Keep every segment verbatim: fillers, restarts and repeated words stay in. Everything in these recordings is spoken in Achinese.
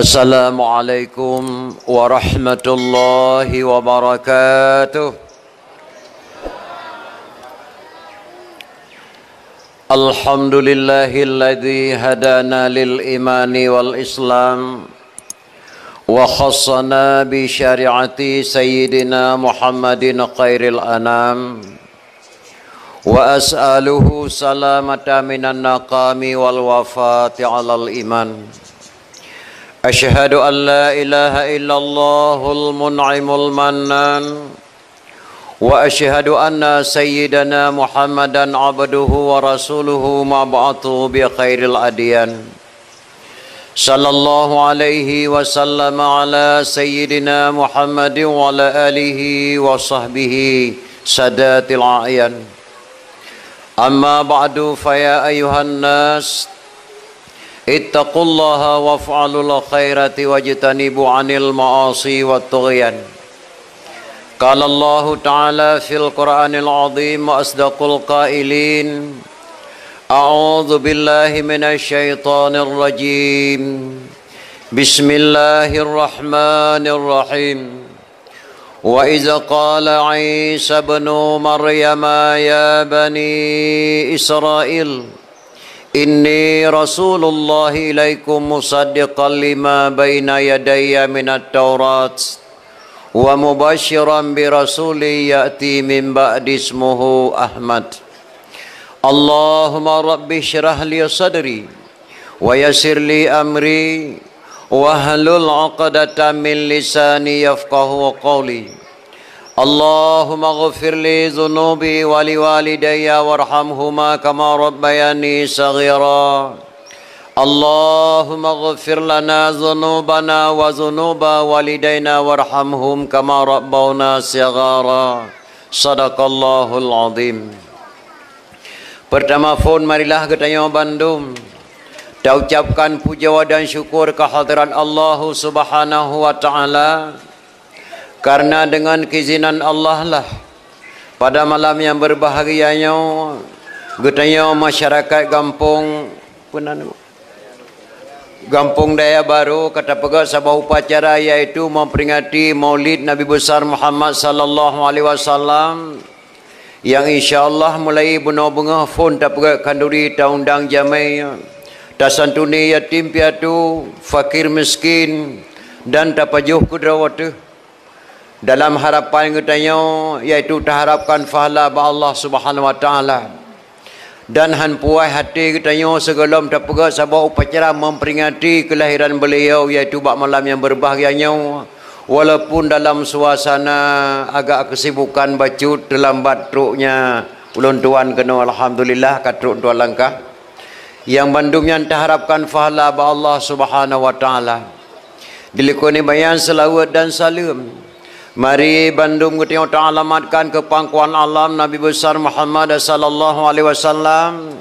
Assalamualaikum warahmatullahi wabarakatuh. Alhamdulillahilladzi hadana lil imani wal islam wa khassana bi syari'ati sayyidina Muhammadin khairil anam. Wa as'aluhu salamata minan naqami wal wafati alal iman. Asyhadu an la ilaha illallahul mun'imul mannan. Wa asyhadu anna sayyidana Muhammadan abduhu wa rasuluhu mab'atsu bi khairil adyan. Sallallahu alaihi wasallam ala sayyidina Muhammadin wa ala alihi wa sahbihi sadatil a'yan. Amma ba'du, fa ya ayyuhan nas, ittaqullaha waf'alul khairati wajtanibu anil ma'asi wat tughyan. Qala Allahu ta'ala fil Qur'anil azim wa asdaqul qailin, a'udzu billahi minasy syaithanir rajim. Bismillahirrahmanirrahim. Wa idza qala Isa ibnu Maryama ya bani Israil, inni rasulullah ilaikum musaddiqan lima baina yadayya minat Taurat wa mubasyiran bi rasulin ya'ti min ba'di ismuhu Ahmad. Allahumma rabbi syrah li sadri wa yassir li amri wahlul 'uqdatam min lisani yafqahu qawli. Allahumma ghfir li dzunubi wa li walidayya warhamhuma kama rabbayani shaghira. Allahumma ghfir lana dzunubana wa dzunuba walidaina warhamhum kama rabbauna shighara. Sadaqallahul azim. Peurtama phon marilah geutanyoe bandum taucapkan puja dan syukur keu hadrat Allahu Subhanahu wa Ta'ala. Karena deungon keuizinan Allah lah, pada malam nyang beubahgia nyoe, geutanyoe masyarakat gampông, peue nan, Gampông Daya Barô ka tapeugét saboh upacara, yaitu memperingati Maulid Nabi Besar Muhammad sallallahu alaihi wasallam, nyang insya Allah mulai bunoe beungoh phon tapeugét khanduri, taundang jamé, tasantuni yatim piatu, fakir miskin, dan tapajoh keu droe teuh. Dalam harapan geutanyoe, yaitu taharapkan pahala bak Allah Subhanahu wa Ta'ala. Dan han puas até geutanyoe sigohlom tapeugét saboh upacara memperingati kelahiran beliau, yaitu bak malam nyang beubahgia nyoe, walaupun dalam suasana agak kesibukan bacut, teulambat troknya ulôn tuan keunoe, alhamdulillah ka trok tuan langkah. Nyang bandum nyan taharapkan pahala bak Allah Subhanahu wa Ta'ala. Dilikot nibak nyan seulaweuet dan saleuem, mari bandum geutanyoe taalamatkan keu pangkuan alam Nabi Besar Muhammad sallallahu alaihi wasallam,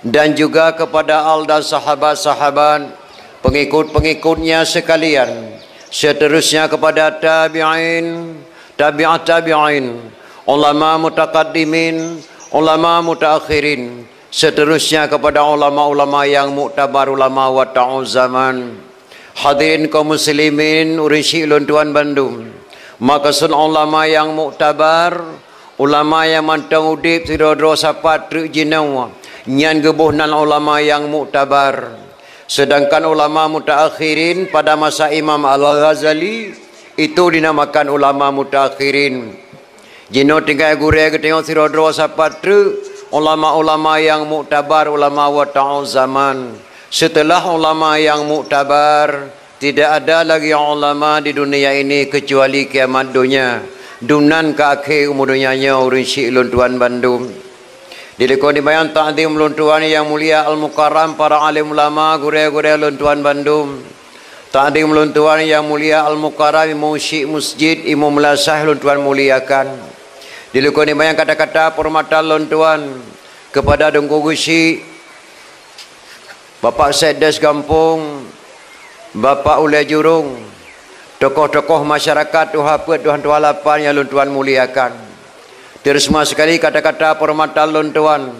dan juga kepada al dan sahabat-sahabat, pengikut-pengikutnya sekalian, seterusnya kepada tabi'in, tabi'at tabi'in, ulama mutakaddimin, ulama mutaakhirin, seterusnya kepada ulama-ulama yang muktabar, ulama wata'u zaman. Hadirin kaum muslimin, ureuëng syiek lôn tuan bandum, maksud ulama nyang muktabar, ulama nyang mantong udeb sidroe-droe sapat treuk jinoe, nyan geuboh nan ulama nyang muktabar. Sedangkan ulama mutaakhirin pada masa Imam Al-Ghazali itu dinamakan ulama mutaakhirin. Jinoe tinggai gurée geutanyoe sidroe-droe sapat treuk ulama-ulama nyang muktabar, ulama wata'u zaman. Setelah ulama nyang muktabar, tidak ada lagi ulama di dunia ini kecuali kiamat donya. Dumnan ka akhé umu donya nyoe, ureuëng syiek lôn tuan bandum. Dilikot nibak nyan takzim lôn tuan nyang mulia Al-Mukarram, para alim ulama, gurée-gurée lôn tuan bandum. Takzim lôn tuan nyang mulia Al-Mukarram, Imum Syiek Masjid, Imum Meunasah lôn tuan muliakan. Dilikot nibak nyan kata-kata peurhormatan lôn tuan kepada Teungku Geuchik, Bapak Sekdes Gampông, Bapak Ulée Jurông, tokoh-tokoh masyarakat tuha peuet, tuha tuha lapan nyang lôn tuan muliakan. Terutama sekali kata-kata peurhormatan lôn tuan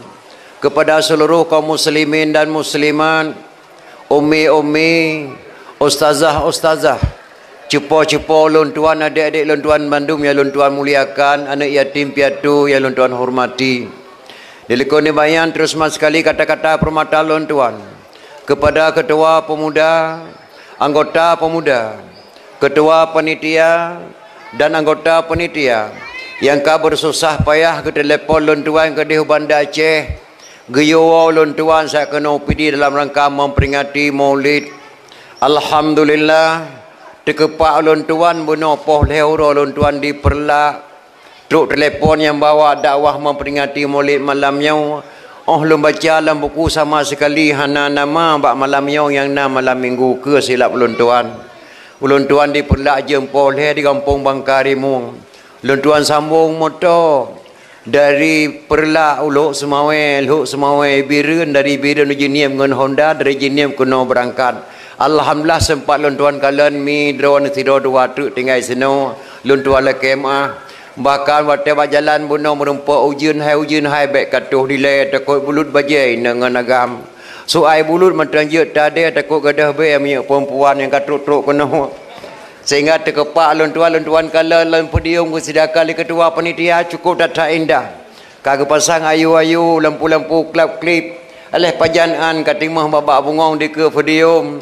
kepada seluruh kaum muslimin dan muslimat, ummi-ummi, Ustazah-ustazah, cupo-cupo lôn tuan, adék-adék lôn tuan bandum nyang lôn tuan muliakan, aneuk yatim piatu nyang lôn tuan hormati. Dilikot nibayan terus mat sekali kata-kata peurmata lôn tuan kepada ketua pemuda, anggota pemuda, ketua panitia, dan anggota panitia nyang ka beususah payah geutelepon lôn tuan keudeh u Banda Aceh, geuyue woe lôn tuan sa keunoe pidi dalam rangka memperingati Maulid. Alhamdulillah, teukeupak lôn tuan bunoe poh lhée uroe lôn tuan di Peureulak. Trok telepon nyang bawa dakwah memperingati Maulid malam nyoe. Óh lôn baca lam buku sama sekali hana nama bak malam nyoe nyang na malam minggu keu silap ulôn tuan. Ulôn tuan di Peureulak jeuem poh lhée di gampông Bangka Rimueng. Lôn tuan sambong moto dari Peureulak u Lhok Seumawé, Lhok Seumawé Bireuen, dari Bireuen u Jeuniem ngon Honda, dari Jeuniem keunoe beurangkat. Alhamdulillah sempat lôn tuan kalon mi droeneuh sidroe dua treuk tinggai sinoe, lôn tuan lakée meuáh. Bahkan watée bak jalan bunoe meurumpok ujeuen hai, ujeuen hai bék ka troh dilée takot bulut bajée inong ngon agam. Su ai bulut mantong jeuet tadée takot gadôh bée minyeuk peurempuan nyang ka trok-trok keunoe. Sehingga teukeupak lôn tuan, lôn tuan kalon lam podium geusidaka lé ketua panitia cukup that-that indah. Ka geupasang ayu-ayu, lampu-lampu klap-klip. Aléh pajan án ka timoh babah bungong dikeue podium.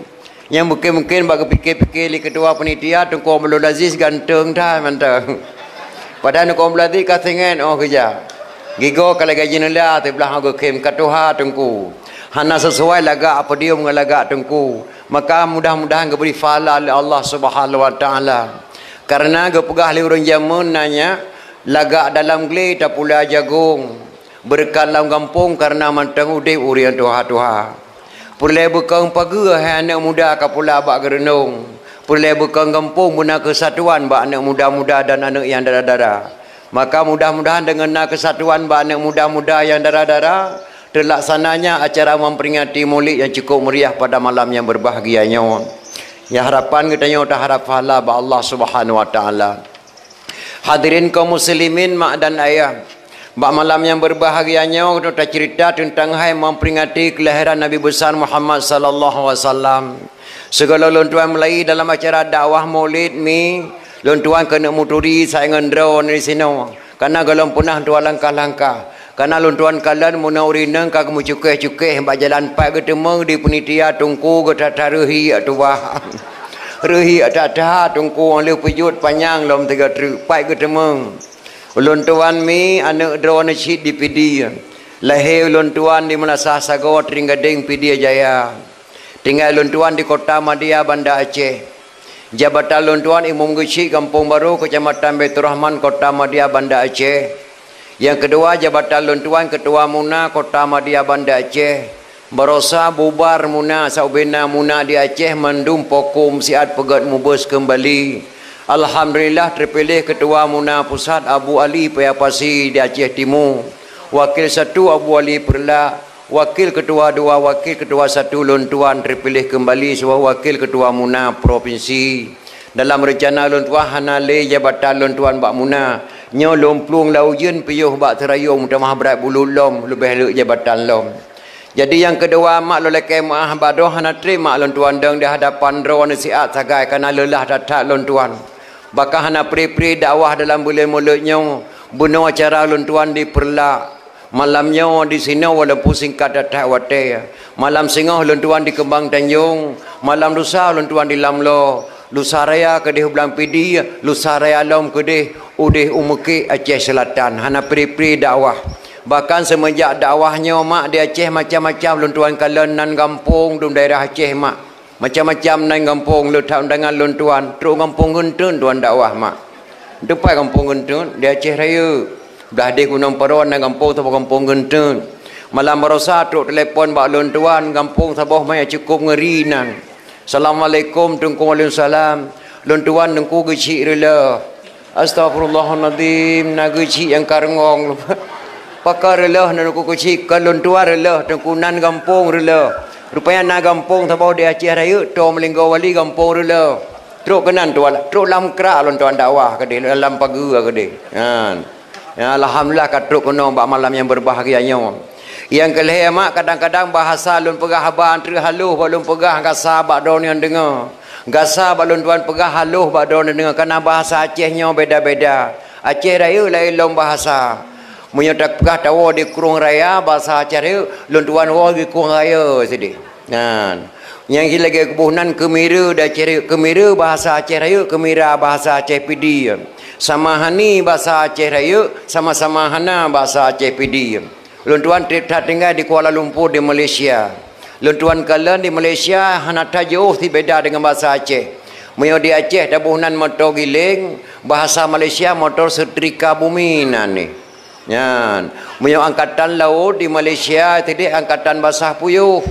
Nyang mungken-mungken bak geupike-pike lé ketua panitia Teungku Abdul Aziz ganteng that mantong. Padahai Teungku Abdul Aziz ka singet óh geujak. Gigoe ka lagée jeuneula siblah óh geukhém ka tuha Teungku. Hana sisuai lagak podium ngon lagak Teungku. Maka mudah-mudahan geubri pahala lé Allah Subhanahu wa Taala. Kareuna geupeugah lé ureuëng jameun na nyak, lagak dalam glé tapula jagong. Beureukat lam gampông kareuna mantong udeb ureuëng tuha-tuha. Peureulée beukong pageue hai aneuëk muda ka pula bak geureunong. Peureulée beukong gampông beuna keusatuan bak aneuëk muda-muda dan aneuëk nyang dara-dara. Maka mudah-mudahan deungon na keusatuan bak aneuëk muda-muda nyang dara-dara, teulaksananya acara memperingati Maulid nyang cukup meriah pada malam nyang berbahagia nyoe. Nyang harapan geutanyoe taharap pahala bak Allah Subhanahu wa Taala. Hadirin kaum muslimin, mak dan ayah, bak malam nyang berbahagia nyoe, geutanyoe taceurita teuntang hai memperingati kelahiran Nabi Besar Muhammad sallallahu alaihi wasallam. Sigala lôn tuan mulai dalam acara dakwah Maulid mi, lôn tuan keuneuk muturi saingon droe di sinoe. Kana gohlom peunah tuan langkah-langkah. Kana lôn tuan kalon meunoe ureuëng inong ka geumeucukeh-cukeh bak jalan pat geuteumong di panitia Teungku geutata reuhi tuah. Reuhi that-that Teungku nyang lheueh peujeuet panyang lom tiga treuk pat geuteumong. Ulôn tuan mi aneuëk droeneuh cit di Pidie. Lahé ulôn tuan di Meunasah Sagoe Tringgadeng Pidie Jaya. Tinggai lôn tuan di Kota Madia Banda Aceh. Jabatan lôn tuan Imum Geuchik Gampông Barô Keucamatan Baiturrahman Kota Madia Banda Aceh. Nyang keudua jabatan lôn tuan Keutua Muna Kota Madia Banda Aceh. Barosa bubar Muna saubena Muna di Aceh mandum pokum siat peugét mubeuet keumbali. Alhamdulillah teupiléh Keutua Muna Pusat Abu Ali Paya Pasi di Aceh Timu. Wakil satu Abu Ali Peureulak. Wakil keutua dua, wakil keutua satu lôn tuan teupiléh keumbali sibagoe wakil keutua Muna propinsi. Dalam reuncana lôn tuan hana lé jabatan lôn tuan bak Muna. Nyoe lôn plueng lam ujeuen piôh bak seurayong meutamah brat bulut lom leubeh leuek jabatan lom. Jadi nyang keudua mak lôn lakée meuáh bak droe hana trép mak lôn tuan dong di hadapan droeneuh siat sagai kana leulah that-that lôn tuan. Bahkan hana pri-pri dakwah dalam buleuen Maulid nyoe bunoe acara lôn tuan di Peureulak. Malam nyoe di sinoe walaupun singkat that-that watée. Malam singoh lôn tuan di Keumbang Tanjong, malam lusa lôn tuan di Lamlo. Lusa raya keudeh u Blang Pidie, lusa raya lom keudeh udeh u Meukek Aceh Selatan. Hana pri-pri dakwah. Bahkan seumeujak dakwah nyoe mak di Aceh macam-macam lôn tuan kalon nan gampông dum daerah Aceh mak. Macam-macam nan gampông le that undangan lôn tuan, trok gampông Geunteuen tuan dakwah mak. Teumpat gampông Geunteuen di Aceh Rayeuk. Blah deh Gunong Paro nan gampông saboh gampông Geunteuen. Malam barosa trok telepon bak lôn tuan gampông saboh manyang cukup ngeuri nan. Assalamualaikum Teungku. Waalaikumsalam. Lôn tuan Teungku Geuchik Reuleuh. Astaghfirullahalazim, na Geuchik nyang ka reungong. Pakon Reuleuh na Teungku Geuchik, kon lôn tuan Reuleuh Teungku nan gampông Reuleuh. Rupanya na gampông saboh di Aceh Rayeuk, toe meulinggoe wali gampông Reuleuh. Trok keunan tuan, trok lam krak lôn tuan dakwah keudeh, lam pageue keudeh. Nyan. Ya, alhamdulillah ka trok keunoe bak malam nyang berbahagia nyoe. Nyang keu lhée mak kadang-kadang bahasa lôn peugah haba treuk haloh bak lôn peugah kasa bak droeneuh nyang deungoe. Gasa bak lôn tuan peugah haloh bak droeneuh deungoe, kareuna bahasa Aceh nyoe beda-beda. Aceh Rayeuk laén lom bahasa. Meunyoe tapeugah tawoe di Krueng Raya, bahasa Aceh Rayeuk, lôn tuan woe di Krueng Raya sideh. Nyan. Nyang jih lagée keuboh nan keumira di Aceh Rayeuk, keumira bahasa Aceh Rayeuk, keumira bahasa Aceh Pidie. Samahani bahasa Aceh Rayeuk, sama-sama hana bahasa Aceh Pidie. Lôn tuan treb that tinggai di Kuala Lumpur di Malaysia. Lôn tuan kalon di Malaysia hana that jiôh sibeda deungon bahasa Aceh. Meunyoe di Aceh taboh nan moto giléng, bahasa Malaysia motor setrika bumi nan nyan. Meunyoe angkatan laôt di Malaysia sideh angkatan basah puyôh.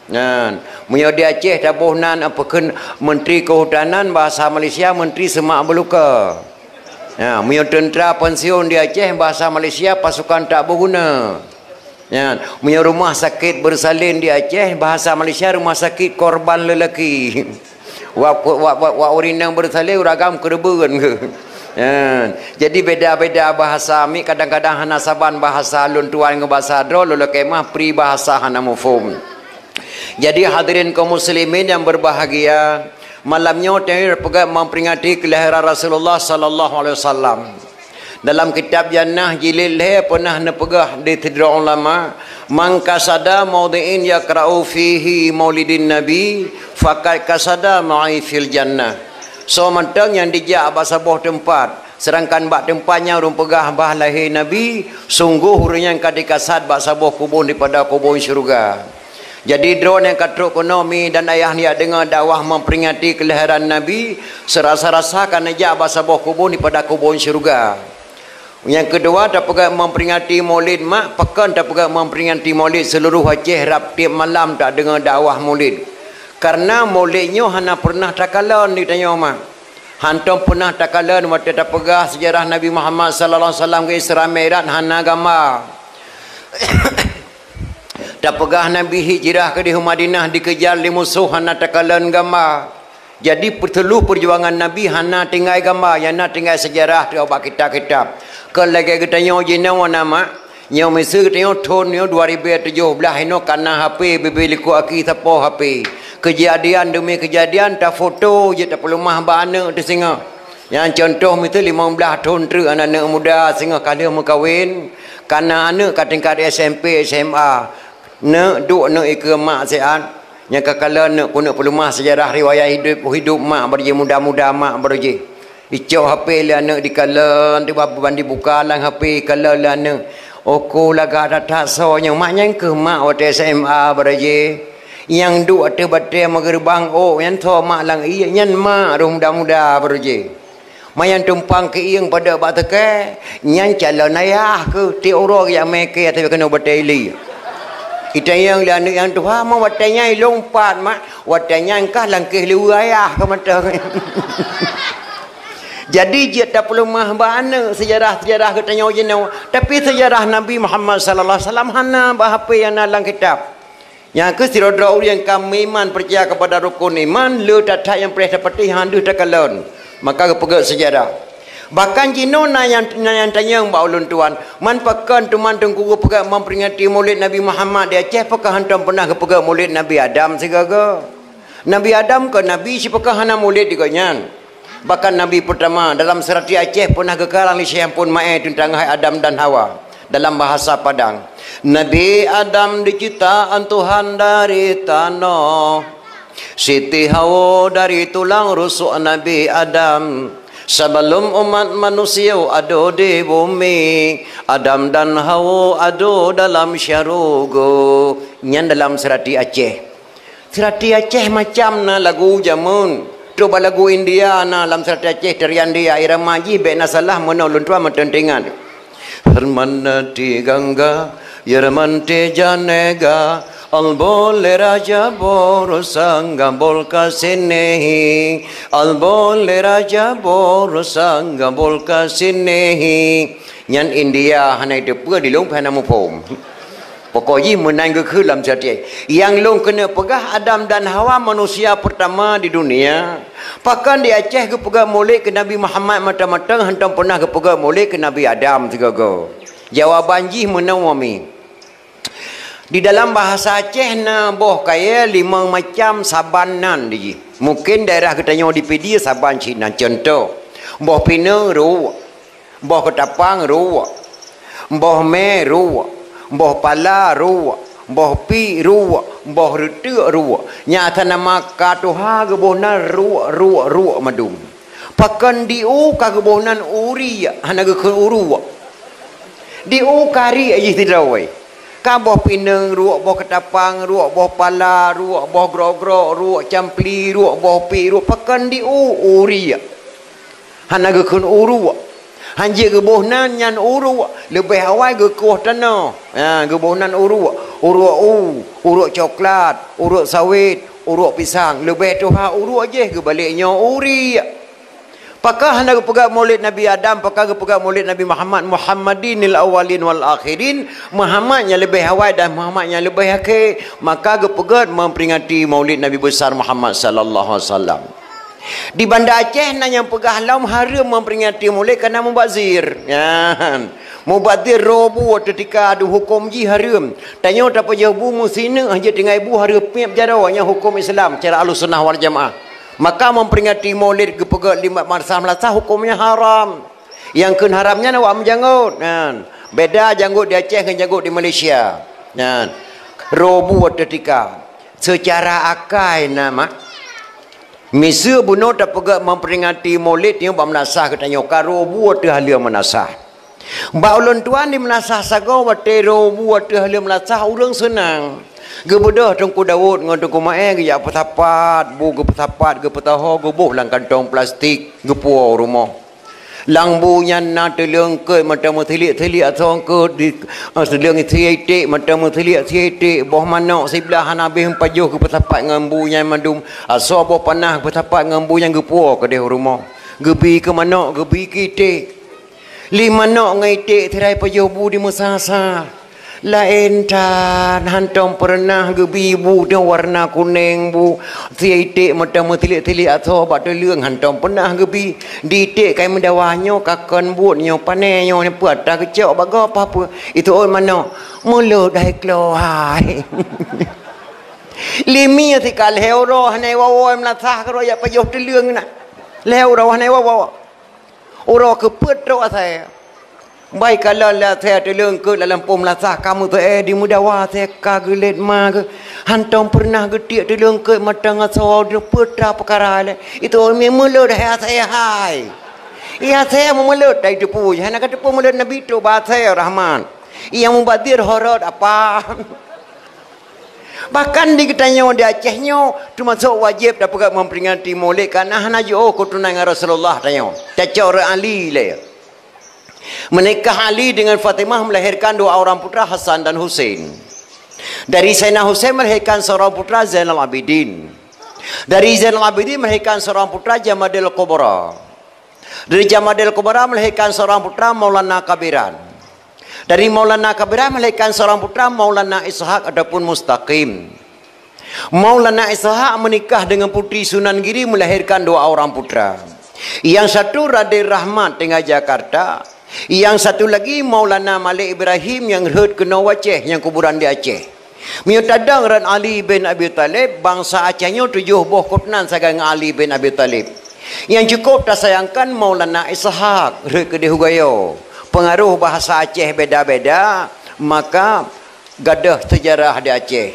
Nyan. Meunyoe di Aceh taboh nan apa kheun Menteri Kehutanan, bahasa Malaysia Menteri Semak Beuluka. Ya, meunyoe teuntra pensiun di Aceh, bahasa Malaysia pasukan tak berguna. Ya, meunyoe rumah sakit bersalin di Aceh, bahasa Malaysia rumah sakit korban lelaki. Wak, wak, wak, wak ureueng inong bersalin, ureueng agam keureubeuen ke. Ya, jadi beda-beda bahasa. Mi kadang-kadang hana saban bahasa lôn tuan ngon bahasa droe, lôn lakée meu'ah pri bahasa hana muphom. Jadi hadirin kaum muslimin yang berbahagia, malam nyoe tanyoe peugah memperingati kelahiran Rasulullah sallallahu alaihi wasallam. Dalam kitab Jannah jilid lhée peunah neupeugah di sidroe ulama, "Man qasada maudhi'in yaqra'u fihi maulidin nabi, faqad qasada ma'i fil jannah." Soe mantong nyang dijak bak saboh teumpat, seudangkan bak teumpat nyan ureueng peugah bah lahé Nabi, sunggoh ureueng nyan ka dikasad bak saboh kubon dipada kubon syeuruga. Jadi droeneuh ka trok keunoe mi dan ayah neujak deungoe dakwah memperingati kelahiran Nabi, seurasa-rasa ka neujak bak saboh kubon dipada kubon syeuruga. Nyang keudua, tapeugah memperingati Maulid mak, pakon tapeugah memperingati Maulid seuluruh Aceh rab tieb malam tadeungoe dakwah Maulid. Kareuna Maulid nyoe hana peureunah takalon di tanyoe mak. Hantom peureunah takalon watée tapeugah seujarah Nabi Muhammad sallallahu alaihi wasallam keu Isra Mi'raj hana gamba. Tapeugah Nabi hijrah keudeh u Madinah dikejar lé musoh hana takalon gamba. Jadi, peuteuluh peujuangan Nabi hana tinggai gamba, nyang na tinggai seujarah teuh bak kitab-kitab. Kon lagée geutanyoe jinoe na mak, nyoe miseue geutanyoe thon nyoe dua ribée tujoh blaih inoe kana H P, bibée likot aki sapoh H P. Keujadian deumi keujadian tafoto jeuet tapeuleumah bak aneuëk teuh singoh. Nyang cuntoh miseue limong blaih thon treuk aneuëk muda singoh ka lheueh meukawen, kana aneuëk ka tingkat S M P, S M A. Neuk duek neuk ikeue mak siat, nyang ka kalon neuk keuneuk peuleumah seujarah riwayat hidup, hidup mak baro jih, muda-muda mak baro jih. Icok H P lé aneuëk dikalon, tiba ban dibuka lam H P kalon lé aneuëk. Oko lagak that-that soe nyoe, mak nyan keuh mak watée S M A baro jih. Nyang duek ateueh batée meugeuribang ôk nyan soe mak lam ié, nyan mak roh muda-muda baro jih. Manyang tumpang keuieng padub bak teuke, nyan calon ayah keuh tieb uroe geujak mé kée tapi keunoe batée ili. Itanyong lé aneuëk nyang tuha, "Ma watée nyan ilôn pat mak?" "Watée nyan kah langkéh liweue ayah keu mantong." Jadi jeuet tapeuleumah bak aneuëk seujarah-seujarah geutanyoe jinoe, tapi seujarah Nabi Muhammad sallallahu alaihi wasallam hana bak H P nyang na lam kitab. Nyang keuh sidroe-droe ureuëng ka meuiman peucaya keupada rukon iman, le that-that nyang preh tapatéh hana deuh takalon. Maka geupeugét seujarah. Bahkan jinoe na nyang, na nyang tanyong bak ulôn tuan, man pakon teuma teungku geupeugét memperingati Maulid Nabi Muhammad di Aceh, pakon hantom peunah geupeugét Maulid Nabi Adam sigoe-goe? Nabi Adam kon nabi, sipakon hana maulid di gobnyan? Bahkan nabi peurtama dalam seurati Aceh peunah geukarang lé Syekh Ampon Maé teuntang hai Adam dan Hawa dalam bahasa Padang. Nabi Adam diciptaan Tuhan dari tanoh. Siti Hawa dari tulang rusuk Nabi Adam. Sebelum umat manusia ada di bumi, Adam dan Hawa ada dalam syurga. Nyan dalam seurati Aceh. Seurati Aceh macam na lagu jameun. Trok bak lagu India na lam seurati Aceh, tarian dia, irama jih bék na salah meunoe lôn tuan meuteuntingan. Herman ti gangga, yerman ti janega, albole raja bor sangga bol ka sinehi, albole raja bor sangga bol ka sinehi. Nyan India hana iteupeue di lôn pih hana muphom. Pokok jih meunan geukheun lam syair. Nyang lôn keuneuk peugah Adam dan Hawa manusia peurtama di dunia. Pakon di Aceh geupeugét maulid keu Nabi Muhammad mantong-mantong hantom peunah geupeugét maulid keu Nabi Adam sigoe-goe? Jawaban jih meunoe mi. Di dalam bahasa Aceh na boh kayée limong macam saban nan di jih. Mungkin daerah geutanyoe di Pidie saban cit na, contoh, boh pineung ruek, boh keutapang ruek, boh mè ruek, boh pala ruek, boh piek ruek, boh reuteuk ruek. Nyan asai nama ka tuha geuboh nan ruek, ruek, ruek mandum. Pakon di u ka geuboh nan uriek, hana geukheun uruek. Di u ka riek jih sidroe. Ka boh pineung ruek, boh keutapang ruek, boh pala ruek, boh grok-grok ruek, campli ruek, boh piek ruek, pakon di u uriek. Hana geukheun uruek. Hanjeuet geuboh nan nyan uruek, leubeh awai geukoh tanoh. Ha, geuboh nan uruek. Uruek u, uruek coklat, uruek sawét, uruek pisang. Leubeh tuha uruek jih geubalek nyoe uriek. Pakon hana geupeugah Maulid Nabi Adam, pakon geupeugah Maulid Nabi Muhammad, Muhammadinil awwalin wal akhirin, Muhammad nyang leubeh awai dan Muhammad nyang leubeh akhé, maka geupeugah memperingati Maulid Nabi Besar Muhammad sallallahu alaihi wasallam. Di Banda Aceh na nyang peugah lom hareuem memperingati Maulid karena mubazir. Nyan. Mubazir roh bu teutika adu huköm jih hareuem. Tanyoe tapajoh bu meusineuk hana tinggai bu hareuem piep jaroe nyan huköm Islam cara Ahlussunnah wal Jamaah. Maka memperingati Maulid geupeugah lima masalah melasah hukumnya haram. Nyang kheun haram nyan awak meujanggot. Nyan. Beda janggot di Aceh ngon janggot di Malaysia. Nyan. Roh bu teutika. Secara akai nama. Miseue bunoe tapeugah memperingati Maulid nyoe bak meunasah geutanyoe ka roh bu teuh haleue meunasah. Bak ulôn tuan di meunasah sagoe watée roh bu teuh haleue meunasah ureuëng seunang. Geubeudôh Teungku Daud ngon Teungku Maé geujak peusapat, bu geupeusapat, geupeutoho, geuboh lam kantong plastik, geupuwoe u rumoh. Lam bu nyan na teuleungkeut mantong meusiliek-siliek asoe keut di, eh, teuleung sie iték mantong meusiliek sie iték, boh manok siblah hana habéh meupajoh geupeusapat ngon bu nyan mandum, asoe boh panah geupeusapat ngon bu nyan geupuwoe keudeh u rumoh. Geubi keu manok, geubi keu iték. Lé manok ngon iték tirai pajoh bu di meusa-sa. Laén that, hantom peureunah geubi bu nyang warna kuneng bu. Sie iték mantong meusiliek-siliek asoe bak teuleung hantom peureunah geubi. Di iték kai meudawa nyoe ka kon buet nyoe pané nyoe, nyoe peue atra geucok bak gob apa peue. Itu ôn manok. Mulut hai klo hai. Limi sika lhée uroe hana iwoe-woe meulasah keudroe jak pajoh teuleung na. Lhée uroe hana iwoe-woe. Uroe keupeuet trok asai. Bai kalon lé asai teuleungkeut lam lampôh meulasah ka meuseuéh di meudawa asai ka geulet ma geuh. Hantom peureunah geutiek teuleungkeut mantong asoe di peutra peukara lé. Itu mi meulot hai asai hai. Iya asai meulot tai teupeu. Hana ka teupeu meulot Nabi tu ba asai Rahman. Iya mubazir horot apa. Bahkan di geutanyoe di Aceh nyoe, teumasok wajéb tapeugah memperingati Maulid, karena hana jiôh keuturonan ngon Rasulullah tanyoe. Tacok rot Ali lé. Menikah Ali dengan Fatimah melahirkan dua orang putra, Hasan dan Husein. Dari Sayyidina Husein melahirkan seorang putra, Zainal Abidin. Dari Zainal Abidin melahirkan seorang putra, Jamadil Kubra. Dari Jamadil Kubra melahirkan seorang putra, Maulana Kabiran. Dari Maulana Kabiran melahirkan seorang putra, Maulana Ishak ataupun Mustaqim. Maulana Ishak menikah dengan Putri Sunan Giri, melahirkan dua orang putra. Yang satu Raden Rahmat tinggal Jakarta, yang satu lagi Maulana Malik Ibrahim nyang rhot keunoe u Aceh, nyang kuburan di Aceh. Meunyoe tadong rot Ali bin Abi Thalib, bansa Aceh nyoe tujoh boh keuturonan sagai ngon Ali bin Abi Thalib. Nyang cukup tasayangkan Maulana Ishak rhot keudeh u Gayo. Peungaroh bahasa Aceh beda-beda, maka gadôh seujarah di Aceh.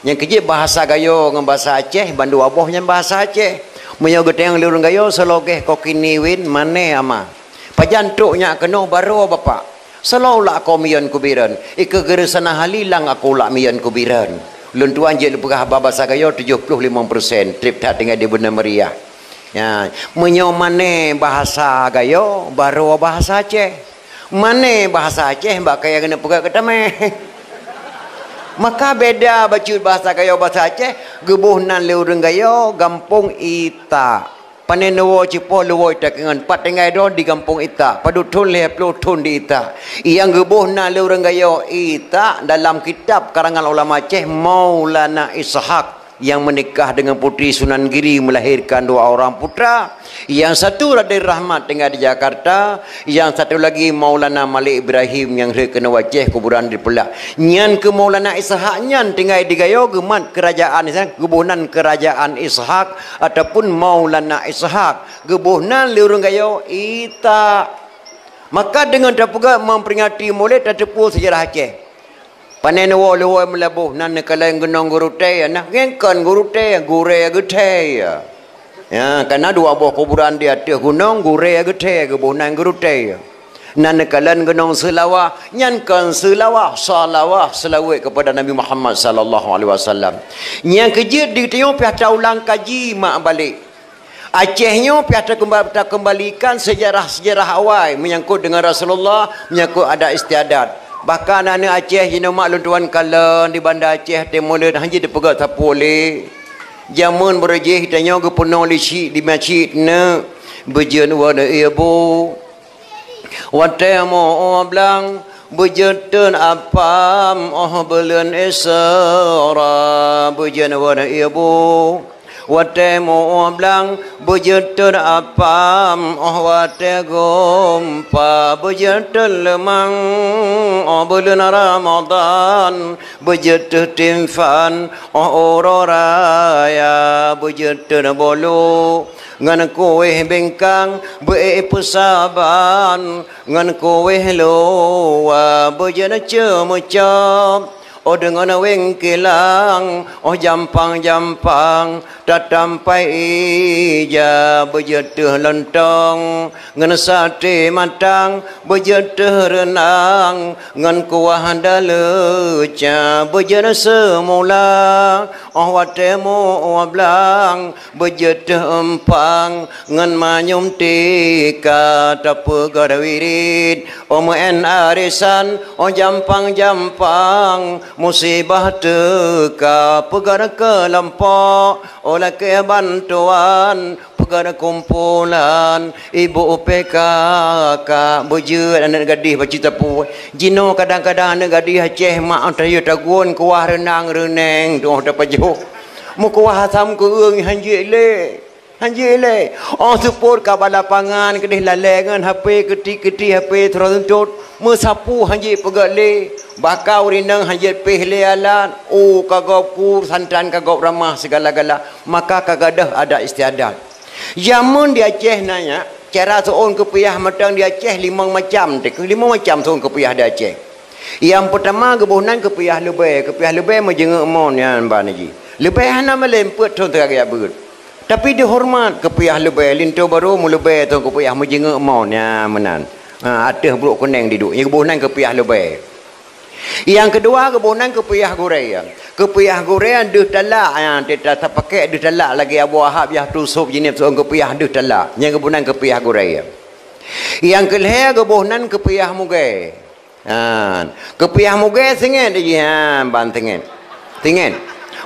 Nyang keujeuet bahasa Gayo ngon bahasa Aceh, bandua boh nyan bahasa Aceh. Meunyoe geutanyong lé ureuëng Gayo, "Seulogeh kokini win, mané ama?" Pajan trok nyak keunoe baroe bapak. Saloe ulak ko mion kubireuen, ikeue geureusana hali lang aku ulak mion kubireuen. Lôn tuan jeuet lôn peugah haba basa Gayo tujoh ploh limong persen, treb that tinggai di beuna meriah. Ya, meunyoe mané bahasa Gayo, baroe bahasa Aceh. Mané bahasa Aceh bak kaya keuneuk peugah keu tameh. Maka beda bacut bahasa Gayo bahasa Aceh, geuboh nan lé ureuëng Gayo, gampông Ita. Pane neuwoe cipoh luwoe takeungon, pat tinggai droe di gampông Ita, padub thon lhée ploh thon di Ita. Nyang geuboh na lé ureuëng Gayo Ita dalam kitab karangan ulama Aceh Maulana Ishak. Yang menikah dengan Putri Sunan Giri melahirkan dua orang putra. Yang satu Raden Rahmat tinggal di Jakarta, yang satu lagi Maulana Malik Ibrahim nyang rhot keunoe u Aceh, kuburan di Peulah. Nyan keuh Maulana Ishak nyan tinggai di Gayo, geumat kerajaan Ishak, geuboh nan kerajaan Ishak ataupun Maulana Ishak. Geuboh nan lé ureuëng Gayo Ita. Maka deungon tapeugah memperingati Maulid tateupeue sejarah Aceh. Pane neuwoe lé woe meulaboh nan neukalon gunong gurutée, nah ngen kon gurutée, gurée geuthée. Ya, kana dua boh kuburan di ateueh gunong, gurée geuthée, geuboh nan gurutée. Nan neukalon gunong Seulawah, nyan kon Seulawah, salawah, selawat kepada Nabi Muhammad sallallahu alaihi wasallam. Nyang keujeuet di tanyoe piah taulang kaji mak balek. Aceh nyoe piah takeumbal-, takeumbalikan sejarah-sejarah awai menyangkut dengan Rasulullah, menyangkut adat istiadat. Bahkan aneuk Aceh jinoe mak lôn tuan kalon di Banda Aceh Timur Leueng hana jipeugah sapeue lé. Jameun beureuh jih tanyoe geupeunoh lé syik di masjid neuk beujeuet wan ibu. Watée mo blang beujeuet teun apam óh buleuen Isra beujeuet wan ibu. Watée mo blang beujeuet teun apam óh watée gompa beujeuet teun leumang óh buleuen Ramadhan beujeuet teuh timphan óh uroe raya beujeuet teun bolu. Ngon kuéh bingkang beu-ék peusaban, ngon kuéh luwa beujeuet ceumeucom. Óh deungon wéng kilang, óh jampang-jampang, tatampai ija beujeuet teuh lontong, ngon saté matang beujeuet teuh reunang, ngon kuah daleuca beujeuet seumula. Óh watée mo blang beujeuet teuh eumpang, ngon manyum tika tapeugah wirit. Óh meu'én arisan, óh jampang-jampang, musibah teuka peugah keulompok. Óh lakée bantuan peugah kumpulan, ibu P K K beujeuet aneuk gadih bacut tapeue. Jinoe kadang-kadang aneuk gadih Aceh mak tayue tagun kuah reunang reuneng tu'oh tapajoh. Meukuah asam keueung hanjeuet lé. Hanjeuet lé. Óh seupôt ka bak lapangan keudeh lalée ngon H P keuti-keuti H P seurah suntot. Meusapeue hanjeuet peugét lé. Bahkan ureuëng inong hanjeuet péh lé alat. Oh ka gob kur, santan ka gob ramah sigala-gala. Maka ka gadôh adat istiadat. Jameun di Aceh na nyak, cara seuôn keupiah mantong di Aceh limong macam. Teuka limong macam seuôn keupiah di Aceh. Nyang peutama geuboh nan keupiah leubée. Keupiah leubée meujeungeuk mon nyan ban jih. Leubée hana malém peuet thon teuka geujak beuet. Tapi dihoreumat keupiah leubée, linto barô meuleubée thon keupiah meujeungeuk mon nyan meunan. Ha, ateueh brok keuneng diduek. Nyang geuboh nan keupiah leubée. Nyang keudua geuboh nan keupiah gurée. Keupiah gurée deuh talak, ha, teuta tapakée deuh talak lagée Abu Wahab yah tu sôb jinéb seuôn keupiah deuh talak. Nyang geuboh nan keupiah gurée. Nyang keulhée geuboh nan keupiah mugée. Ha, keupiah mugée singet jih, ha, ban singet. Singet.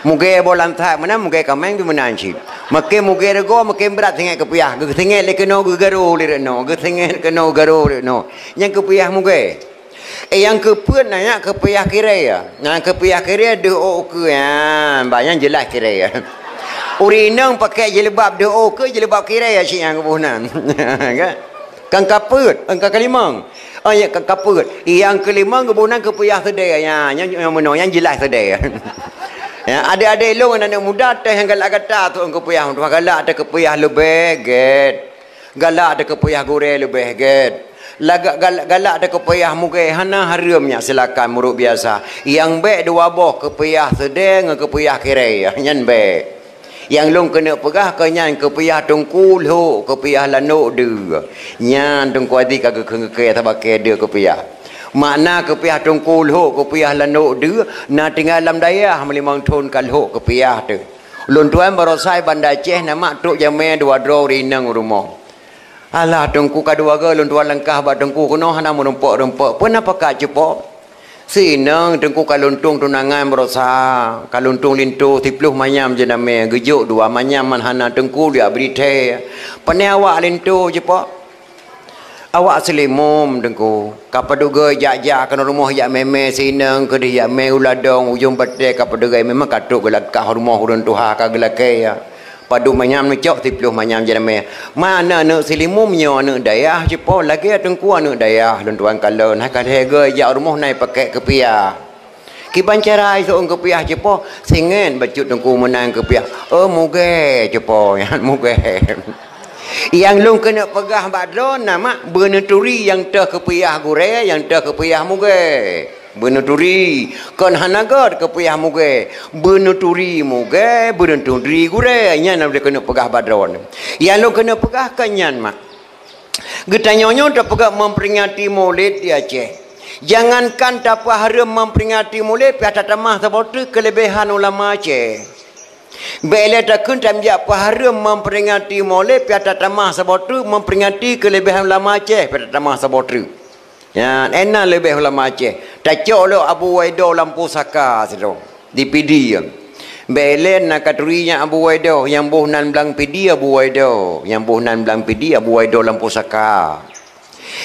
Mugée boh lantak meunan, mugée kaméng pih meunan cit. Makin mugée reugoe, makin brat singet keupiah. Geusinget lé keunoe geugaro lé reunoe, geusinget keunoe geugaro lé reunoe. Nyang keupiah mugée. Eh, nyang keupeuet na nyak keupiah kirée. Nah, keupiah kirée deuh ôk keue, ha, ban nyan jeulaih kirée. Ureuëng inong pakée jilbab deuh ôk keue, jilbab kirée cit nyang geuboh nan. Kan? Kan kapeuet, kan kalimong. Oh ya, ka, kapeuet. Nyang keulimong geuboh nan keupiah seudée, ya, nyang, nyang meunoe, nyang jeulaih seudée. Ya, adék-adék lôn aneuk muda teuh nyang galak gata seuôn keupiah, tuha galak teuh keupiah leubée gét. Galak teuh keupiah gurée leubée gét. Lagak gal-, galak teuh keupiah mugée hana hareuem nyak silakan meurok biasa. Nyang bék dua boh keupiah seudée ngon keupiah kirée, nyan bék. Nyang lôn keuneuk peugah keu nyan keupiah teungku lhok, keupiah lanok deue. Nyan Teungku Aziz ka geukheun keu kée sabakée deue keupiah. Makna keupiah teungku lhok, keupiah lanok deue, na tinggai lam dayah meulimong thon ka lhok keupiah teuh. Lôn tuan barosa i Banda Aceh na mak trok jamé dua droe ureuëng inong u rumoh. Alah Teungku ka dua goe lôn tuan langkah bak Teungku keunoe hana meurumpok-rumpok. Peue na pakat cupo? Sinong Teungku ka luntong tunangan barosa, ka luntong linto siplôh manyam jeunamé, geujok dua manyam man hana Teungku jak bri thée. Pane awak linto jipok? Awak seulimum, Teungku. Ka padub goe jak-jak keunoe rumoh jak mè-mè sineueng, keudeh jak mè u ladong, ujong batèe ka padub goe memang ka trok geulakah rumoh ureueng tuha ka geulakèe, ya. Padub manyam neucok, siplôh manyam jeuet mè. Ma aneuk-aneuk seulimum nyoe aneuk dayah, cipo lagèe Teungku aneuk dayah, lôn tuan kalon. Hai ka lhèe goe jak rumoh na i pakèk keupiah. Kiban cara iseu'eun keupiah cipo, singet bacut Teungku meunan keupiah. Oh, mugè cipo, nyan mugè. Nyang lôn keuneuk peugah bak droeneuh na mak, beuneuturi nyang teuh keupiah gurèe, nyang teuh keupiah mugè. Beuneuturi, kon hana göt keupiah mugè. Beuneuturi mugè, beuneuturi gurèe. Nyan lôn keuneuk peugah bak droeneuh. Nyang lôn keuneuk peugah kon nyan mak. Geutanyoe nyoe tapeugah memperingati Maulid di Aceh. Jangankan tapeuhareuem memperingati Maulid, pih tatamah saboh treuk keuleubèhan ulama Aceh. Bèk lé takheun tamjak peuhareuem memperingati Maulid, pih tatamah saboh treuk memperingati keuleubèhan ulama Aceh, pih tatamah saboh treuk. Nyan, éh na leubeh ulama Aceh. Tacok lom Abu Waido lam pusaka sidroe. Di Pidie. Bèk lé na ka turi nyan Abu Waido, nyang boh nan blang Pidie Abu Waido, nyang boh nan blang Pidie Abu Waido lam pusaka.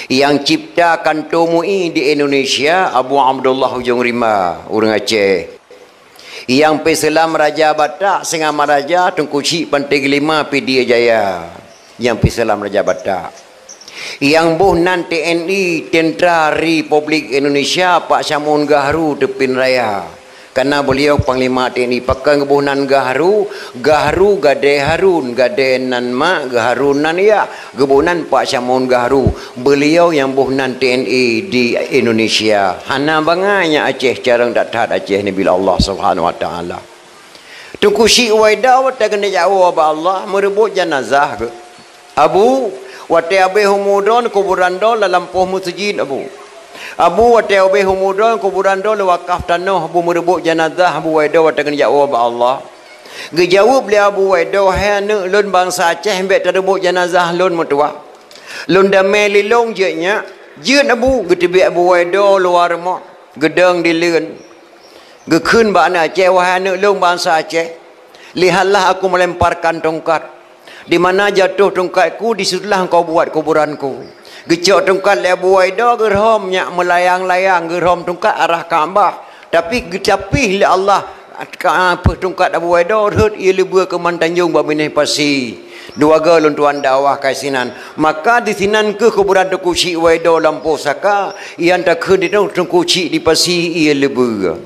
Nyang cipta kanto MUI di Indonesia Abu Abdullah Ujong Rimba, ureueng Aceh. Nyang peuseulam Raja Batak Singamaraja Teungku Chik Pantai Geulima Pidie Jaya. Nyang peuseulam Raja Batak. Nyang boh nan T N I, Tentara Republik Indonesia, Pak Syamun Gahru Teupin Raya. Karena beliau Panglima T N I, pakon geuboh nan Gahru, Gahru Gadée Harun, Gadée nan mak, Geuharun nan yah, geuboh nan Pak Syamun Gahru. Beliau nyang boh nan T N I di Indonesia. Hana bangai nyan Aceh, carông that-that Aceh ni bila Allah Subhanahu Wa Taala. Teungku Chik Waido watèe keuneuk jak woe bak Allah, meureubot janazah geuh. Abu, watèe abéh umu droen kuburan droen lam lampôh meuseujid, Abu. Abu, watèe abéh umu droen kuburan droen lôn wakaf tanoh, Abu, meureubot janazah Abu Waido watèe keuneuk jak woe bak Allah. Geujaweueb lé Abu Waido, "Hai aneuk lôn bansa Aceh, bèk tareubot janazah lôn meutuwah. Lôn damé lé lôn jeuet nyak." "Jeuet, Abu." Geuteubiet Abu Waido luwa rumoh, geudong dileuen. Geukheun bak aneuk Aceh, "Wahai aneuk lôn bansa Aceh, lihatlah aku melemparkan tongkat. Di mana jatuh tongkatku, di situlah engkau buat kuburanku." Geucok tongkat lé Abu Waido, geurhom nyak meulayang-layang, geurhom tongkat arah Ka'bah. Tapi geutapih lé Allah, ka-, peuet tongkat Abu Waido rhot ie leubeue keu meutanjong bak binéh pasi. Dua goe lôn tuan dakwah ka sinan. Maka di sinan keuh kuburan Teungku Chik Waido lam pusaka, nyang takheun di Teungku Chik di pasi ie leubeue.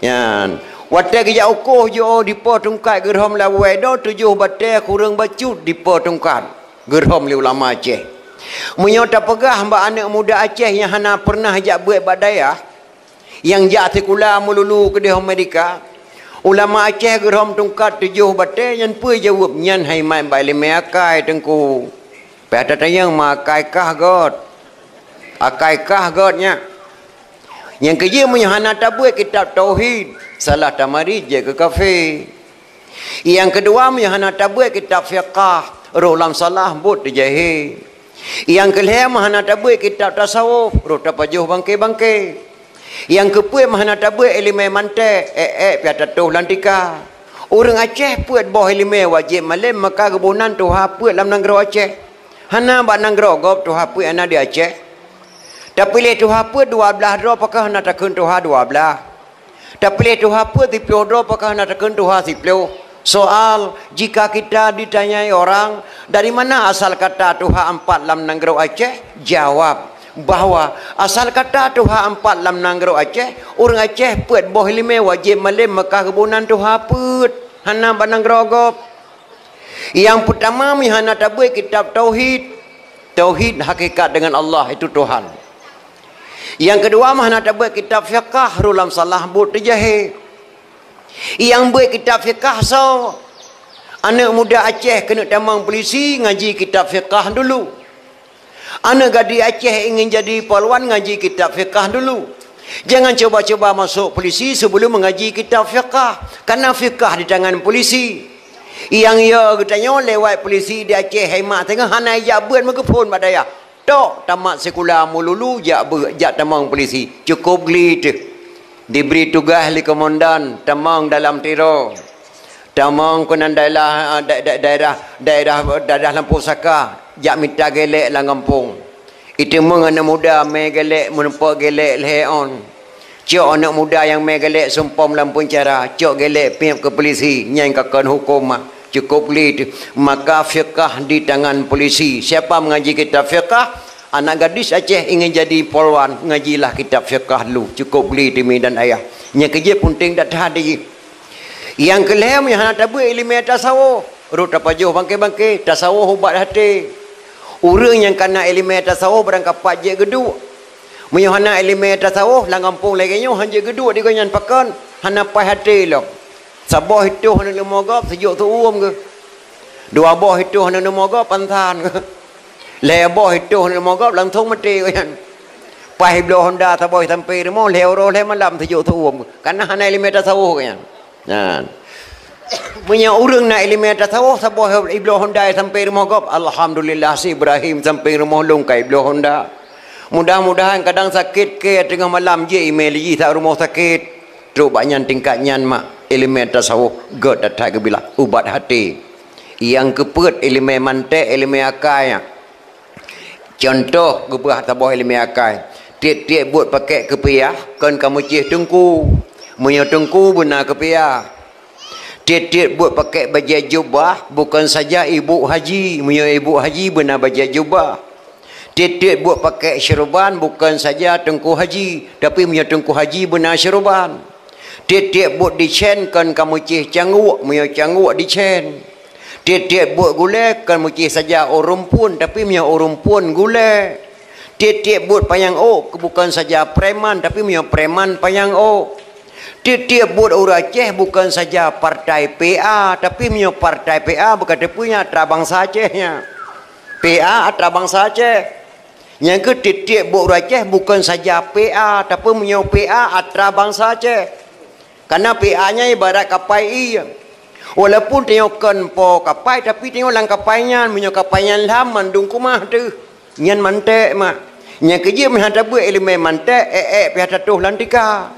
Nyan, watèe geujak ukoh jiôh dipo tungkat geurhom lé Abu Waido, tujoh batèe kureueng bacut dipo tungkat geurhom lé ulama Aceh. Meunyoe tapeugah bak aneuk muda Aceh nyang hana peureunah jak beuet bak dayah, nyang jak sikula meululu keudeh Amerika, ulama Aceh geurhom tungkat tujoh batèe, nyan peue jaweueb nyan hai mat bak ileumèe akai Teungku. Pih tatanyong ma akai kah göt. Akai kah göt nyan. Nyang keujeuet meunyoe hana tabeuet kitab tauhid, salah tamarit jeuet keu kafé. Nyang keudua meunyoe hana tabeuet kitab fiqah, roh lam salah buet teujahé. Nyang keulhèe meunyoe hana tabeuet kitab tasawuf, roh tapajoh bangke-bangke. Nyang keupeuet meunyoe hana tabeuet ileumèe mantek, ék-ék pih tatoh lam tika. Ureueng Aceh peuet boh ileumèe wajéb malém, maka geuboh nan tuha peuet lam nanggroe Aceh. Hana bak nanggroe gob tuha peuet hana di Aceh. Tapiléh tuha peuet dua blaih droe pakon hana takheun tuha dua blaih. Tapiléh tuha peuet siplôh droe pakon hana takheun tuha siplôh. Soal, jika kita ditanyai orang, "Dari mana asal kata tuha empat lam nanggroe Aceh?" Jawab bahwa asal kata tuha empat lam nanggroe Aceh, ureueng Aceh peuet boh ileumèe wajéb malém, maka geuboh nan tuha peuet. Hana bak nanggroe gob. Nyang peutama, meunyoe hana tabeuet kitab tauhid, tauhid hakikat dengan Allah, itu Tuhan. Nyang keudua, meunyoe hana tabeuet kitab fiqah, roh lam salah buet teujahé. Nyang beuet kitab fiqah soe? Aneuk muda Aceh keuneuk tamong polisi, ngaji kitab fiqah dulu. Aneuk gadih Aceh ingin jadi polwan, ngaji kitab fiqah dulu. Jangan cuba-cuba masuk polisi sebelum mengaji kitab fiqah, karena fiqah di tangan polisi. Nyang yo geutanyoe lewat polisi di Aceh, hai mak teungoh hana jak beuet meugeupon bak dayah. Tok tamat sikula meululu jak beuet, jak tamong polisi. Cukup gli teuh. Dibri tugaih lé komandan tamong dalam tiro. Tamong keunan daerah, da-, da-, daerah, daerah, daerah lam pusaka, jak mita gélek lam gampông. Iteumeung aneuk muda mè gèlèk, meurumpok gèlèk lhèe ôn. Cok aneuk muda nyang mè gèlèk sumpom lam peunjara, cok gèlèk piep keu polisi, nyan ka kon hukôm mah. Cukup gli teuh. Maka fiqah di tangan polisi. Siapa mengaji kitab fiqah? Anak gadis Aceh ingin jadi polwan, ngajilah kitab fiqah dulu. Cukup gli teuh mi dan ayah. Nyang keujeuet peunteng that that jih. Nyang keulhèe, meunyoe hana tabeuet ileumèe tasawuf, rot tapajoh bangke-bangke, tasawuf ubat até. Ureueng nyang kana ileumèe tasawuf barangkapat jeuet geuduek. Meunyoe hana ileumèe tasawuf, lam gampông lagèe nyoe han jeuet geuduek di gobnyan pakon, hana paih até lom. Saboh itôh aneuk leumo gob, seujok seu-uem geuh. Dua boh itôh aneuk leumo gob, pansan geuh. Lhèe boh itôh aneuk leumo gob, langsông maté gobnyan. Paih ibloe honda saboh sampoe rumoh, lhèe uroe lhèe malam seujok seu-uem geuh. Kana hana ileumèe tasawuf gobnyan. Nyan. Meunyoe ureueng na ileumèe tasawuf, saboh ibloe honda sampoe rumoh gob, alhamdulillah, si Ibrahim sampoe rumoh lôn ka ibloe honda. Mudah-mudahan kadang sakét kèe teungoh malam jeuet imè lé jih that rumoh sakét. Trok bak nyan tingkat nyan mak ileumèe tasawuf gèt that-that geubilang ubat até. Nyang keupeuet ileumèe mantèk, ileumèe akai nyan. Cuntoh geupeugah saboh ileumèe akai, tiep-tiep buet pakèk keupiah kon ka meucéh teungku, meunyoe teungku beuna keupiah. Tiep-tiep buet pakèk bajèe jubah, bukon saja ibu haji, meunyoe ibu haji beuna bajèe jubah. Tiep-tiep buet pakèk syeuruban, bukon saja teungku haji, tapi meunyoe teungku haji beuna syeuruban. Tiep-tiep buet dicén kon ka meucéh cangguk, meunyoe cangguk dicén. Tiep-tiep buet gulèe kon meucéh saja ureueng phon, tapi meunyoe ureueng phon gulèe. Tiep-tiep buet panyang ôk bukon saja preman, tapi meunyoe preman panyang ôk. Tiep-tiep buet ureueng Aceh bukon saja partai P A, tapi meunyoe partai P A bukon teupeu nyan atra bansa Aceh nyan. P A atra bansa Aceh. Nyang keu tiep-tiep buet ureueng Aceh bukon saja P A, tapi meunyoe P A atra bansa Aceh. Karena P A nyan ibarat kapai ie. Walaupun tanyoe kon po kapai, tapi tanyoe lam kapai nyan, meunyoe kapai nyan lham, mandum keumah teuh. Nyan mantèk mak. Nyang keujeuet meuhan tabeuet ileumèe mantèk, èk-èk pih tatoh lam tika.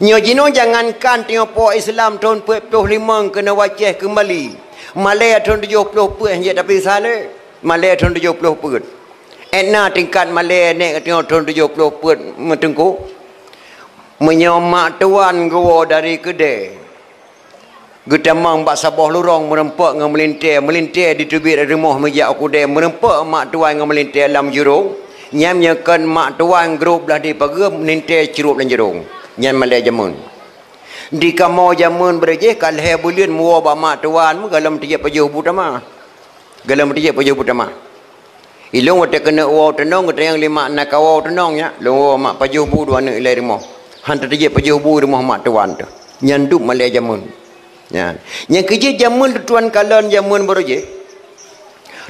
Nyoe jinoe jangankan tanyoe po Islam thon peuet ploh limong keuneuk u Aceh keumbali. Malèe thon tujoh ploh peuet han jeuet tapi saleh. Malèe thon tujoh ploh peuet. Èk na tingkat malèe nèk tanyoe thon tujoh ploh peuet meuteungku. Meunyoe mak tuan geuwoe dari keudè, geutamong bak saboh lurông meureumpok ngon meulintèe, meulintèe diteubiet rumoh meujak u keudè, meureumpok mak tuan ngon meulintèe lam jurông, nyan meunyoe kon mak tuan grob blah di pageue, meulintèe crueb lam jurông. Nyan malèe jameun. Di kamoe jameun beureuh jih ka lhèe buleuen meuwoe bak mak tuan, meugalom teujieb pajoh bu tamah. Galom teujieb pajoh bu tamah. Ilôn watèe keuneuk woe teunong, geutanyong lé mak na kawoe teunong nyak, lôn woe mak pajoh bu dua aneuk ilèe rumoh. Han teujieb pajoh bu rumoh mak tuan teuh. Nyan dum malèe jameun. Nyan. Nyang keujeuet jameun tuan kalon jameun beureuh jih.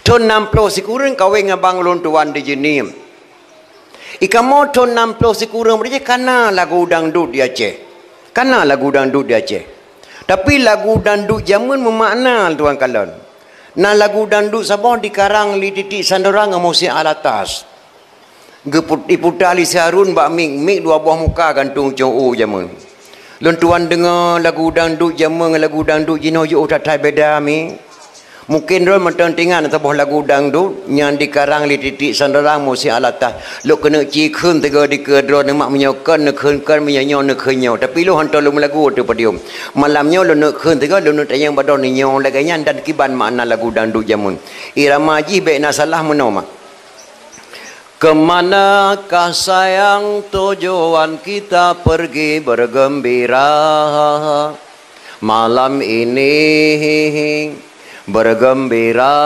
Thon nam ploh sikureueng kawén ngon bang lôn tuan di Jeunieb. Di kamoe thon nam ploh sikureueng beureuh jih kana lagu dangdut di Aceh. Kana lagu dangdut di Aceh. Tapi lagu dangdut jameun meumakna tuan kalon. Na lagu dangdut saboh dikarang lé Titik Sandora ngon Muhsin Alatas. Geupu-, iputa lé si Harun bak mik, mik dua boh muka gantung cong u jameun. Lôn tuan deungoe lagu dangdut jameun ngon lagu dangdut jinoe jiôh that-that beda mi. Mungken droe mantong teuingat saboh lagu dangdut nyang dikarang lé Titik Sandora Muhsin Alatas. Lôn keuneuk ci kheun sigoe dikeue droeneuh mak meunyoe kon neukheun kon, meunyoe nyoe neukheun nyoe. Tapi lôn hantom lôn meulagu ateueh podium. Malam nyoe lôn neuk kheun sigoe, lôn neuk tanyong bak droeneuh nyoe lagèe nyan dan kiban makna lagu dangdut jameun. Irama jih bèk na salah meunoe mak. Kemanakah sayang tujuan kita pergi bergembira? Malam ini bergembira,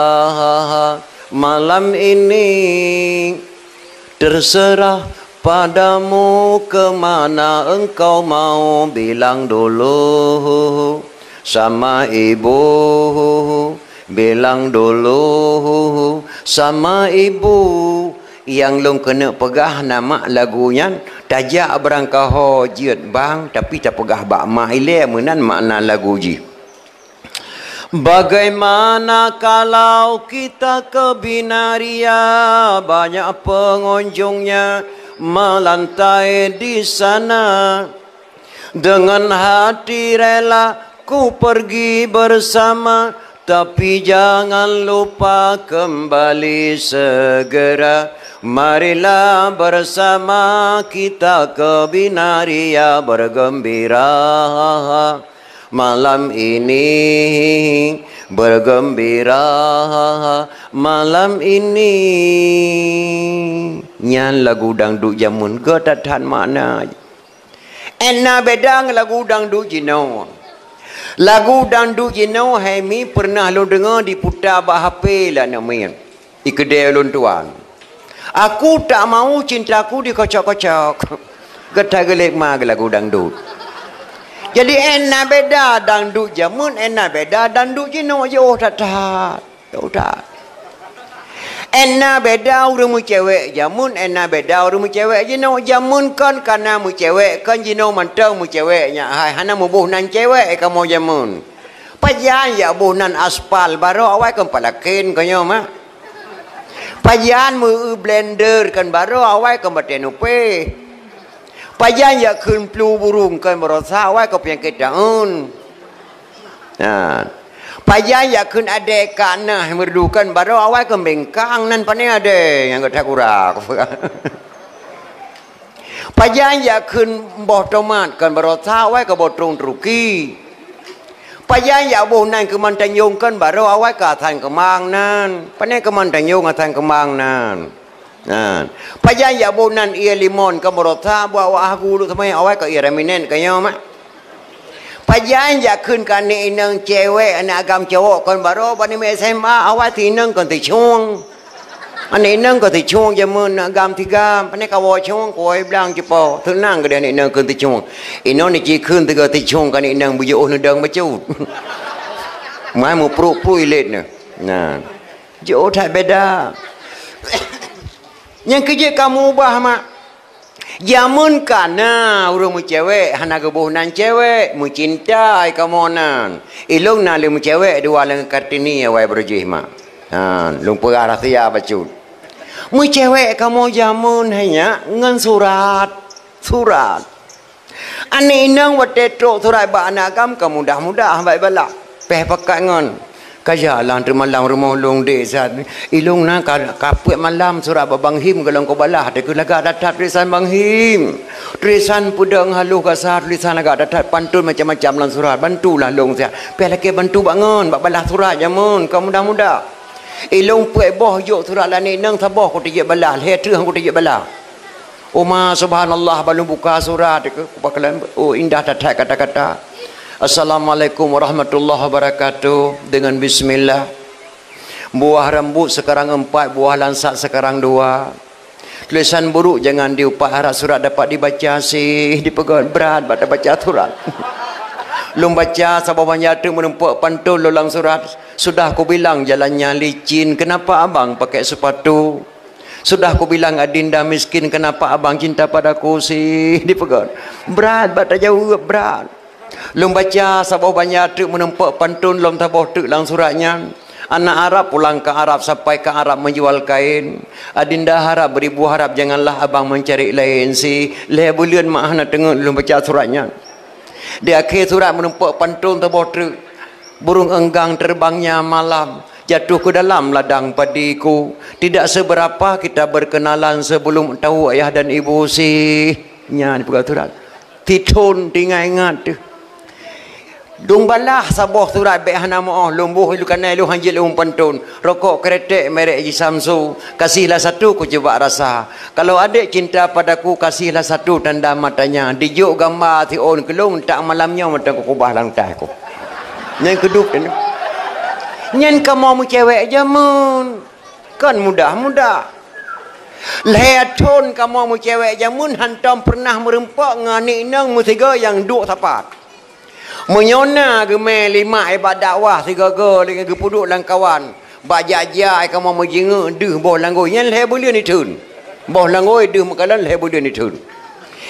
malam ini terserah padamu kemana engkau mau, bilang dulu sama ibu, bilang dulu sama ibu. Nyang lôn keuneuk peugah na mak lagu nyan, tajak barangkaho jeuet bang, tapi tapeugah bak mak ilèe meunan makna lagu jih. Bagaimana kalau kita ke Binaria, banyak pengunjungnya melantai di sana. Dengan hati rela ku pergi bersama, Tapi jangan lupa kembali segera. Marilah bersama kita ke Binaria bergembira malam ini, bergembira malam ini. Nyan lagu dangdut jameun, geuh that-that makna. Ena beda ngon lagu dangdut jinoe. Lagu dangdut jinoe hai mi pernah lôn deungoe diputa bak H P lé aneuk miet. Di keudè ulôn tuan. Aku tak mau cintaku dikocok-kocok. Geutak geulék ma lagu dangdut. Jadi ena beda dangdut jameun, ena beda dangdut jinoe, jiôh that-that. Teuh that. Ena beda ureueng meucewek jameun, ena beda ureueng meucewek jinoe. Jameun kon kana meucewek, kon jinoe mantong meucewek nyak hai, hana muboh nan cewek kamoe jameun. Pajan jak boh nan aspal baroe awai kon palaken konyoe mah. Pajan meu blender kon baroe awai kon batèe nupeh. Pajan jak kheun plu burung kon barosa awai kon peunyakét taun. Nah. Pajan jak kheun adèe ka nah meureudukan baroe awai kon bengkang nan pané adèe nyang geuh that gura. Pajan jak kheun boh tomat kon barosa awai kon boh trong Turki. Pajan jak boh nan keu mantanyong kon baroe awai kon asan keumang nan. Pané keu mantanyong asan keumang nan. Nah, pajan jak boh nan ie limon kon barosa buat wak hagu luk seumai awai kon ie raminet konyoe mah. Pajan jak kheun keu aneuk inong cewek, aneuk agam cowok kon baroe bak nibak S M A awai si inong kon si cueng. Aneuk inong kon si cueng jameun, aneuk agam si gam, pané kawoe cueng, kuwoe blang cipo. Seunang keudeh aneuk inong kon si cueng. Inong ni ci kheun teuga si cueng keu aneuk inong beujiôh neudong bacut. Mai meupruk-pruk ilét nyoe. Nah. Jiôh that beda. Nyang keujeuet kamoe ubah mak. Jameun kana ureueng meucewek hana geuboh nan cewek, meucinta ai kamoe nan. Ilong na lé meucewek dua lam Kartini awai beurujih mak. Ha, lôn peugah rahsia bacut. Meucewek kamoe jameun hai nyak ngon surat. Surat. Aneuk inong watèe trok surat bak aneuk agam ka mudah-mudah bak ibalah. Pèh pakat ngon. Ka jalan teumalam rumoh lôn dek sat. Ilong na ka, ka peuet malam surat bak Bang Him golom kubalah. Teuka lagak that-that tulisan Bang Him. Tulisan peudong halôh gasa, tulisan lagak that-that pantôn macam-macam lam surat. Bantulah lôn siat. Pèh lakèe bantu bak ngon, bak balah surat jameun. Ka mudah-mudah. Ilong peuet boh jok surat lam aneuk inong saboh kuteujeuet balah. Lhèe treuk kuteujeuet balah. Uma, subhanallah, ban lôn buka surat, oh, indah that-that kata-kata. Assalamualaikum warahmatullahi wabarakatuh. Dengan bismillah. Buah rambut sekarang empat, buah langsat sekarang dua. Tulisan buruk jangan diupat, harap surat dapat dibaca sih, dipeugah brat bak tabaca surat. Lôn baca saboh banyak teuk meureumpok pantôn lôn lam surat. Sudah kubilang jalannya licin, kenapa abang pakai sepatu? Sudah kubilang adinda miskin, kenapa abang cinta padaku sih? Dipeugah. Brat bak tajaweueb, brat. Lôn baca saboh banyak teuk meureumpok pantôn lom saboh teuk lam surat nyan. Anak Arab pulang ke Arab, sampai ke Arab menjual kain. Adinda harap beribu harap, janganlah abang mencari lain sih. Lhèe buleuen mak hana teungeut lôn baca surat nyan. Di akhé surat meureumpok pantôn saboh teuk. Burung enggang terbangnya malam, jatuh ke dalam ladang padiku. Tidak seberapa kita berkenalan sebelum tahu ayah dan ibu sih. Nyan peugah surat. Tithon teuingat-ingat teuh. Lôn balah saboh surat bèk hana meu'oh, lôn boh ilôn kanai lôn hanjeuet lôn pantôn. Rokok kretek merek Jisamsu, kasihlah satu kucoba rasa. Kalau adik cinta padaku, kasihlah satu tanda matanya. Dijok gamba siôn keu lôn, tak malam nyoe mantong kukubah lam tah ku. Nyan keudeup nyan. Nyan kamoe meucewek jameun. Kon mudah-mudah. Lhèe thon kamoe meucewek jameun hantom peureunah meureumpok ngon aneuk inong meusigoe nyang duek sapat. Meunyoe na geumè limak ibadat wah sigoe-goe lagèe geupeuduek lam kawan, bak jak-jak kamoe meujeungeuk deuh boh langgôi nyan lhèe buleuen itheun. Boh langgôi deuh meukalon lhèe buleuen itheun.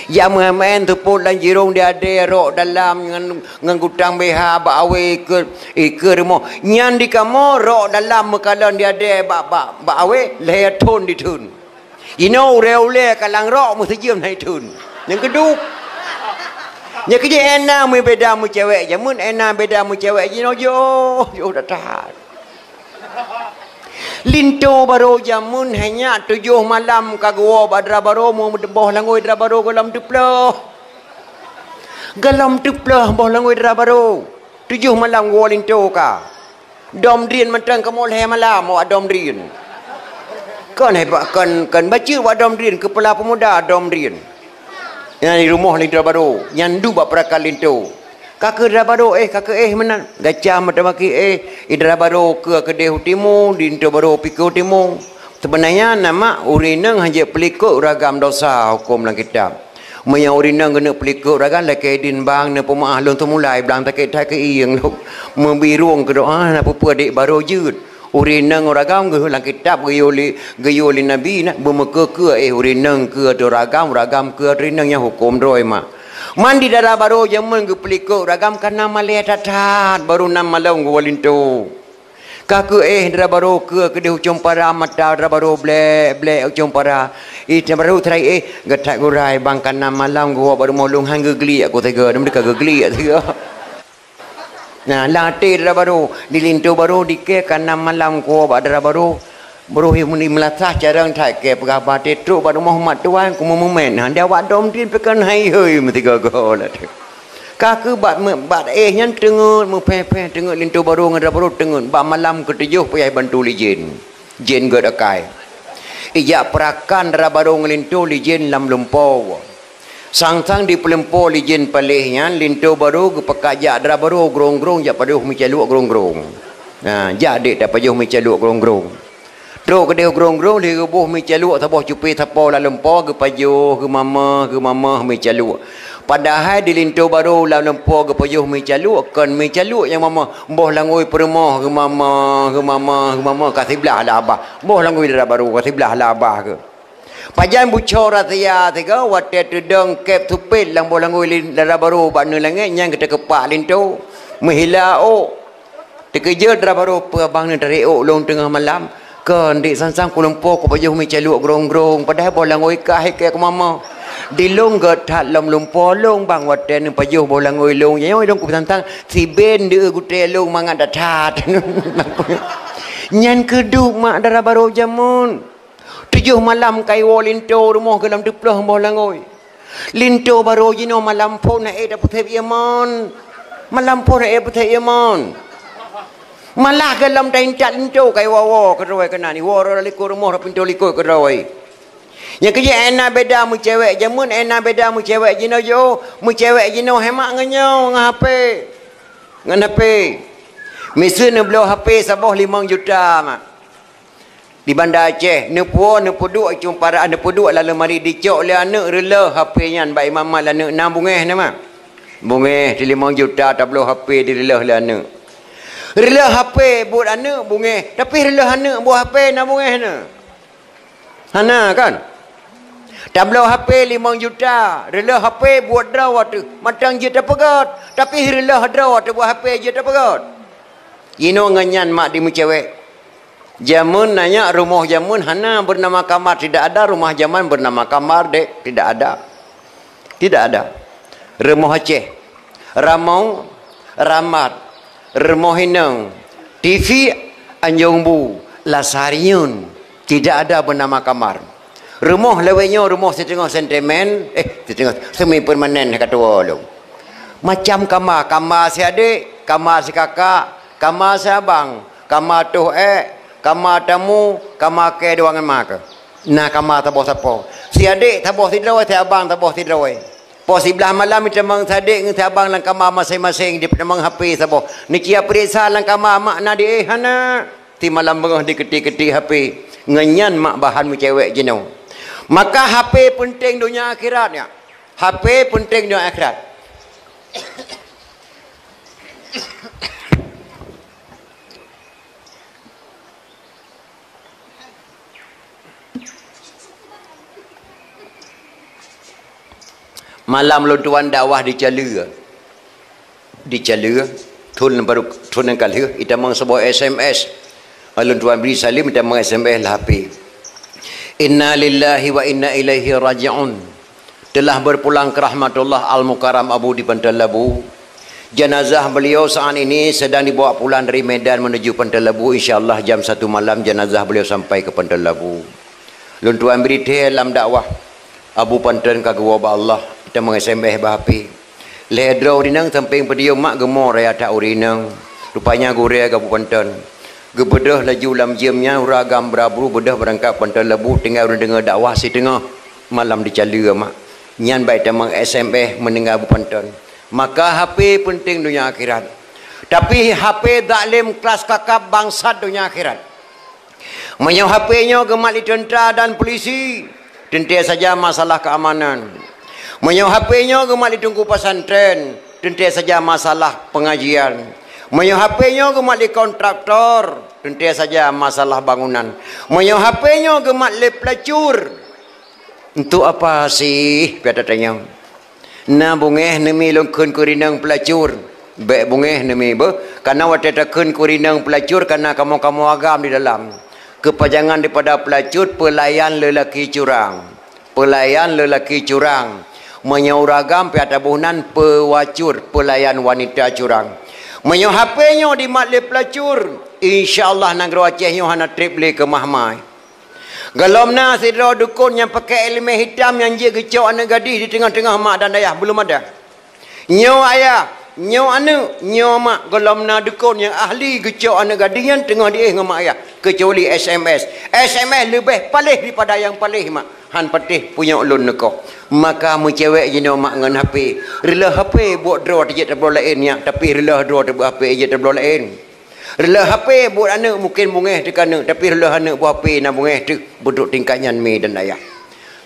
Jak meu'en-meu'en seupôt lam jirong di adèe rok dalam ngon, ngon gutang B H bak awé ikeue, ikeue rumoh. Nyan di kamoe rok dalam meukalon di adèe bak, bak, bak awé lhèe thon ditheun. Jinoe ulèe-ulèe kalang rok meusijeuem hai theun. Nyang keudeup. Nyan keuh jih éh na meubeda meucewek jameun, éh na beda meucewek jinoe jiôh, jiôh that-that. Linto barô jameun hai nyak tujoh malam ka geuwoe bak dara barô, meu-, boh langôi dara barô gohlom teuplôh. Gohlom teuplôh boh langôi dara barô. Tujoh malam geuwoe linto ka. Dom drien mantong kamoe lhèe malam awak dom drien. Kon hebat, kon, kon bacut awak dom drien, keupeula peumuda dom drien. Nyan di rumoh linto barô, nyan duek bak peurakan linto. Ka keuh dara barô éh, ka keuh éh meunan. Gacah meutamaki éh, di dara barô keue keudeh u timu, di linto barô pike u timu. Seubeunanya na mak ureueng inong hana jeuet peulikot ragam dosa huköm lam kitab. Meunyoe ureueng inong geuneuk peulikot ragam lakée idin bang, neupeumeu'ah lôn teumulai blang takét that keu ieng lôn. Meubirong keu doa, na peue-peue dék barô jeuet. Ureueng inong ragam geuh lam kitab geuyue lé, geuyue lé Nabi na, beumeukeue-keue éh ureueng inong keue ateueh ragam, ragam keue ateueh ureueng inong, nyan huköm droe mak. Man di dara barô jameun geupeulikot ragam ka na malèe that-that, barô nam malam geuwoe linto. Ka keuh éh dara barô keue keudeh u cong para, mata dara barô blek-blek u cong para. Ih, dara barô teurai éh, geuthat geurai bang ka nam malam geuwoe bak rumoh lôn, han geugliek ku teuga, dan meudeh ka geugliek teuga. Nah, lam até dara barô, di linto barô dikée ka nam malam kuwoe bak dara barô. Barô hi meulasah carông that kée peugah bak até trok bak rumoh mak tuan ku meumeumen. Nah, di awak dom tin peukan hai-hai meusigoe goe lah tu. Ka keuh bak me-, bak éh nyan teungeut, meupheh-pheh teungeut linto barô ngon dara barô teungeut. Bak malam keutujoh payah bantu lé jén. Jén gét akai. Ijak peurakan dara barô ngon linto lé jén lam lumpoe. Sang-sang dipeulimpo lé jén paléh nyan, linto barô geupeugah jak dara barô grong-grong jak pajoh meucaluek grong-grong. Ha, jak dék tapajoh meucaluek grong-grong. Trok keudeh grong-grong lheueh geuboh meucaluek saboh cupe sapo lam lumpoe geupajoh, geumamah, geumamah meucaluek. Padahai di linto barô lam lumpoe geupajoh meucaluek kon meucaluek nyang mamah, boh langôi peurumoh geumamah, geumamah, geumamah ka siblah lam abah. Boh langôi dara barô ka siblah lam abah keuh. Pajan bucok rahsia sigoe watée teudong kép supet lam boh langôi lin-, dara barô bak neulangét nyan geuteukepak linto meuhila ôk. Teukeujot dara barô peue abang neutarek ôk lôn teungoh malam. Kon dék sang-sang kulumpo kupajoh meucaluek grong-grong padahai boh langôi kah ikée keumama. Di lôn gét that lom lumpo lôn bang watée neupajoh boh langôi lôn. Nyoe lôn kupeusantang siben deuh gutée lôn mangat that-that. Nyan keuh duek mak dara barô jameun. Tujoh malam ka iwoe linto rumoh gohlom teuploh boh langôi. Linto barô jinoe malam phon na ék tapeusép ié mon. Malam phon na ék peusép ié mon. Malah gohlom taintat linto ka iwoe-woe keudroe keunan. Iwoe rot likot rumoh rot pintoe likot keudroe. Nyang keujih éh na beda meucewek jameun, éh na beda meucewek jinoe jiôh. Meucewek jinoe hemat ngon nyoe ngon H P. Ngon H P. Miseue neubloe H P saboh limong juta mak. Di Banda Aceh, neupuwoe, neupeuduek i cong para, neupeuduek lam leumari, dicok lé aneuk reuleuh H P nyan bak ié mamat lé aneuk, na bungéh na mak. Bungéh silimong juta tabloe H P direuleuh lé aneuk. Reuleuh H P buet aneuk bungéh, tapi reuleuh aneuk buet H P na bungéh na. Hana kan? Tabloe H P limong juta, reuleuh H P buet droe ateueh, mantong jeuet tapeugét, tapi reuleuh droe ateueh buet H P jeuet tapeugét. Jinoe ngon nyan mak dimeucewek. Jameun na nyak rumoh jameun hana bernama kamar, tidak ada rumah zaman bernama kamar, dek, tidak ada. Tidak ada. Rumoh Aceh, ramong, ramat, rumoh inong, T V, anjong bu, lasariun, tidak ada bernama kamar. Rumoh lawét nyoe rumoh siteungoh sentimen, eh, siteungoh semi permanen ka tuwoe lom. Macam kama, kama siadek, kama sikakak, kama siabang, kama toh ék, kama tamu, kama kée dua ngon ma keuh. Na kama saboh sapo. Siadek saboh sidroe, siabang saboh sidroe. Po siblaih malam jitamong siadek ngon siabang lam kama maséng-maséng, jipeutamong H P saboh. Neuci peuriksa lam kama mak na di éh hana. Simalam beungoh diketik-ketik H P. Ngon nyan mak bahan meucewek jinoe. Maka H P peunteng donya akhirat nyak. H P peunteng donya akhirat. Malam lôn tuan dakwah di Caleue. Di Caleue, thon baru, thon nyang ka lheueh, jitamong saboh S M S. Lôn tuan bri saleuem, jitamong S M S lam H P. Inna lillahi wa inna ilaihi raji'un. Telah berpulang ke rahmatullah Al-Mukarram Abu di Panton Labu. Jenazah beliau saat ini sedang dibawa pulang dari Medan menuju Panton Labu. Insya Allah jam satu malam jenazah beliau sampai ke Panton Labu. Lôn tuan bri thèe lam dakwah. Abu Panton ka geuwoe bak Allah, teuma S M S bak H P. Lhèe droe ureueng inong sampéng podium mak geumoe raya that ureueng inong. Rupanya gurèe Abu Panton. Geubeudôh laju lam jeuem nyan, ureueng agam beurabru beudôh beurangkat Panton Labu, tinggai ureueng deungö dakwah siteungoh malam di Caleue mak. Nyan bak teuma S M S meuninggai Abu Panton. Maka H P peunteng donya akhirat. Tapi H P zalim kelas kakap bangsat donya akhirat. Meunyoe H P nyoe geumat lé teuntra dan polisi, teuntèe saja masalah keamanan. Meunyoe H P nyoe geumat lé teungku pesantren, teuntèe saja masalah pengajian. Meunyoe H P nyoe geumat lé kontraktor, teuntèe saja masalah bangunan. Meunyoe H P nyoe geumat lé pelacur, untuk apa sih, pian tatanyong? Na beungèh neumi lôn kheun keu ureueng inong pelacur. Bèk beungèh neumi beuh, kareuna watèe takheun keu ureueng inong pelacur, kareuna kamoe-kamoe agam di dalam. Keupanjangan daripada pelacur, pelayan lelaki curang. Pelayan lelaki curang. Meunyoe ureueng agam pian taboh nan, pewacur, pelayan wanita curang. Meunyoe H P nyoe dimat lé pelacur, insya Allah nanggroe Aceh nyoe hana trép lé keumah-mah. Gohlom na sidroe dukon nyang pakèk ileumèe hitam nyang jeuet geucok aneuk gadih di teungoh-teungoh mak dan ayah, beulom ada. Nyoe ayah, nyoe aneuk, nyoe mak, gohlom na dukon nyang ahli geucok aneuk gadih nyan teungoh diéh ngon mak ayah, keucuali S M S. S M S leubeh paléh daripada nyang paléh mak. Han patéh punyok lôn neukoh. Maka meucewek jinoe mak ngon H P. Reuloh H P buet droe teujeuet tabloe laén nyak, tapi reuloh droe teubeuet H P jeuet tabloe laén. Reuloh H P buet aneuk mungken beungèh teuh keu aneuk, tapi reuloh aneuk buet H P na beungèh teuh, beuduek tingkat nyan mi dan ayah.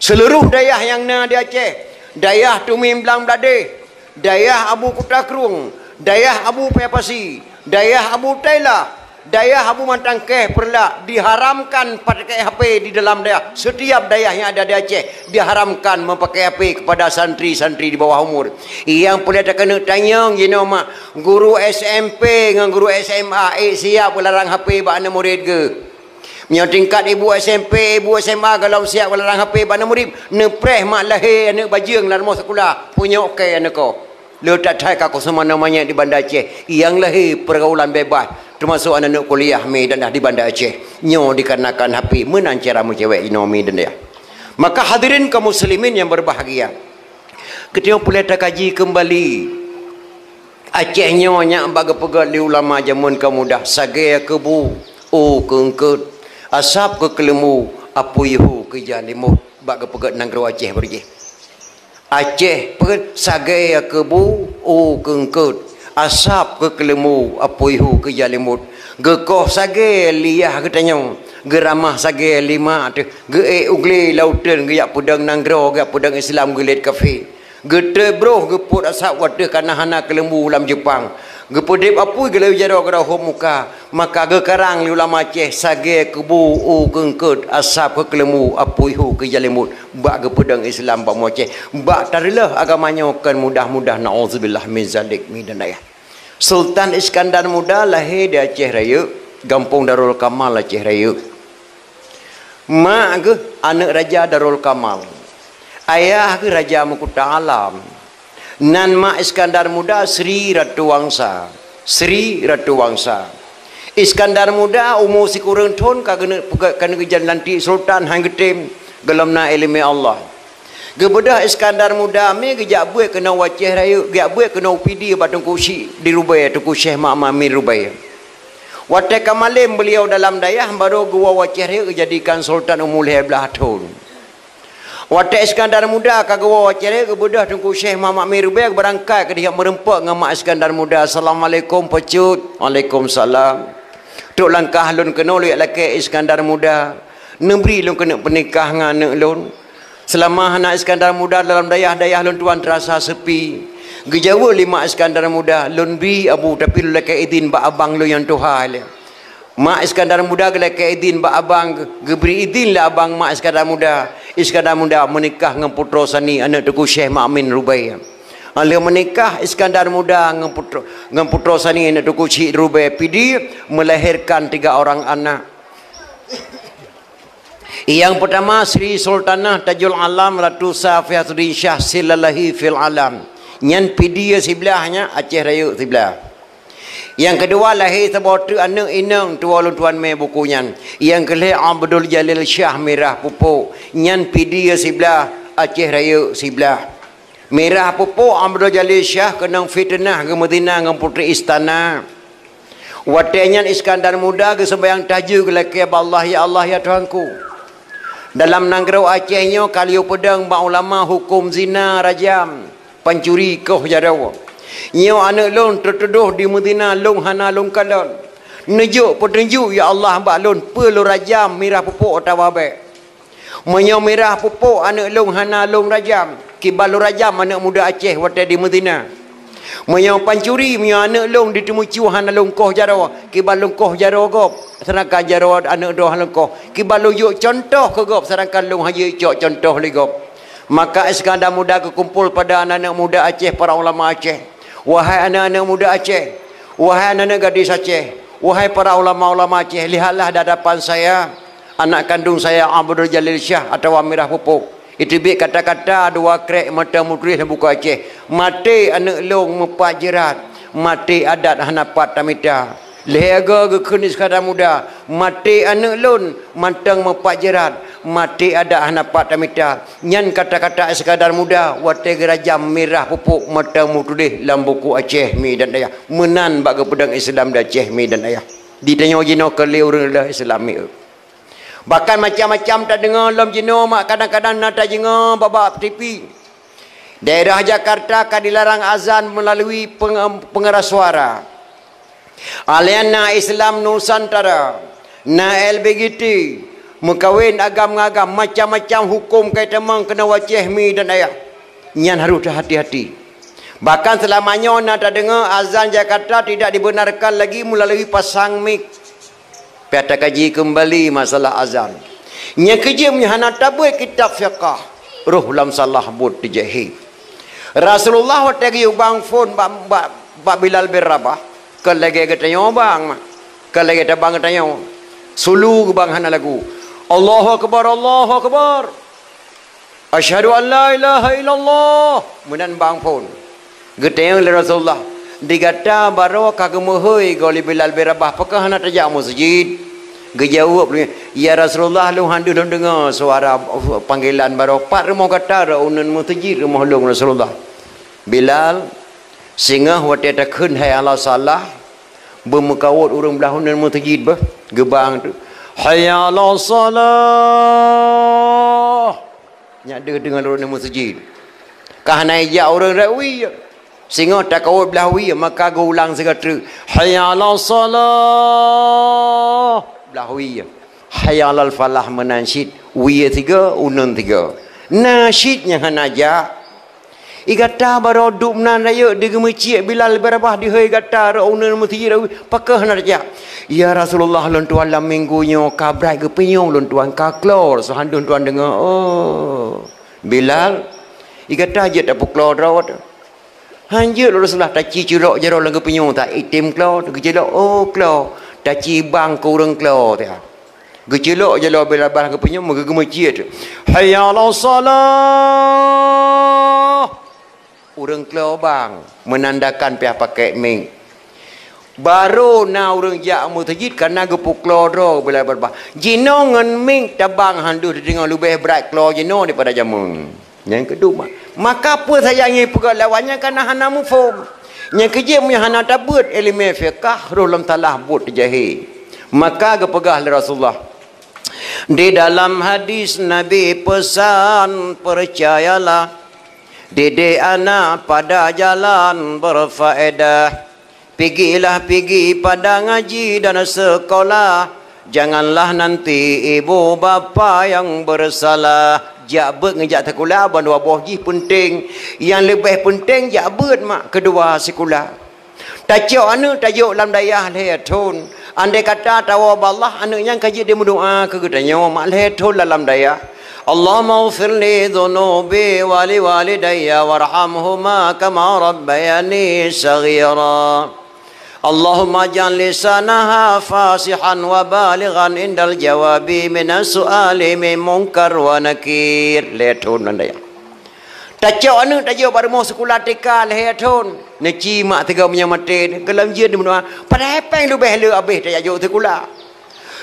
Seuluruh dayah nyang na di Aceh, dayah Tumieng Blang Bladeh, dayah Abu Kuta Krueng, dayah Abu Paya Pasi, dayah Abu Taila, dayah Abu Mantangkeh Peureulak diharamkan pakèk H P di dalam dayah. Setiap dayah yang ada di Aceh diharamkan memakai H P kepada santri-santri di bawah umur. Nyang peureulèe takeuneuk tanyong jinoe mak, guru S M P ngon guru S M A ék siap geularang H P bak aneuk murit geuh. Meunyoe tingkat ibu S M P, ibu S M A gohlom siap geularang H P bak aneuk murit, neupreh mak lahé aneuk bajeueng lam rumoh sikula, punyok kèe aneuk koh. Le that-that ka kuseumanoe manyét di Banda Aceh, nyang lahé peurgaulan bebas, teumasok aneuk-aneuk kuliah mi dan di Banda Aceh. Nyoe dikarenakan H P meunan cara meucewek jinoe mi dan ayah. Maka hadirin kaum muslimin yang berbahagia, Keuteungoh peureulèe takaji keumbali. Aceh nyoe nyak bak geupeugöt lé ulama jameun ka mudah, sagai keu bu, u keu eungkôt, asab keu keuleumbu, apui hu keu jalimot, bak geupeugöt nanggroe Aceh beurijih. Aceh peuet sagai keu bu, u keu eungkôt, asab keu keuleumbu, apui hu keu jalimot. Geukoh sagai liyah geutanyoe, geuramah sagai lima teuh, geuék u glé lauteuen geujak peudong nanggroe, geujak peudong Islam geulet kafé. Geutrép broh geupôt asab watèe ka na hana keuleumbu lam Jeupang. Geupeudép apui geulheueh jaroe geurahom muka. Maka geukarang lé ulama Aceh sagai keu bu, u keu eungkôt, asab keu keuleumbu, apui hu keu jalimot. Bak geupeudong Islam bak Aceh. Bak tareuloh agama nyoe kon mudah-mudah, naudzubillah min zalik, mi dan ayah. Sultan Iskandar Muda lahé di Aceh Rayeuk, gampông Darul Kamal Aceh Rayeuk. Mak geuh aneuk Raja Darul Kamal. Ayah geuh Raja Meukuta Alam. Nan mak Iskandar Muda Sri Ratu Wangsa. Sri Ratu Wangsa. Iskandar Muda umu sikureueng thon ka geuneuk peugöt, ka geuneuk geujan lantik sultan, han geutem, gohlom na ileumèe Allah. Geubeudôh Iskandar Muda mi geujak beuet keunoe u Aceh Rayeuk, geujak beuet keunoe u Pidie bak Teungku Chik di Rubèe, Teungku Syekh Muhammad Amin Rubèe. Watèe ka malem beuliau dalam dayah, barô geuwoe u Aceh Rayeuk geujadikan sultan umu lhèe blaih thon. Watèe Iskandar Muda ka geuwoe u Aceh Rayeuk, geubeudôh Teungku Syekh Muhammad Amin Rubèe geubeurangkat keudéh jak meureumpok ngon mak Iskandar Muda. "Assalamualaikum, Pak Cut." "Waalaikumsalam." "Trok langkah lôn keunoe lôn jak lakèe Iskandar Muda. Neubri lôn keuneuk peunikah ngon aneuk lôn." Seulama hana Iskandar Muda dalam dayah, dayah lôn tuan teurasa seupi. Geujaweueb lé mak Iskandar Muda, "Lôn bi, Abu, tapi lôn lakèe idhin bak abang lôn nyang tuha ilèe." Mak Iskandar Muda geulakèe idhin bak abang, geubri idhin lé abang mak Iskandar Muda. Iskandar Muda meunikah ngon Putroe Sani, aneuk Teungku Syekh Muhammad Amin Rubèe. Lheueh meunikah Iskandar Muda ngon Putroe, ngon Putroe Sani, aneuk Teungku Chik Rubèe Pidie, melahirkan tiga orang anak. Nyang peutama Sri Sultanah Tajul Alam Ratu Safiyatuddin Syah Silalahi fil Alam. Nyan Pidie siblaih nyan, Aceh Rayeuk siblaih. Nyang keudua lahé saboh teuk aneuk inong tuwoe lôn tuan mé buku nyan. Nyang keulhèe Abdul Jalil Syah Mirah Pupuk. Nyan Pidie siblaih, Aceh Rayeuk siblaih. Mirah Pupuk Abdul Jalil Syah keunong fiteunah geumeuzina ngon putri istana. Watèe nyan Iskandar Muda geuseumbahyang tahajud geulakèe bak Allah, "Ya Allah, ya Tuhanku." Dalam nanggroe Aceh nyoe ka lheueh peudong bak ulama huköm zina rajam, pancuri koh jaroe. Nyoe aneuk lôn teutudoh jimeuzina lôn hana lôn kalon. Neujok peutunjuk, ya Allah, bak lôn peue lôn rajam, Mirah Pupuk atawa bèk. Meunyoe Mirah Pupuk aneuk lôn hana lôn rajam, kiban lôn rajam aneuk muda Aceh watèe jimeuzina. Meunyoe pancuri, meunyoe aneuk lôn jiteumeucue hana lôn koh jaroe, kiban lôn koh jaroe gob, seudangkan jaroe aneuk droe hana lôn koh, kiban lôn jok cuntoh keu gob, seudangkan lôn hana jicok cuntoh lé gob. Maka Iskandar Muda geukumpol pada aneuk-aneuk muda Aceh, para ulama Aceh. Wahai aneuk-aneuk muda Aceh, wahai aneuk-aneuk gadis Aceh, wahai para ulama-ulama Aceh, lihatlah di hadapan saya, anak kandung saya Abdul Jalil Syah atawa Mirah Pupuk. Iteubiet kata-kata dua krek mantong meutuléh lam buku Aceh, "Maté aneuk lôn meupat jeurat, maté adat hana pat tamita." Lhèe goe geukheun Iskandar Muda, "Maté aneuk lôn mantong meupat jeurat, maté adat hana pat tamita." Nyan kata-kata Iskandar Muda watèe geurajam Mirah Pupuk mantong meutuléh lam buku Aceh Mi dan Dayah. Meunan bak geupeudong Islam di Aceh Mi dan Dayah. Di tanyoe jinoe keu lé ureueng Islam mi. Bahkan macam-macam tadeungoe lom jinoe, mak, kadang-kadang na tadeungoe bak-bak T V. Daerah Jakarta ka dilarang azan melalui penge-, pengeras suara. Aliansa Islam Nusantara, na L B G T, meukawen agam ngon agam, macam-macam huköm ka itamong keunoe u Aceh Mi dan Dayah. Nyan harôh teuhati-hati. Bahkan seulama nyoe na tadeungoe azan Jakarta tidak dibenarkan lagi melalui pasang mik. Pih takaji keumbali masalah azan. Nyang keujeuet meunyoe hana tabeuet kitab fiqah, roh lam salah buet teujahi. Rasulullah watèe geuyue bang phon bak, bak, bak Bilal bin Rabah, kon lagèe geutanyoe bang, kon lagèe tabang geutanyoe. Sulu geubang hana lagu. "Allahu Akbar, Allahu Akbar. Asyhadu an la ilaha illallah." Meunan bang phon. Geutanyong lé Rasulullah, "Di gata baroe ka geumeuhôi goe lé Bilal bin Rabah, pakon hana tajak meuseujid?" Geujaweueb lé, "Ya Rasulullah, lôn han deuh lôn deungoe suara panggilan baroe, 'Pat rumoh gata?' Rot uneuen meuseujid rumoh lôn, Rasulullah." Bilal, singoh watèe takheun hayya 'alas shalah, beumeukawöt ureueng blah uneuen meuseujid beuh, geubang teuk, "Hayya 'alas shalah." Nyak deuh deungon ureueng meuseujid. Ka hana ijak ureueng rot wie. Singoh takawöt blah wie, maka geuulang sigoe treuk, "Hayya 'alas shalah." Blah wie. "Hayya 'alal falah" meunan cit, wie sigoe, uneuen sigoe. Na cit nyang hana jak. "I gata baroe duek meunan rayeuk di geumeuciek Bilal bin Rabah dihôi gata rot uneuen meuseujid, pakon hana tajak?" "Ya Rasulullah, lôn tuan lam minggu nyoe ka brat geupinyueng lôn tuan, ka klo, soe han deuh tuan deungoe." "Oh." "Bilal, i gata jeuet tapeuklo droe?" "Han jeuet lôn Rasulullah, taci culok jaroe lam geupinyueng, ta item klo, geuculok, oh klo, taci bang keu ureueng klo teuh." Geuculok jaroe Bilal bak geupinyueng, meugeumeuciek, "Hayya 'alas shalah." Ureueng klo bang, meunandakan pih pakèk mik. Barô na ureueng jak meuseujid kareuna geupeuklo droe Bilal bin Rabah. Jinoe ngon mik tabang han deuh tadeungoe, leubeh brat klo jinoe daripada jameun. Nyang keudua, maka peue saja nyang peugah lawan nyan kareuna hana muphom. Nyang keujeuet meunyoe hana tabeuet ileumèe fiqah, roh lam salah buet teujahi. Maka geupeugah lé Rasulullah, di dalam hadis Nabi peusan, "Percayalah, didik anak pada jalan berfaedah." Pigilah pigi pada ngaji dan sekolah, janganlah nanti ibu bapa yang bersalah. Jak beuet ngon jak sikula ban dua boh jih peunteng. Nyang leubeh peunteng jak beuet mak, keudua sikula. Tacok aneuk tajok lam dayah lhèe thon. Andai kata tawoe bak Allah, aneuk nyan ka jeuet dimeudoa keu geutanyoe mak lhèe thon lam dayah. Allahumma ighfir li dzunubi wa li walidayya warhamhuma kama rabbayani shaghira. Allahumma ja'al lisanaha fasihan wa balighan indal jawabi minas su'ali min munkar wa nakir. Lhèe thôn nan dayah. Tacok aneuk tajok bak rumoh sikula T K lhèe thôn. Neuci mak teuga meunyoe maté, keulam jeuet meunoe. Padahai péng leubeh le abéh tajak jok sikula.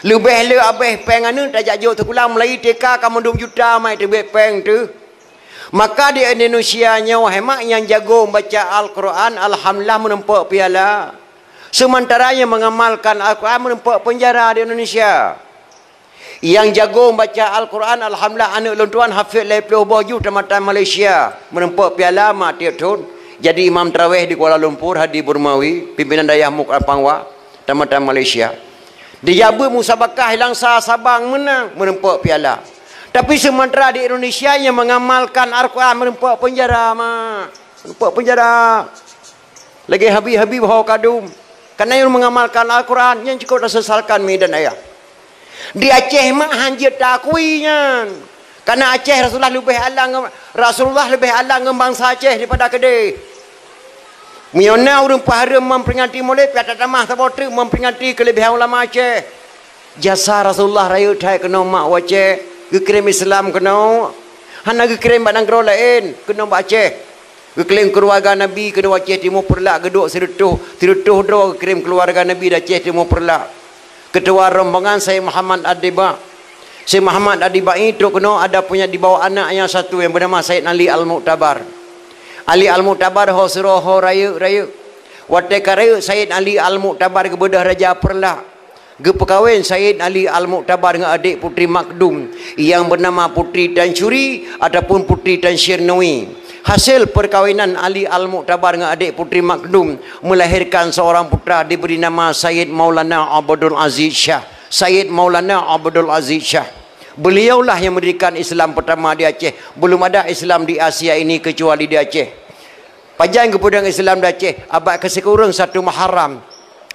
Leubeh le abéh péng aneuk tajak jok sikula, mulai T K ka mandum juta mai teubit péng teuh. Maka di Indonesia nyoe, hai mak, nyang jago baca Al-Quran, alhamdulillah, meurumpok piala. Seumantara nyang mengamalkan Al-Quran meurumpok penjara di Indonesia. Nyang jago baca Al-Quran, alhamdulillah, aneuk lôn tuan hafid lhèe ploh boh juh tamatan Malaysia, meurumpok piala mak tiep thôn. Jadi imam taraweh di Kuala Lumpur, Hadi Burmawi, pimpinan dayah Muk Pangwa, tamatan Malaysia. Dijak beuet musabakah i Langsa, Sabang, meunang, meurumpok piala. Tapi seumantara di Indonesia nyang mengamalkan Al-Quran meurumpok penjara, mak. Meurumpok penjara. Lagèe Habib-Habib ho kadum. Karena nyang mengamalkan Al-Quran, nyang cukup tasesalkan, mi dan ayah. Di Aceh mak han jeuet takui nyan. Karena Aceh Rasulullah leubeh alang ngon, Rasulullah leubeh alang ngon bansa Aceh daripada keudeh. Meunyoe na ureueng peuhareuem memperingati Maulid, pih tatamah saboh treuk memperingati keulebihan ulama Aceh. Jasa Rasulullah rayeuk that keunoe mak u Aceh, geukirém Islam keunoe. Hana geukirém bak nanggroe laén, keunoe bak Aceh. Geukirém keuluwarga Nabi keunoe Aceh Timu Peureulak, geuduek sireutôh, sireutôh droe geukirém keuluwarga Nabi di Aceh Timu Peureulak. Keutua rombongan Said Muhammad Ad-Diba. Said Muhammad Ad-Dibai trok keunoe, adapun nyang dibawa anak nyang satu nyang beunama Said Ali Al-Mu'tabar. Ali Al-Mu'tabar ho sidroe ho rayeuk-rayeuk. Watèe ka rayeuk, Said Ali Al-Mu'tabar geubeudôh Raja Peureulak. Geupeukawen Said Ali Al-Mu'tabar ngon adék Putri Makdum nyang beunama Putri Tansyuri ataupun Putri Tansyirnui. Hasil peukawinan Ali Al-Mu'tabar ngon adék Putri Makdum melahirkan seorang putra diberi nama Said Maulana Abdul Aziz Syah. Said Maulana Abdul Aziz Syah. Beliaulah yang mendirikan Islam pertama di Aceh. Belum ada Islam di Asia ini kecuali di Aceh. Pajan geupeudong Islam di Aceh? Abad keusikureueng satu Muharram,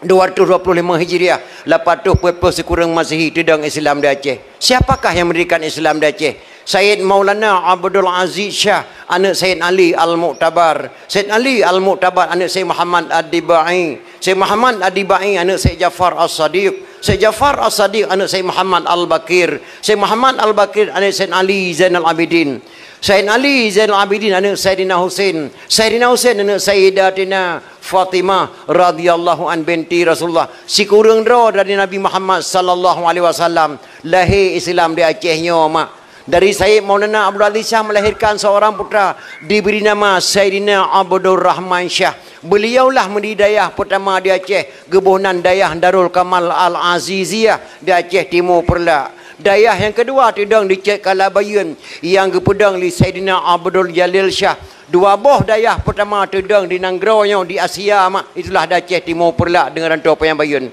dua ratus dua puluh lima Hijriah, lapan ratus empat puluh sikureueng Masehi, teudong Islam di Aceh. Siapakah yang mendirikan Islam di Aceh? Said Maulana Abdul Aziz Syah, aneuk Said Ali Al-Mu'tabar. Said Ali Al-Mu'tabar, aneuk Said Muhammad Ad-Dibai. Said Muhammad Ad-Dibai, aneuk Said Jafar As-Sadiq. Said Jafar As-Sadiq, aneuk Said Muhammad Al-Baqir. Said Muhammad Al-Baqir, aneuk Said Ali Zainal Abidin. Said Ali Zainal Abidin, aneuk Saidina Husain. Saidina Husain, aneuk Sayyidatina Fatimah radhiyallahu an binti Rasulullah. Sikureueng droe dari Nabi Muhammad sallallahu alaihi wasallam. Lahé Islam di Aceh nyoe, mak. Dari Said Maulana Abdul Aziz Syah melahirkan seorang putra, diberi nama Saidina Abdul Rahman Syah. Beliaulah mendiri dayah pertama di Aceh, geuboh nan Dayah Darul Kamal Al-Aziziyah di Aceh Timu Peureulak. Dayah nyang keudua teudong di Cot Kalabayeuen, nyang geupeudong lé Saidina Abdul Jalil Syah. Dua boh dayah pertama teudong di nanggroe nyoe di Asia, mak, itulah di Aceh Timu Peureulak deungon Ranto Panyang Bayeuen.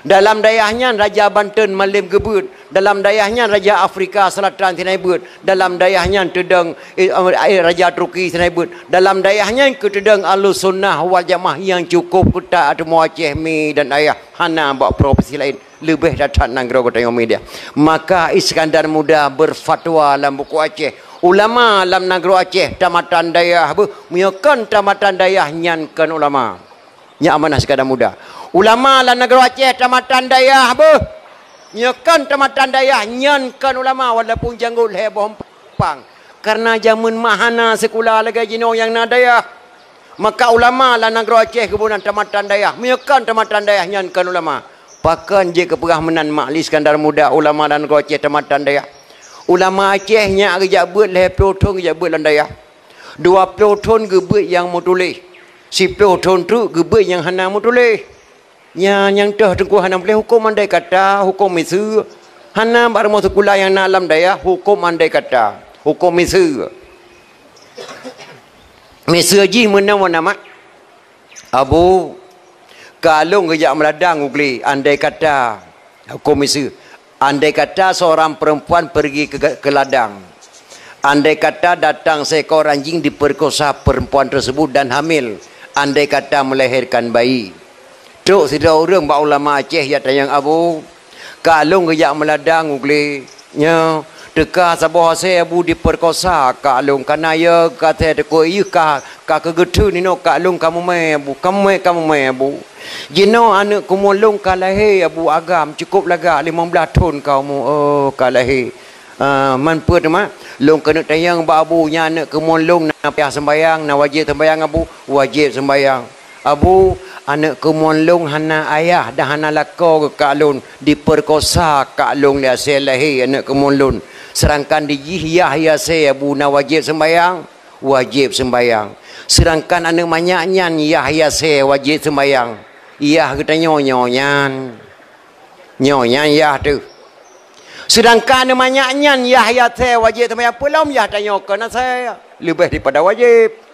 Dalam dayah nyan Raja Banten malém geubeuet. Dalam dayah nyan Raja Afrika Selatan Sinai beuet. Dalam dayah nyan teudong, eh, eh, Raja Turki Sinai beuet. Dalam dayah nyan keuh teudong Ahlussunnah wal Jamaah nyang cukup keutat ateueh Aceh, mi dan ayah. Hana bak provinsi laén. Leubeh that-that nanggroe geutanyoe, mi dan ayah. Maka Iskandar Muda berfatwa lam buku Aceh. Ulama lam nanggroe Aceh tamatan dayah beuh. Meunyoe kon tamatan dayah, nyan kon ulama. Nyan amanah Iskandar Muda. Ulama lam nanggroe Aceh tamatan dayah beuh. Nyoe kon tamatan dayah, nyan kon ulama, walaupun janggot lhèe boh pang. Karena jameun mak hana sikula lagèe jinoe nyang na dayah. Maka ulama lam nanggroe Aceh geuboh nan tamatan dayah. Meunyoe kon tamatan dayah, nyan kon ulama. Pakon jeuet keu peugah meunan, mak, lé Iskandar Muda, ulama lam nanggroe Aceh tamatan dayah? Ulama Aceh nyak geujak beuet lhèe ploh thôn geujak beuet lam dayah. Dua ploh thôn geubeuet nyang meutuléh. Siploh thôn treuk geubeuet nyang hana meutuléh. Nyan nyang toh teungku hana meutuléh, hukôm andai kata, hukôm miseue. Hana bak rumoh sikula nyang na lam dayah, hukôm andai kata, hukôm miseue. Miseue jih meunan wan amat. Abu, ka lôn geujak meuladang u glé, andai kata, hukôm miseue, andai kata seorang perempuan pergi ke, ke ladang, andai kata datang seekor anjing diperkosa perempuan tersebut dan hamil, andai kata melahirkan bayi. Trok sidroe ureueng bak ulama Aceh jak tanyong, "Abu, ka lôn geujak meuladang u glé nyoe, Teuka saboh asèe Abu diperkosa kak lôn, kana ya ka asèe teukôi yeuh ka, ka keugeutheun inoe kak lôn ka mumè Abu, ka mumè, ka mumè Abu. Jinoe aneuk keumuen lôn ka lahé Abu agam, cukôp lagak limong blaih thôn ka umu, oh, ka lahé. Ah, man peue teuma? Lôn keuneuk tanyong bak Abu, nyan aneuk keumuen lôn na payah seumbahyang, na wajéb seumbahyang Abu? Wajéb seumbahyang. Abu, aneuk keumuen lôn hana ayah dan hana lakoe kak lôn, diperkosa kak lôn lé asèe lahé aneuk keumuen lôn. Seudangkan di jih yah asèe Abu na wajéb seumbahyang? Wajéb seumbahyang. Seudangkan aneuk manyak nyan yah asèe wajéb seumbahyang? Yah geutanyoe nyoe nyan. Nyoe nyan yah teuh. Seudangkan aneuk manyak nyan yah asèe wajéb seumbahyang, peue lom yah tanyoe kon asèe leubeh daripada wajéb.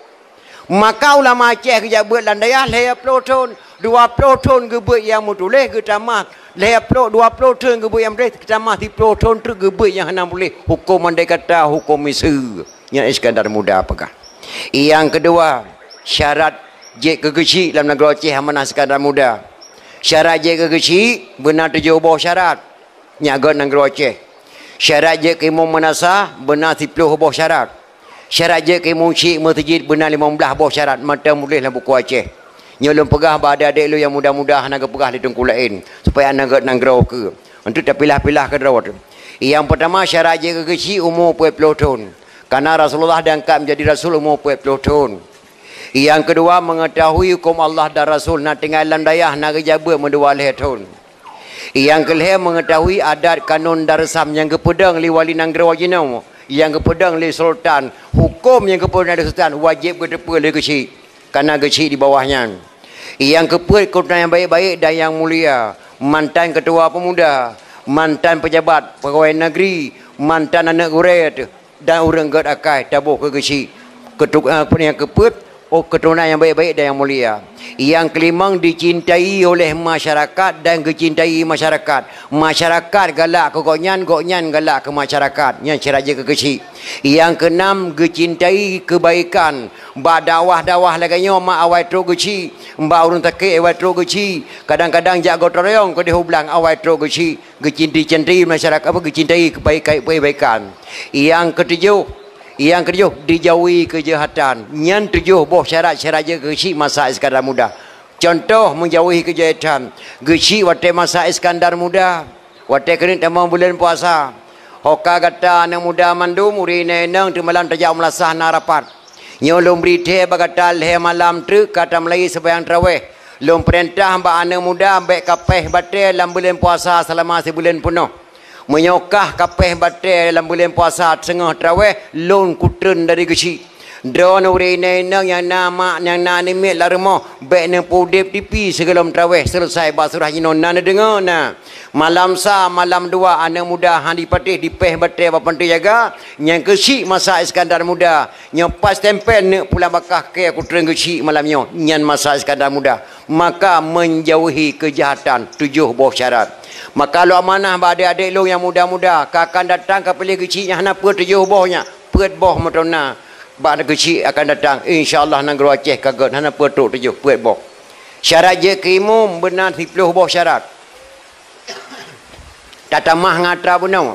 Maka ulama Aceh geujak beuet lam dayah lhèe ploh thôn, dua ploh thôn geubeuet nyang meutuléh geutamah, lhèe ploh, dua ploh thôn geubeuet nyang meutuléh geutamah, siploh thôn treuk geubeuet nyang hana meutuléh, hukôm andai kata, hukôm miseue. Nyan Iskandar Muda peugah. Nyang keudua, syarat jeuet keu geuchik lam nanggroe Aceh amanah Iskandar Muda. Syarat jeuet keu geuchik beuna tujoh boh syarat. Nyak göt nanggroe Aceh. Syarat jeuet keu imum meunasah beuna siploh boh syarat. Syarat jeuet keu imum chik meuseujid beuna limong blaih boh syarat, mantong meutuléh lam buku Aceh. Nyoe lôn peugah bak adék-adék lôn nyang muda-muda hana geupeugah lé teungku laén, supaya hana göt nanggroe keue. Untuk tapilah-pilah keudroe teuh. Nyang peutama, syarat jeuet keu geuchik umu peuet ploh thôn. Karena Rasulullah diangkat menjadi rasul umu peuet ploh thôn. Nyang keudua, mengetahui hukum Allah dan Rasul na tinggai lam dayah na geujak beuet meudua lhèe thôn. Nyang keulhèe, mengetahui adat, kanun dan reusam nyang geupeudong lé wali nanggroe jinoe, nyang geupeudong lé sultan, hukum nyang geupeudong lé sultan wajéb geuteupeue lé geuchik, karena geuchik di bawah nyan. Nyang keupeuet, keuturonan nyang baik-baik dan nyang mulia, mantan keutua peumuda, mantan peujabat pegawai negeri, mantan aneuk gurèe teuh, dan ureueng göt akai taboh keu geuchik. Keutu-, eh, peue nyang keupeuet, oh, keuturonan nyang baik-baik dan nyang mulia. Nyang keulimong, dicintai oleh masyarakat dan geucintai masyarakat. Masyarakat galak keu gobnyan, gobnyan galak keu masyarakat. Nyan syarat jeuet keu geuchik. Nyang keunam, geucintai keubaikan. Bak dakwah-dakwah lagèe nyoe mak awai trok geuchik, bak ureueng sakét awai trok geuchik, kadang-kadang jak gotong royong keudéh u blang awai trok geuchik. Geucintai-cintai masyarakat, apa, geucintai kebaik-, keubaikan. Nyang keutujoh, nyang keutujoh, dijauhi keujahatan. Nyan tujoh boh syarat-syarat jeuet keu geuchik masa Iskandar Muda. Cuntoh, meujauhi keujahatan. Geuchik watèe masa Iskandar Muda, watèe keuneuk tamong buleuen puasa. Ho ka gata aneuk muda mandum, ureueng inong-inong, teumalam tajak u meulasah na rapat. Nyoe lôn bri thèe bak gata lhèe malam treuk ka tameulayeue seumayang tarawèh. Lôn peurintah bak aneuk muda bèk ka pèh batèe lam buleuen puasa seulama sibuleuen peunoh. Meunyoe kah ka pèh batèe lam buleuen puasa teungoh tarawèh, lôn kutreun dari geuchik. Droeneuh ureueng inong-inong nyang na mak nyang na namiet lam rumoh, bèk neupeuudép tipi sigohlom tarawèh, seuleusai bak surah jinoe na neudeungoe na. Malam sa, malam dua, aneuk muda han jipatéh jipèh batèe bak panteue jaga, nyang keuchik masa Iskandar Muda, nyoe pas tempel neuk pulang bakah kèe kutreun geuchik malam nyoe, nyan masa Iskandar Muda. Maka menjauhi keujahatan, tujoh boh syarat. Maka lôn amanah bak adék-adék lôn nyang muda-muda, ka akan datang ka piléh geuchik nyang hana peue tujoh boh nyan, peuet boh meuteuna bak geuchik akan datang. Insya Allah nanggroe Aceh ka göt hana peue trok tujoh, peuet boh. Syarat jeuet keu imum beuna siploh boh syarat. Tatamah ngon atra bunoe.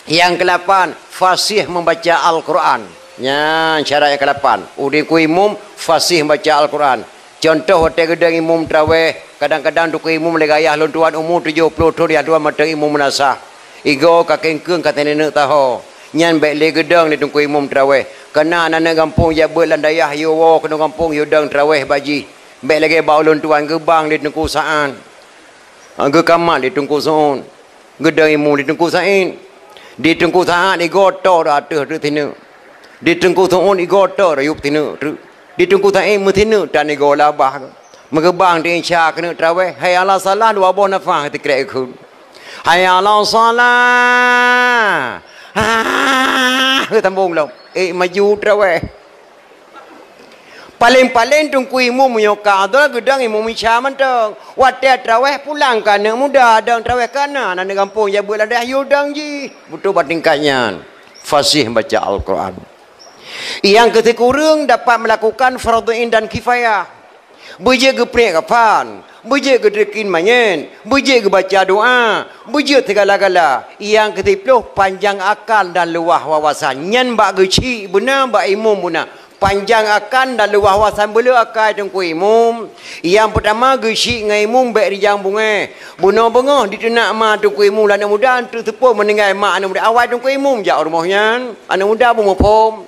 Nyang keulapan, fasih membaca Al-Quran. Nyan syarat nyang keulapan. Udeb keu imum, fasih membaca Al-Quran. Cuntoh, watèe geudong imum tarawèh, kadang-kadang teungku imum lé gayah lôn tuan umu tujoh ploh thôn, nyang tuan mantong imum meunasah. Igoe ka kengkeung ka teuneuk taho. Nyan bèk lé geudong lé teungku imum tarawèh. Kareuna aneuk gampông jak beuet lam dayah, yue woe keunoe gampông, yue dong tarawèh bak jih. Bèk lagèe bak ulôn tuan geubang lé Teungku Sa'ad. Geukamat lé Teungku Su'ud. Geudong imum di Teungku Said. Di Teungku Said igoe toe ateueh treuk sineuk. Di Teungku Su'ud igoe toe yub sineuk treuk. Di Teungku Said meusineuk tan igoe labah. Meugeubang di Isya keuneuk tarawèh, hayya 'alas shalah dua boh nafah sikrek geukheun. Hayya 'alas shalah. Ah, geutambong lom. Eh, maju tarawèh. Paleng-paleng teungku imum meunyoe ka adhan geudong imum Isya mantong. Watèe tarawèh pulang keu aneuk muda, dong tarawèh keu aneuk, aneuk gampông jak beuet lam dayah yue dong jih. Beutôi bak tingkat nyan. Fasih baca Al-Quran. Nyang keu sikureueng dapat melakukan fardhu ain dan kifayah. Beujeuet geupriek kafan, beujeuet geuteukin manyét, beujeuet geubaca doa, beujeuet sigala-gala. Nyang keusiploh, panjang akal dan luwah wawasan. Nyan bak geuchik beuna, bak imum beuna. Panjang akal dan luwah wawasan, beuleueh akai Teungku Imum. Nyang peutama, geuchik ngon imum bék rijang bungéh. Bunoe beungoh diteunak ma Teungku Imum lé aneuk muda, teuseupoh meuninggai ma aneuk muda. Awai Teungku Imum jak u rumoh nyan, aneuk muda beumuphom.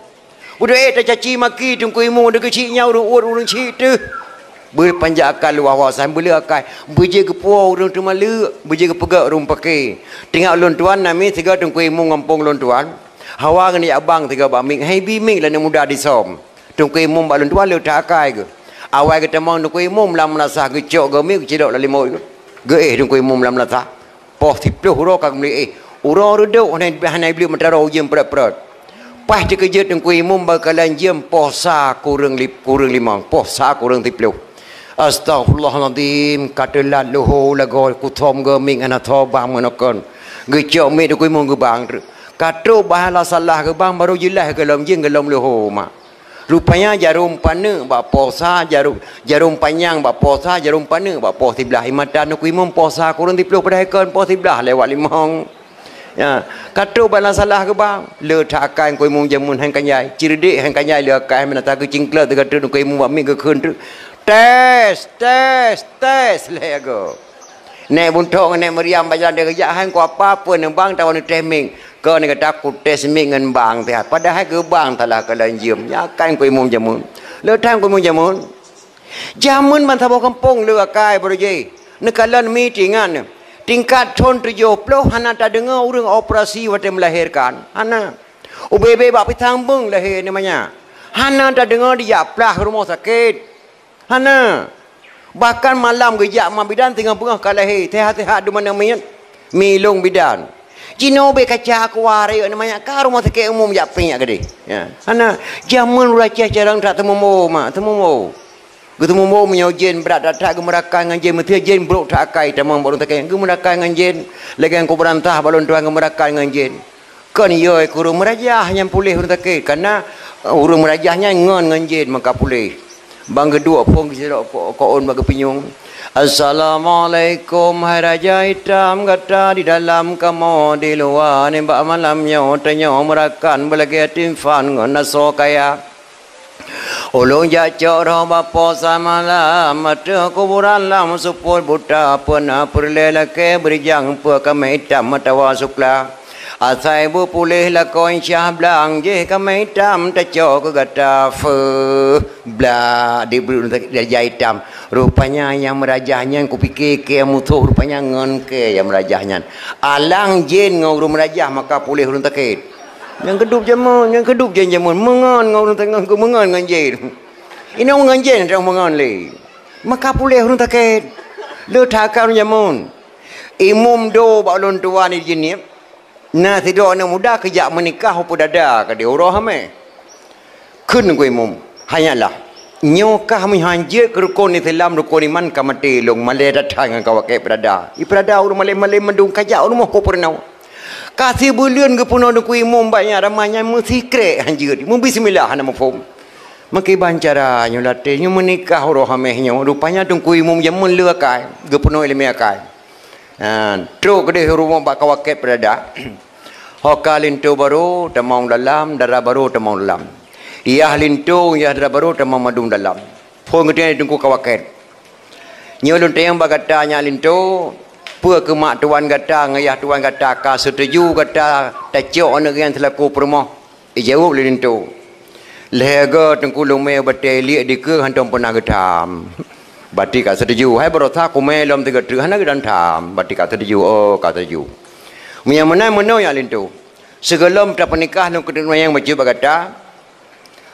Udah ék tacaci maki Teungku Imum, udah geuchik nyan ureueng uet ureueng chik teuh. Beupanjang akal luwah wawasan, beuleueh akai. Beujeuet geupuwoe ureueng teumaleuk, beujeuet geupeugét ureueng paké. Teuingat lôn tuan, na mi sigoe Teungku Imum gampông lôn tuan. Hawa ngon jak bang sigoe bak miet, hai bi miet lé aneuk muda disöm. Teungku Imum bak lôn tuan le that akai geuh. Awai geutamong Teungku Imum lam meunasah, geucok geuh miet, geucidok lam limot geuh. Geuéh Teungku Imum lam meunasah. Poh siploh uroe ka geumeuliek éh. Uroe reudok hana, hana iblih meutarô ujeuen prot-prot. Paih teukeujot Teungku Imum bak kalon jeuem poh sa kureueng li-, kureueng limong, poh sa kureueng siploh. Astaghfirullahalazim, ka teulat leuhô lagoe kuthom geumiet ngon asoe bang meunoe kon. Geucok miet Teungku Imum geubang treuk. Ka trok bah la salah geubang barô jeulaih gohlom jeuem gohlom leuhô mak. Rupanya jarôm paneuk bak poh sa, jarôm, jarôm panyang bak poh sa, jarôm paneuk bak poh siblaih. Imata Teungku Imum poh sa kureueng siploh padahai kon poh siblaih lewat limong. Ya, ka trok bah la salah geubang. Le that akai Teungku Imum jameun hai kanyai. Cireudek hai kanyai le akai meunan ta geucingkleut teuka treuk Teungku Imum bak miet geukheun treuk. Tes, tes, tes lé agoe. Nèk Buntok ngon Nèk Maryam bak jalan deuh geujak hai ku apa pun bang tawa neutéh miet. Keu neuk gata kutéh miet ngon bang teuh. Padahai keu bang talah kalon jeuem. Nyan akai Teungku Imum jameun. Le that Teungku Imum jameun. Jameun ban saboh gampông le akai barô jih. Neukalon mi teuingat nyoe. Tingkat thon tujoh ploh hana tadeungoe ureueng operasi watèe meulahérkan. Hana. Ubé-bé bak pisang beung lahé nyoe manyak. Hana tadeungoe dijak plah rumoh sakét. Hana. Bahkan malam geujak ma bidan singoh beungoh ka lahé, sehat-sehat dumna miet. Milong bidan. Jinoe ubé kaca keuluwa rayeuk nyoe manyak ka rumoh sakét umum jak piek keudéh. Ya. Hana. Jameun ureueng Aceh carông that teumumbo mak, teumumbo. Geuteumumbo meunyoe jén brat that-that geumeurakan ngon jén, meusé jén brok that akai tamong bak ureueng sakét. Geumeurakan ngon jén, lagèe kubeurantah bak lôn tuan geumeurakan ngon jén. Kon yoi keu ureueng meurajah nyan puléh ureueng sakét, kareuna ureueng meurajah nyan ngon ngon jén maka puléh. Bang geuduek phôn geusidroe ko-, ko-, ôn bak geupinyueng. Assalamualaikum hai Raja Itam, gata di dalam kamoe di luwa, nibak malam nyoe tanyoe meurakan beulagèe timphan ngon asoe kaya. Ulôn jak cok roh bak poh sa malam, ateueh kuburan lam seupôt buta, peue na peureulèe lakèe beurijang peue kaméng itam meuatawa sukla. Asai beupuléh lakoe syah blang, jih kaméng itam tacok keu gata feuh. Blah, dibri raja itam. Rupanya nyang meurajah nyan kupike kèe musoh, rupanya ngon kèe nyang meurajah nyan. Alang jén ngon ureueng meurajah maka puléh ureueng sakét. Nyang keudub jameun, nyang keudub jén jameun, meungon ngon ureueng tengah, meungon ngon jén. Inong ngon jén dong meungon lé. Maka puléh ureueng sakét. Le that akai ureueng jameun. Imum do bak ulôn tuan di Jeunieb. Na sidroe aneuk muda keujak meunikah u Peudada keudéh uroe hamé. Kheun Teungku Imum, "Hanyalah, nyoe kah meuhan jeuet keu rukon Islam, rukon iman ka maté lôn, malèe that-that ngon ka wakèe Peudada." I Peudada ureueng malém-malém mandum, ka jak u rumoh ku peurunoe. Ka sibuleuen geupeurunoe Teungku Imum bak nyan, ramah nyan meusikrek han jeuet, meubismillah hana muphom. Meukiban cara nyoe laté nyoe meunikah uroe hamé nyoe, rupanya Teungku Imum jameun le akai, geupeurunoe ileumèe akai. Ha, trok keudéh u rumoh bak ka wakèe Peudada. Ho ka linto barô tamong dalam, dara barô tamong dalam. Yah linto, yah dara barô tamong mandum dalam. Phôn geutanyoe Teungku ka wakèe. Nyoe lôn tanyong bak gata nyak linto, peue keu mak tuan gata ngon yah tuan gata ka seutuju gata tacok aneuk nyan seulaku peurumoh? Ijaweueb lé linto, "Lhèe goe Teungku lôn mè batèe liek dikeue hántom peunah geutham." Bati ka seutuju. Hai baroesa kumè lom sigoe treuk hana geutham-tham. Bati ka seutuju. Oh, ka seutuju. Meunyo meunan meunoe nyak linto. Sigohlom tapeunikah lôn keuneuk nanyong bacut bak gata.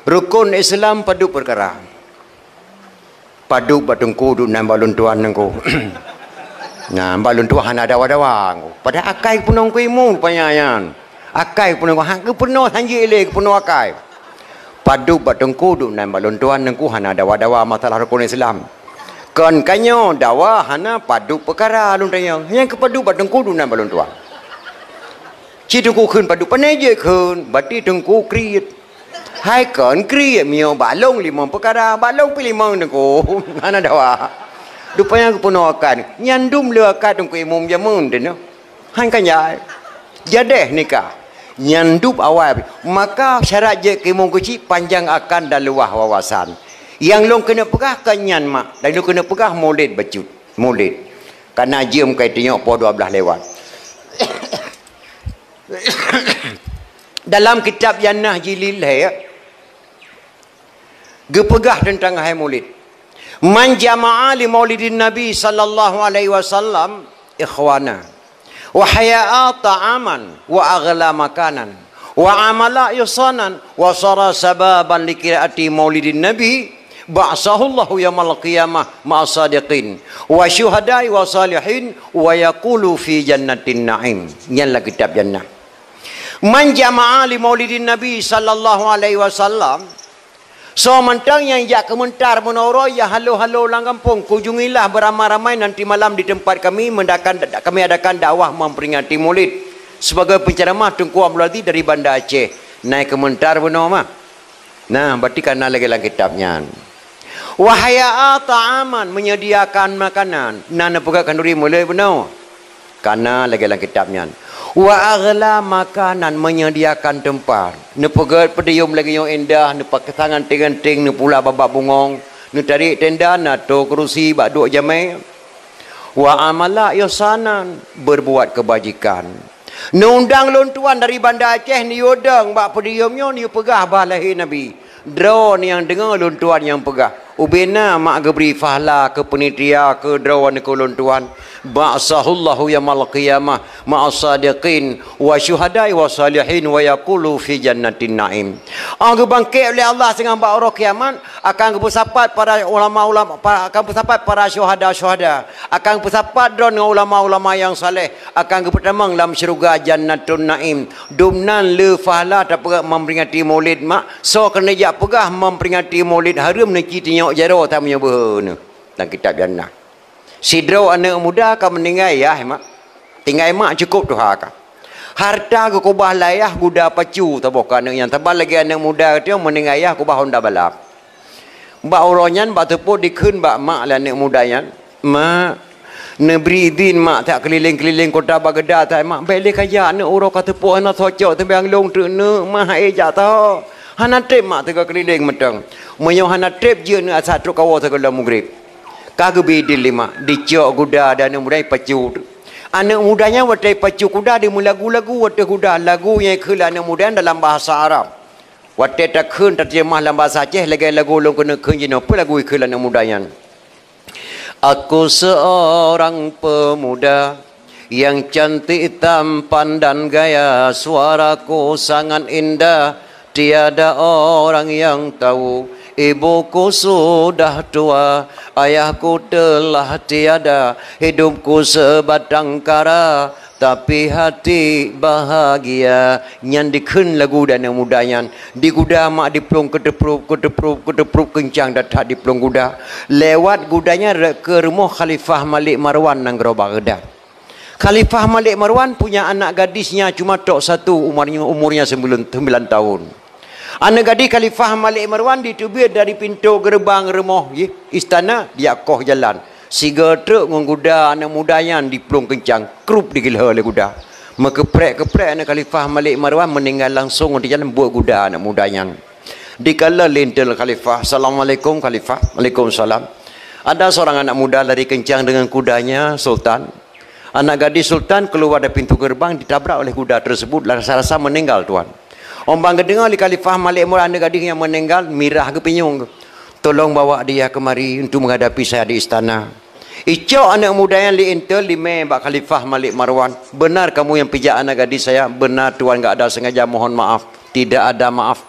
Rukon Islam padub peukara. Padub bak Teungku duek nan bak lôn tuan Teungku. Nah, bak lôn tuan hana dawa-dawa Teungku. Padahai akai geupeurunoe Teungku Imum rupanya nyan. Akai geupeurunoe, ha, geupeurunoe han jeuet lé, geupeurunoe akai. Padub bak Teungku duek nan bak lôn tuan Teungku hana dawa-dawa masalah rukon Islam. Kon ka nyoe dawa hana padub peukara lôn tanyong. Nyang keu padub bak Teungku duek nan bak lôn tuan. Ci Teungku kheun padub, pane jeuet kheun, bati Teungku kriet. Hai kon kriet miyueb bak lôn limong peukara, bak lôn pih limong teungku. Hana dawa. Rupanya geupeunoh akad. Nyan dum le akad teungku imum jameun teuh nyoe. Han kan jai. Jadeh nikah. Nyan dum awai. Maka syarat jeuet keu imum keuchik panjang akan dan luwah wawasan. Nyang lôn keuneuk peugah kon nyan mak, dan lôn keuneuk peugah mulid bacut. Mulid. Kana jeuem kai teunyoe poh dua blaih lewat. Dalam kitab Jannah jilid lhèe, geupeugah teuntang hai mulid. Man jama'a li maulidin Nabi sallallahu alaihi wasallam ikhwana, wa haya'a ta'aman, wa aghla makanan, wa amala ihsanan, wa sara sababan li qiraati maulidin Nabi, ba'atsahullahu yaumal qiyamah ma'as sadiqin, wa syuhada'i wa salihin, wa yaqulu fi jannatin na'im. Nyan lam kitab Jannah. Man jama'a li maulidin Nabi sallallahu alaihi wasallam, soe mantong nyang jak keumeuntar meunoe uroe, ya halo-halo lam gampông, kunjungilah beramai-ramai nanti malam di tempat kami, mendakan, kami adakan dakwah memperingati Maulid sebagai penceramah Teungku Abdul Aziz dari Banda Aceh. Nai keumeuntar meunoe mah. Nah, berarti kana lagèe lam kitab nyan. Wa haya'a ta'aman, menyediakan makanan. Nah, neupeugah khanuri mulai bunoe. Kana lagèe lam kitab nyan. Wa aghla makanan, menyediakan tempat. Neupeugah podium lagèe nyoe indah, neupasang anting-anting, neupula babah bungong, neutarék tenda, na tô keurusi bak duek jamèe. Wa amala ihsanan, berbuat kebajikan. Neuundang lôn tuan dari Banda Aceh, neuyue dong bak podium nyoe, neuyue peugah bah lahé Nabi. Droeneuh nyang deungoe lôn tuan nyang peugah, ubena mak geubri fahla keu peunitia keu droeneuh keu lôn tuan. Ba'atsahullahu yaumal qiyamah ma'as sadiqin wa syuhada'i wa salihin wa yaqulu fi jannatin na'im. Óh geubangkét lé Allah singoh bak uroe kiamat, akan geupeusapat para ulama-ulama, pa-, akan geupeusapat para syuhada-syuhada, akan geupeusapat droeneuh ngon ulama-ulama nyang saleh, akan geupeutamong lam syeuruga Jannatun Naim. Dumnan le fahla tapeugah memperingati Maulid mak, soe keuneuk jak peugah memperingati Maulid hareuem neuci tinyok jaroe tameunyoe beuhe neuh. Lam kitab Jannah. Sidroe aneuk muda ka meuninggai yah mak. Tinggai mak cukôp tuha ka. Harta geukeubah lé ayah guda pacu saboh keu aneuk nyan. Saban lagèe aneuk muda teuh meuninggai yah keubah honda balap. Bak uroe nyan bak teupot dikheun bak mak lé aneuk muda nyan, "Mak, neubri idhin mak that keulileng-keulileng kota Baghdad that mak, bèk lé kajak aneuk uroe ka teupot hana soe cok teubiang lôn teuk neuk mak, hai jak tho." Hana trép mak teuga keulileng mantong. Meunyoe hana trép jeuet neuk asat trok kawoe sigohlom mugreb. Ka geubri idhin lé mak, dicok guda dan aneuk muda nyan pacu. Aneuk muda nyan watèe pacu guda dimeulagu-lagu watèe guda, lagu nyang ikheun lé aneuk muda nyan dalam bahasa Arab. Watèe takheun tateurjemah lam bahasa Aceh lagèe lagu lôn keuneuk kheun jinoe, peue lagu ikheun lé aneuk muda nyan? Aku seorang pemuda yang cantik tampan dan gaya, suaraku sangat indah, tiada orang yang tahu. Ibuku sudah tua, ayahku telah tiada, hidupku sebatang kara, tapi hati bahagia. Nyan dikheun lagu dan aneuk muda nyan. Di guda mak diplueng keuteuprop, keuteuprop, keuteuprop keuncang that-that diplueng guda. Lewat guda nyan rot keu rumoh Khalifah Malik Marwan nanggroe Baghdad. Khalifah Malik Marwan punya anak gadis nyan cuma tok satu, umurnya, umurnya sembilan, sembilan tahun. Aneuk gadis Khalifah Malik Marwan diteubiet dari pintoe geureubang rumoh, yeh, istana, dijak koh jalan. Sigo treuk ngon guda aneuk muda nyan diplueng keuncang, krup digeulhô lé guda. Meukeuprek-keuprek aneuk Khalifah Malik Marwan meuninggai langsong di jalan buet guda aneuk muda nyan. Dikalon lé intel Khalifah, "Assalamualaikum Khalifah." "Waalaikumsalam." Ada seorang anak muda lari kencang dengan kudanya, Sultan. Anak gadis Sultan keluar dari pintu gerbang ditabrak oleh kuda tersebut dan rasa-rasa meninggal, Tuan. Óh ban geudeungoe lé Khalifah Malik Marwan aneuk gadis nyan meninggal, mirah geupinyueng. "Tolong bawa dia kemari untuk menghadapi saya di istana." Icok aneuk muda nyan lé intel dimé bak Khalifah Malik Marwan. "Benar kamu yang pijak anak gadis saya?" "Benar, Tuan, enggak ada sengaja, mohon maaf." "Tidak ada maaf.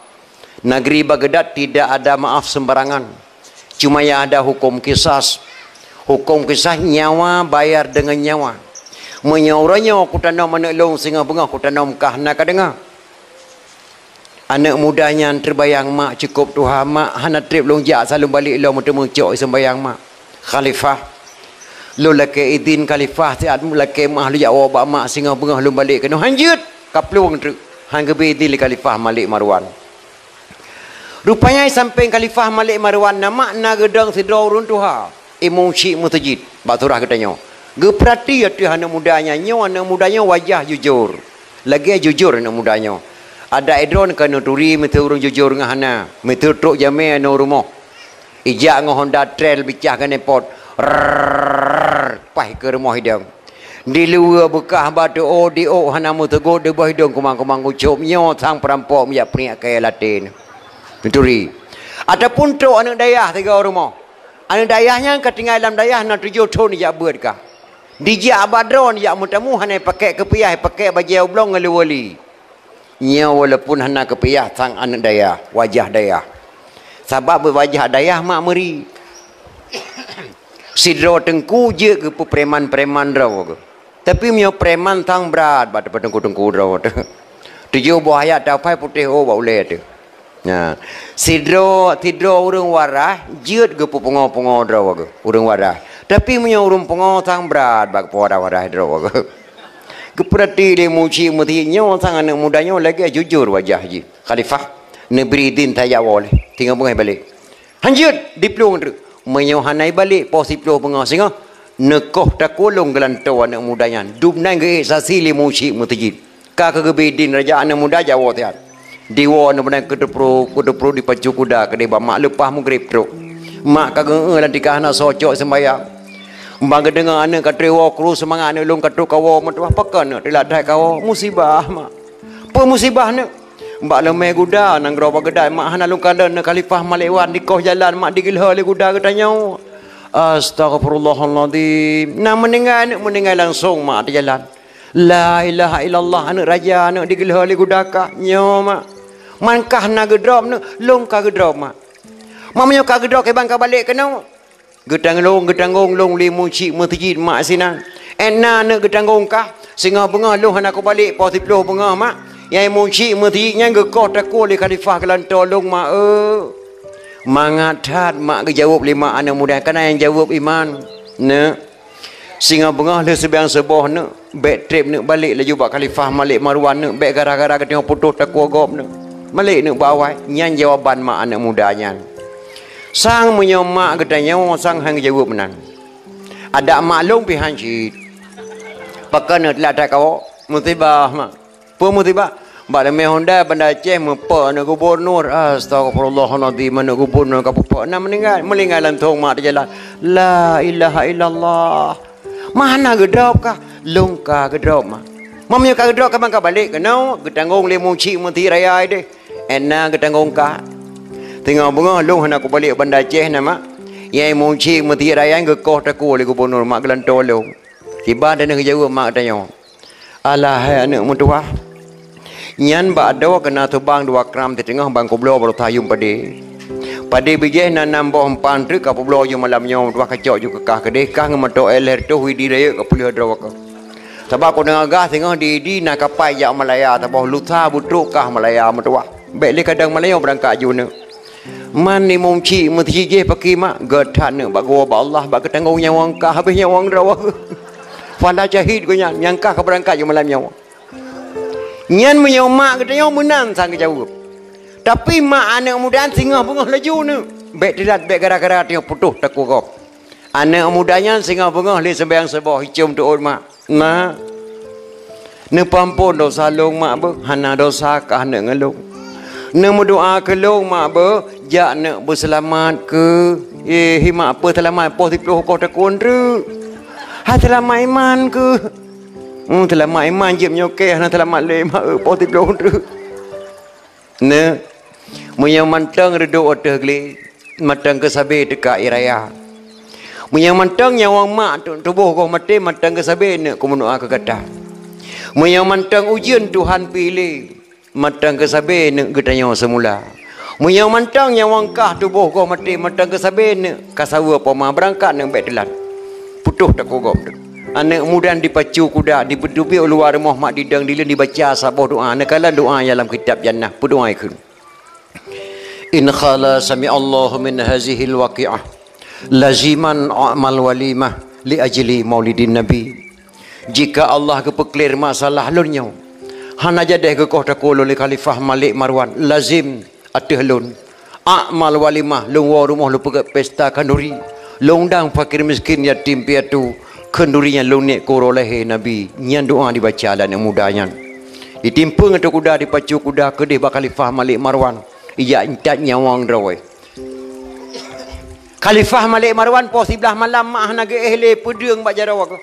Negeri Baghdad tidak ada maaf sembarangan. Cuma yang ada hukum kisas. Hukum kisas nyawa bayar dengan nyawa. Meunyoe uroe nyoe kutanom aneuk lôn singoh beungoh kutanom kah na kadeungoe." Aneuk muda nyan teubayang, "Mak, cukôp tuha, Mak, hana trép lôn jak, asai lôn balek lom meuteumé cok seumbayang, Mak." "Khalifah, lôn lakèe idhin Khalifah, siat lakèe meu'ah lôn jak woe bak Mak singoh beungoh lôn balek keunoe." "Han jeuet, ka plueng treuk." Han geubri idhin lé Khalifah Malik Marwan. Rupanya sampéng Khalifah Malik Marwan na mak na geudong sidroe ureuëng tuha, imum syik meuseujid bak surah geutanyoe. Geupeurati ateueh aneuëk muda nyan, nyoe aneuëk muda nyoe wajah jujur. Lagée jujur aneuëk muda nyoe. Adak droe keuneuk turi miseue ureuëng jujur ngon hana, miseue trok jamé aneuëk rumoh. Ijak ngon Honda Trail bicah keuneuk pot. Rrrr, paih keu rumoh idong. Di luwa beukah batu, oh, di ôk hana meuteugôt, di boh idong kumang-kumang ucôb, nyoe sang peurampok meujak peuneuk kayée laten. Turi. Ataupun trok aneuëk dayah sigoe rumoh. Aneuëk dayah nyan ka tinggai lam dayah na tujoh thon jak beuet kah. Dijak bak droe jak meutamu hana pakék keupiah, pakék bajée ublong ngon luwa li. Nyoe walaupun hana keupiah sang aneuëk dayah, wajah dayah. Sabab wajah dayah mak meuri. Sidroe teungku jeuet geupeupreman-preman droe geuh. Tapi meunyoe preman sang brat bak teungku-teungku droe teuh. Tujoh boh ayat tapai putéh oh bak ulée teuh. Nah, sidroe, sidroe ureuëng waras jeuet geupeupungo-pungo droe geuh, ureuëng waras. Tapi meunyoe ureuëng pungo sang brat bak keupeue waras-waras droe geuh. Geupeurati lé mucik meuti nyoe sang aneuëk muda nyoe lagée jujur wajah jih. Khalifah, neubri idin tajak woe lé, singoh beungoh balek. Hanjeuet diplueng treuk. Meunyoe hana ibalek poh siploh beungoh singoh, neukoh takulong geulantoe aneuëk muda nyan. Dum nan geuék sasi lé mucik meuseujid. Ka keugeubri idin raja aneuëk muda jak woe siat. Diwoe aneuëk muda keuteupru, keuteupru dipacu kuda keudeh bak mak leupah mugreb trok. Mak ka geu-eu lam tika hana soe cok seumbayang. Ban geudeungoe aneuëk ka trok woe kru seumangat aneuëk lôn ka trok kawoe meutuah pakon aneuëk teulat that kawoe musibah mak. Peue musibah aneuëk? Bak leumé guda nanggroe bak geudat mak hana lôn kalon aneuëk Khalifah Malik Wan dikoh jalan mak digeulhö lé guda geutanyoe. Astaghfirullahalazim. Na meuninggai aneuëk meuninggai langsong mak di jalan. La ilaha illallah aneuëk raja aneuëk digeulhö lé guda kah nyoe mak. Man kah na geudrop aneuëk lôn ka geudrop mak. Mak meunyoe ka geudrop kiban ka balek keunoe. Geutanggong, geutanggong lôn lé mucik meuseujid mak sinan. Étna aneuëk geutanggong kah, singoh beungoh lôn hana kubalek poh siploh beungoh mak. Nyang mucik meuseujid nyan geukoh takue lé khalifah geulantoe lôn mak eu. Mangat that mak geujaweueb lé mak aneuëk muda kana nyang jaweueb iman. Neuk. Singoh beungoh lheueh seubiang suboh neuk. Bék treb neuk balek laju bak Khalifah Malik Marwan neuk bék gara-gara geutanyoe putôh takue gob neuk. Malek neuk bak awai, nyan jawaban mak aneuëk muda nyan. Sang meunyoe mak geutanyoe sang han geujaweueb meunan. Adak mak lôn pih han cit. Pakon neuk teulat that kawoe, musibah mak. Peue musibah? Bak leumé Honda Banda Aceh meupok aneuëk gubunur. Astagfirullahalazim, aneuëk gubunur ka peupak na meuninggai. Meuninggai lantong mak di jalan. La ilaha illallah. Mak hana geudrop kah? Lôn ka geudrop mak. Mak meunyoe ka geudrop ka ban ka balek keunoe geutanggong lé mucik meuti raya deh. Étna geutanggong kah. Teungoh beungoh lôn hana kubalek Banda Aceh na mak. Nyang mucik meuti raya geukoh takue lé gubunur mak geulantoe lôn. Kiban teuneuh geujaweueb mak tanyoe. Alah hai aneuëk meutuwah. Nyan bak doe keuna teubang dua kram teuteungoh ban kubloe baroe tayum padé. Padé bijéh na nam boh empan treuk ka peubloe ju malam nyoe meutuwah kacok ju keukah keudeh kah ngon moto L R tuh Widi rayeuk ka peuleueh droe keuh. Sabab ku deungoe gah singoh di Idi na kapai jak Malaya saboh lusa beutrok kah Malaya meutuwah. Bék lé kadang Malaya beurangkat ju neuk. Man imum cik meuti jih paki mak, geuh that neuk bak geuwoe bak Allah bak geutanggong nyawöng kah habéh nyawöng droe. Fala syahid geuh nyan, nyang kah ka beurangkat ju malam nyoe. Nyan meunyoe mak geutanyoe meunan sang geujaweueb. Tapi mak aneuëk muda singoh beungoh laju neuk. Bék teulat, bék gara-gara tanyoe putôh takue gob. Aneuëk muda nyan singoh beungoh lé seumbang saboh hicom teuôt mak. Mak, neupeuampon dosa lôn mak beuh, hana dosa kah neuk ngon lôn. Neumeudoa keu lôn mak beuh, jak neuk beuseulamat keu. Eh, hi mak peue seulamat poh siploh koh takue treuk. Hai seulamat iman keu. Hmm, seulamat iman jeuet meunyoe keh hana seulamat lé mak eu poh siploh treuk. Neuk, meunyoe mantong reudôk ateueh glé, mantong keusabe teuka ie raya. Meunyoe mantong nyawöng mak tu-, tuboh goh maté, mantong keusabe neuk kumeunoe keu gata. Meunyoe mantong ujeuen Tuhan piléh, mantong keusabe neuk geutanyoe seumula. Meunyoe mantong nyawöng kah tuboh goh maté, mantong keusabe neuk ka saweue poma beurangkat neuk bék teulat. Putôh takue gob tu. Aneuëk muda dipacu kuda, dipeuteubiet u luwa rumoh mak didong dileuen dibaca saboh doa. Neukalon doa nyang lam kitab Jannah, peudoa ikheun. In khala sami'allahu min hazihil waqi'ah laziman a'mal walimah li ajli maulidin nabi. Jika Allah geupeuklir masalah lôn nyoe, hana jadeh geukoh takue lôn lé Khalifah Malik Marwan, lazim ateueh lôn A'mal walimah, lôn woe rumoh lôn peugét pesta khanduri. Lôn undang fakir miskin, yatim piatu, khanduri nyan lôn niet keu uroe lahé Nabi. Nyan doa dibaca lé aneuk muda nyan. Ditimpeu ngon kuda, dipacu kuda keudeh bak Khalifah Malik Marwan. Ijak intat nyawöng droe. Khalifah Malik Marwan poh siblaih malam mak hana geuéh lé peudeueng bak jaroe geuh.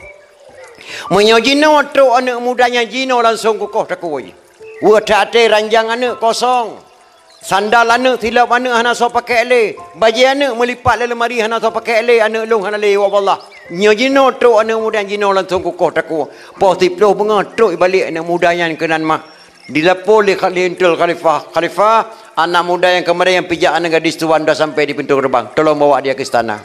Meunyoe jinoe trok aneuk muda nyan, jinoe langsong kukoh takue. Weueh that até, ranjang aneuk kosong. Sandal aneuk, silop aneuk hana soe pakék lé. Bajée aneuk meulipat lam leumari hana soe pakék lé, aneuk lôn hana lé, ya Allah. Nyoe jinoe trok aneuk muda nyan, jinoe langsong kukoh takue. Poh siplôh beungoh trok ibalek aneuk muda nyan keunan mak. Dilapor lé kha-, lé intel khalifah, "Khalifah, anak muda nyang keumadan nyang pijak aneuk gadis tuan dah sampai di pintoe geureubang. Tolong bawa dia ke istana."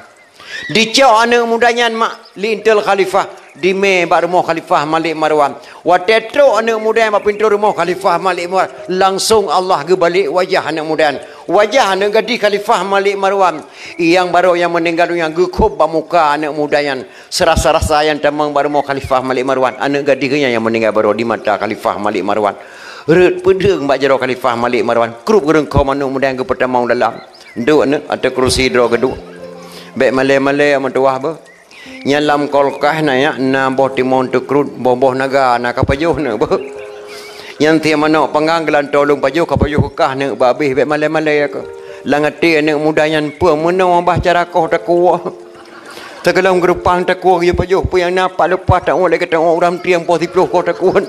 Dicok aneuk muda nyan mak lé intel khalifah, dimé bak rumoh Khalifah Malik Marwan. Watée trok aneuk muda nyan bak pintoe rumoh Khalifah Malik Marwan, langsong Allah geubalek wajah aneuk muda nyan. Wajah aneuk gadis Khalifah Malik Marwan, nyang baroe nyang meuninggai donya geukhôb bak muka aneuk muda nyan. Seurasa-rasa nyang tamong bak rumoh Khalifah Malik Marwan, aneuk gadis geuh nyan nyang meuninggai baroe di mata Khalifah Malik Marwan. Rhot peudeueng bak jaroe Khalifah Malik Marwan, krup geureungkho aneuk muda nyang geupeutamong dalam. Duek aneuk ateueh keurusi droe geuduek. Bék malée-malée meutuwah beuh. Nyan lam kulkas na, nyan na boh timon teukrut, boh-boh naga na ka pajoh aneuk beuh. Nyan tiep manok panggang geulantoe lôn pajoh, ka pajoh keu kah aneuk bak abéh, bék malée-malée keuh. Lam até aneuk muda nyan peue meunoe bah cara koh takue. Teukeulong geureupang takue geuyue pajoh, peue nyang na pat leupah tawoe lagée tawoe ureuëng tieng poh siplôh koh takue.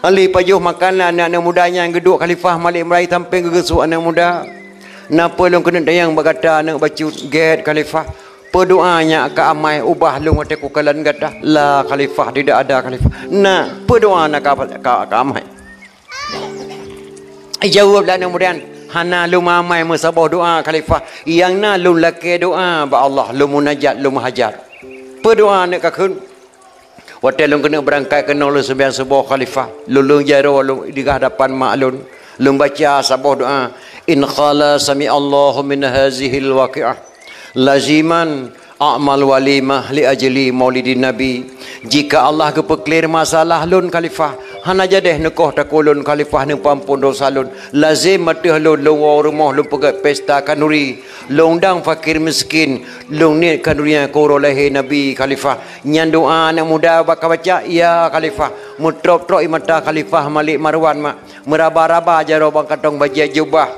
Ali pajoh makanan aneuk muda nyan geuduek Khalifah Malik Marwan sampéng geugeusuek aneuk muda. "Na peue lôn keuneuk tanyong bak gata aneuk bacut?" "Gét Khalifah." "Peue doa nyang ka amai ubah lôn watée kukalon gata?" "La Khalifah, tidak ada Khalifah." "Na peue doa na ka, ka, ka amai?" Jaweueb lé aneuk muda nyan, "Hana lôn amai meusaboh doa Khalifah. Nyang na lôn lakée doa bak Allah, lôn munajat, lôn meuhajat." "Peue doa aneuk ka kheun?" "Watée lôn keuneuk beurangkat keunoe lôn seumayang suboh Khalifah, lôn lôn jaroe lôn di hadapan mak lôn, lôn baca saboh doa, 'In qala sami'allahu min hazihil waqi'ah laziman a'mal walimah li ajli maulidin nabi.' Jika Allah geupeuclear masalah lôn Khalifah, hana jadeh neukoh takue lôn Khalifah, neupeuampon dosa lôn, lazem ateueh lôn, lôn woe rumoh lôn peugét pesta khanduri, lôn undang fakir miskin, lôn niet khanduri nyan keu uroe lahé Nabi Khalifah. Nyan doa aneuk muda bak ka baca, ya Khalifah. Meutrôp-trôp ie mata Khalifah Malik Marwan mak. Meuraba-raba jaroe bak kantong bajée jubah.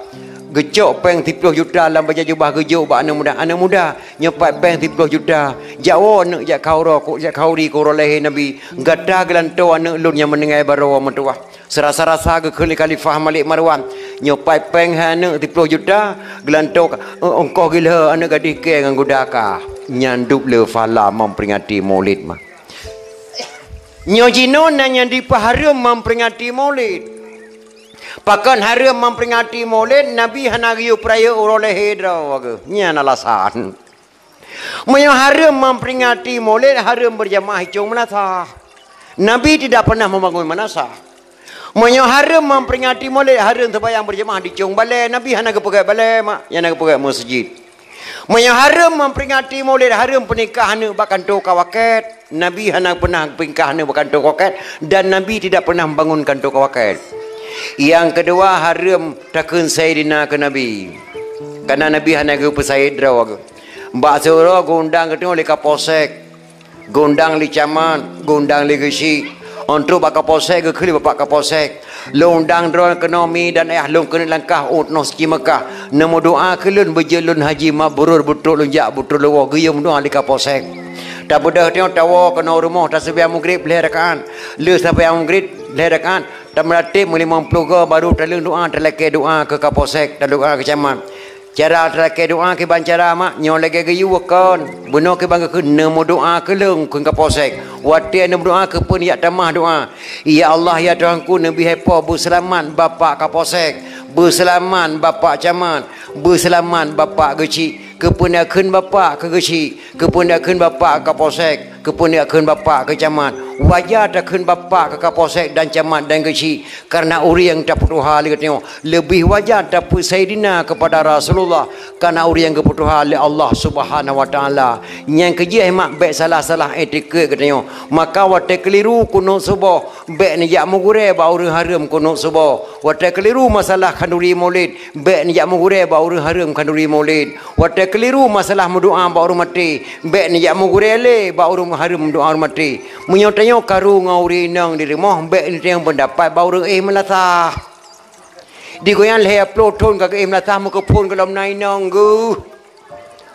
Geucok péng siplôh juta lam bajée jubah geujok bak aneuk muda. "Aneuk muda, nyoe pat péng siplôh juta. Jak woe aneuk jak khanduri, jak khanduri keu uroe lahé Nabi. Gata geulantoe aneuk lôn nyang meuninggai baroe meutuwah." Seurasa-rasa geukheun lé Khalifah Malik Marwan, "Nyoe pat péng hai aneuk siplôh juta, geulantoe ka, eh, ongkoh gilhée aneuk gadih kée ngon guda kah." Nyan dub le phala memperingati Maulid mah. Nyoe jinoe na nyang dipeuhareuem memperingati Maulid. Pakon hareuem memperingati Maulid, Nabi hana geuyue peurayeuk uroe lahé droe geuh. Nyan alasan. Meunyoe hareuem memperingati Maulid, hareuem berjamaah di cong meunasah. Nabi tidak pernah membangun meunasah. Meunyoe hareuem memperingati Maulid, hareuem sembahyang berjamaah di cong balée. Nabi hana geupeugét balée mak, nyang na geupeugét meuseujid. Meunyoe hareuem memperingati Maulid, hareuem peunikah aneuk bak kantô kawaket. Nabi hana pernah peunikah aneuk bak kantô kawaket, dan Nabi tidak pernah membangun kantô kawaket. Nyang keudua, hareuem takheun Saidina keu Nabi. Karena Nabi hana geupeusaid droe geuh. Bak siuroe geuundang geutanyoe lé Kapolsek, geuundang lé Camat, geuundang lé Geuchik. Ôh trok bak Kapolsek geukheun lé Bapak Kapolsek, "Lôn undang droeneuh keunoe mi dan ayah lôn keuneuk langkah u tanoh suci Meukah. Neumeudoa keu lôn beujeuet lôn haji mabrur, beutrok lôn jak, beutrok lôn woe," geuyue meudoa lé Kapolsek. Tabeudôh tanyoe tawoe keunoe rumoh, taseumayang Maghrib lhée rakaat. Lheueh seumayang Maghrib lhée rakaat, tameuratéb meulimong ploh goe, baru taleueng doa, talakée doa keu Kapolsek, talakée doa keu Camat. Cara talakée doa kiban cara mak, nyoe lagée geuyue kon. Bunoe kiban geukheun, "Neumeudoa keu lôn," kheun Kapolsek. Watée neumeudoa, keupeue neujak tamah doa, "Ya Allah, ya Tuhanku, neubi hai po beuseulamat Bapak Kapolsek, beuseulamat Bapak Camat, beuseulamat Bapak Geuchik." Keupeue neujak kheun Bapak keu Geuchik, keupeue neujak kheun Bapak keu Kapolsek, keupeue neujak kheun Bapak keu Camat. Wajar takheun bapak keu kapolsek dan camat dan geuchik, kareuna ureuëng tapeutuha lé geutanyoe. Leubeh wajar tapeusaidina keupada Rasulullah, kareuna ureuëng geupeutuha lé Allah Subhanahu wa Taala. Nyang keujih mak bék salah-salah itikeuet geutanyoe. Maka watée keuliru kunut suboh, bék neujak meugurée bak ureuëng hareuem kunut suboh. Watée keuliru masalah khanduri Maulid, bék neujak meugurée bak ureuëng hareuem khanduri Maulid. Watée keuliru masalah meudoá bak ureuëng maté, bék neujak meugurée lé bak ureuëng hareuem meudoá ureuëng maté. Meunyoe tanyoe karu ngon ureuëng inong di rumoh, bék neutanyong peundapat bak ureuëng éh meulasah. Di goe nyan lhée ploh thon ka geuéh meulasah meukeuphon gohlom na inong geuh.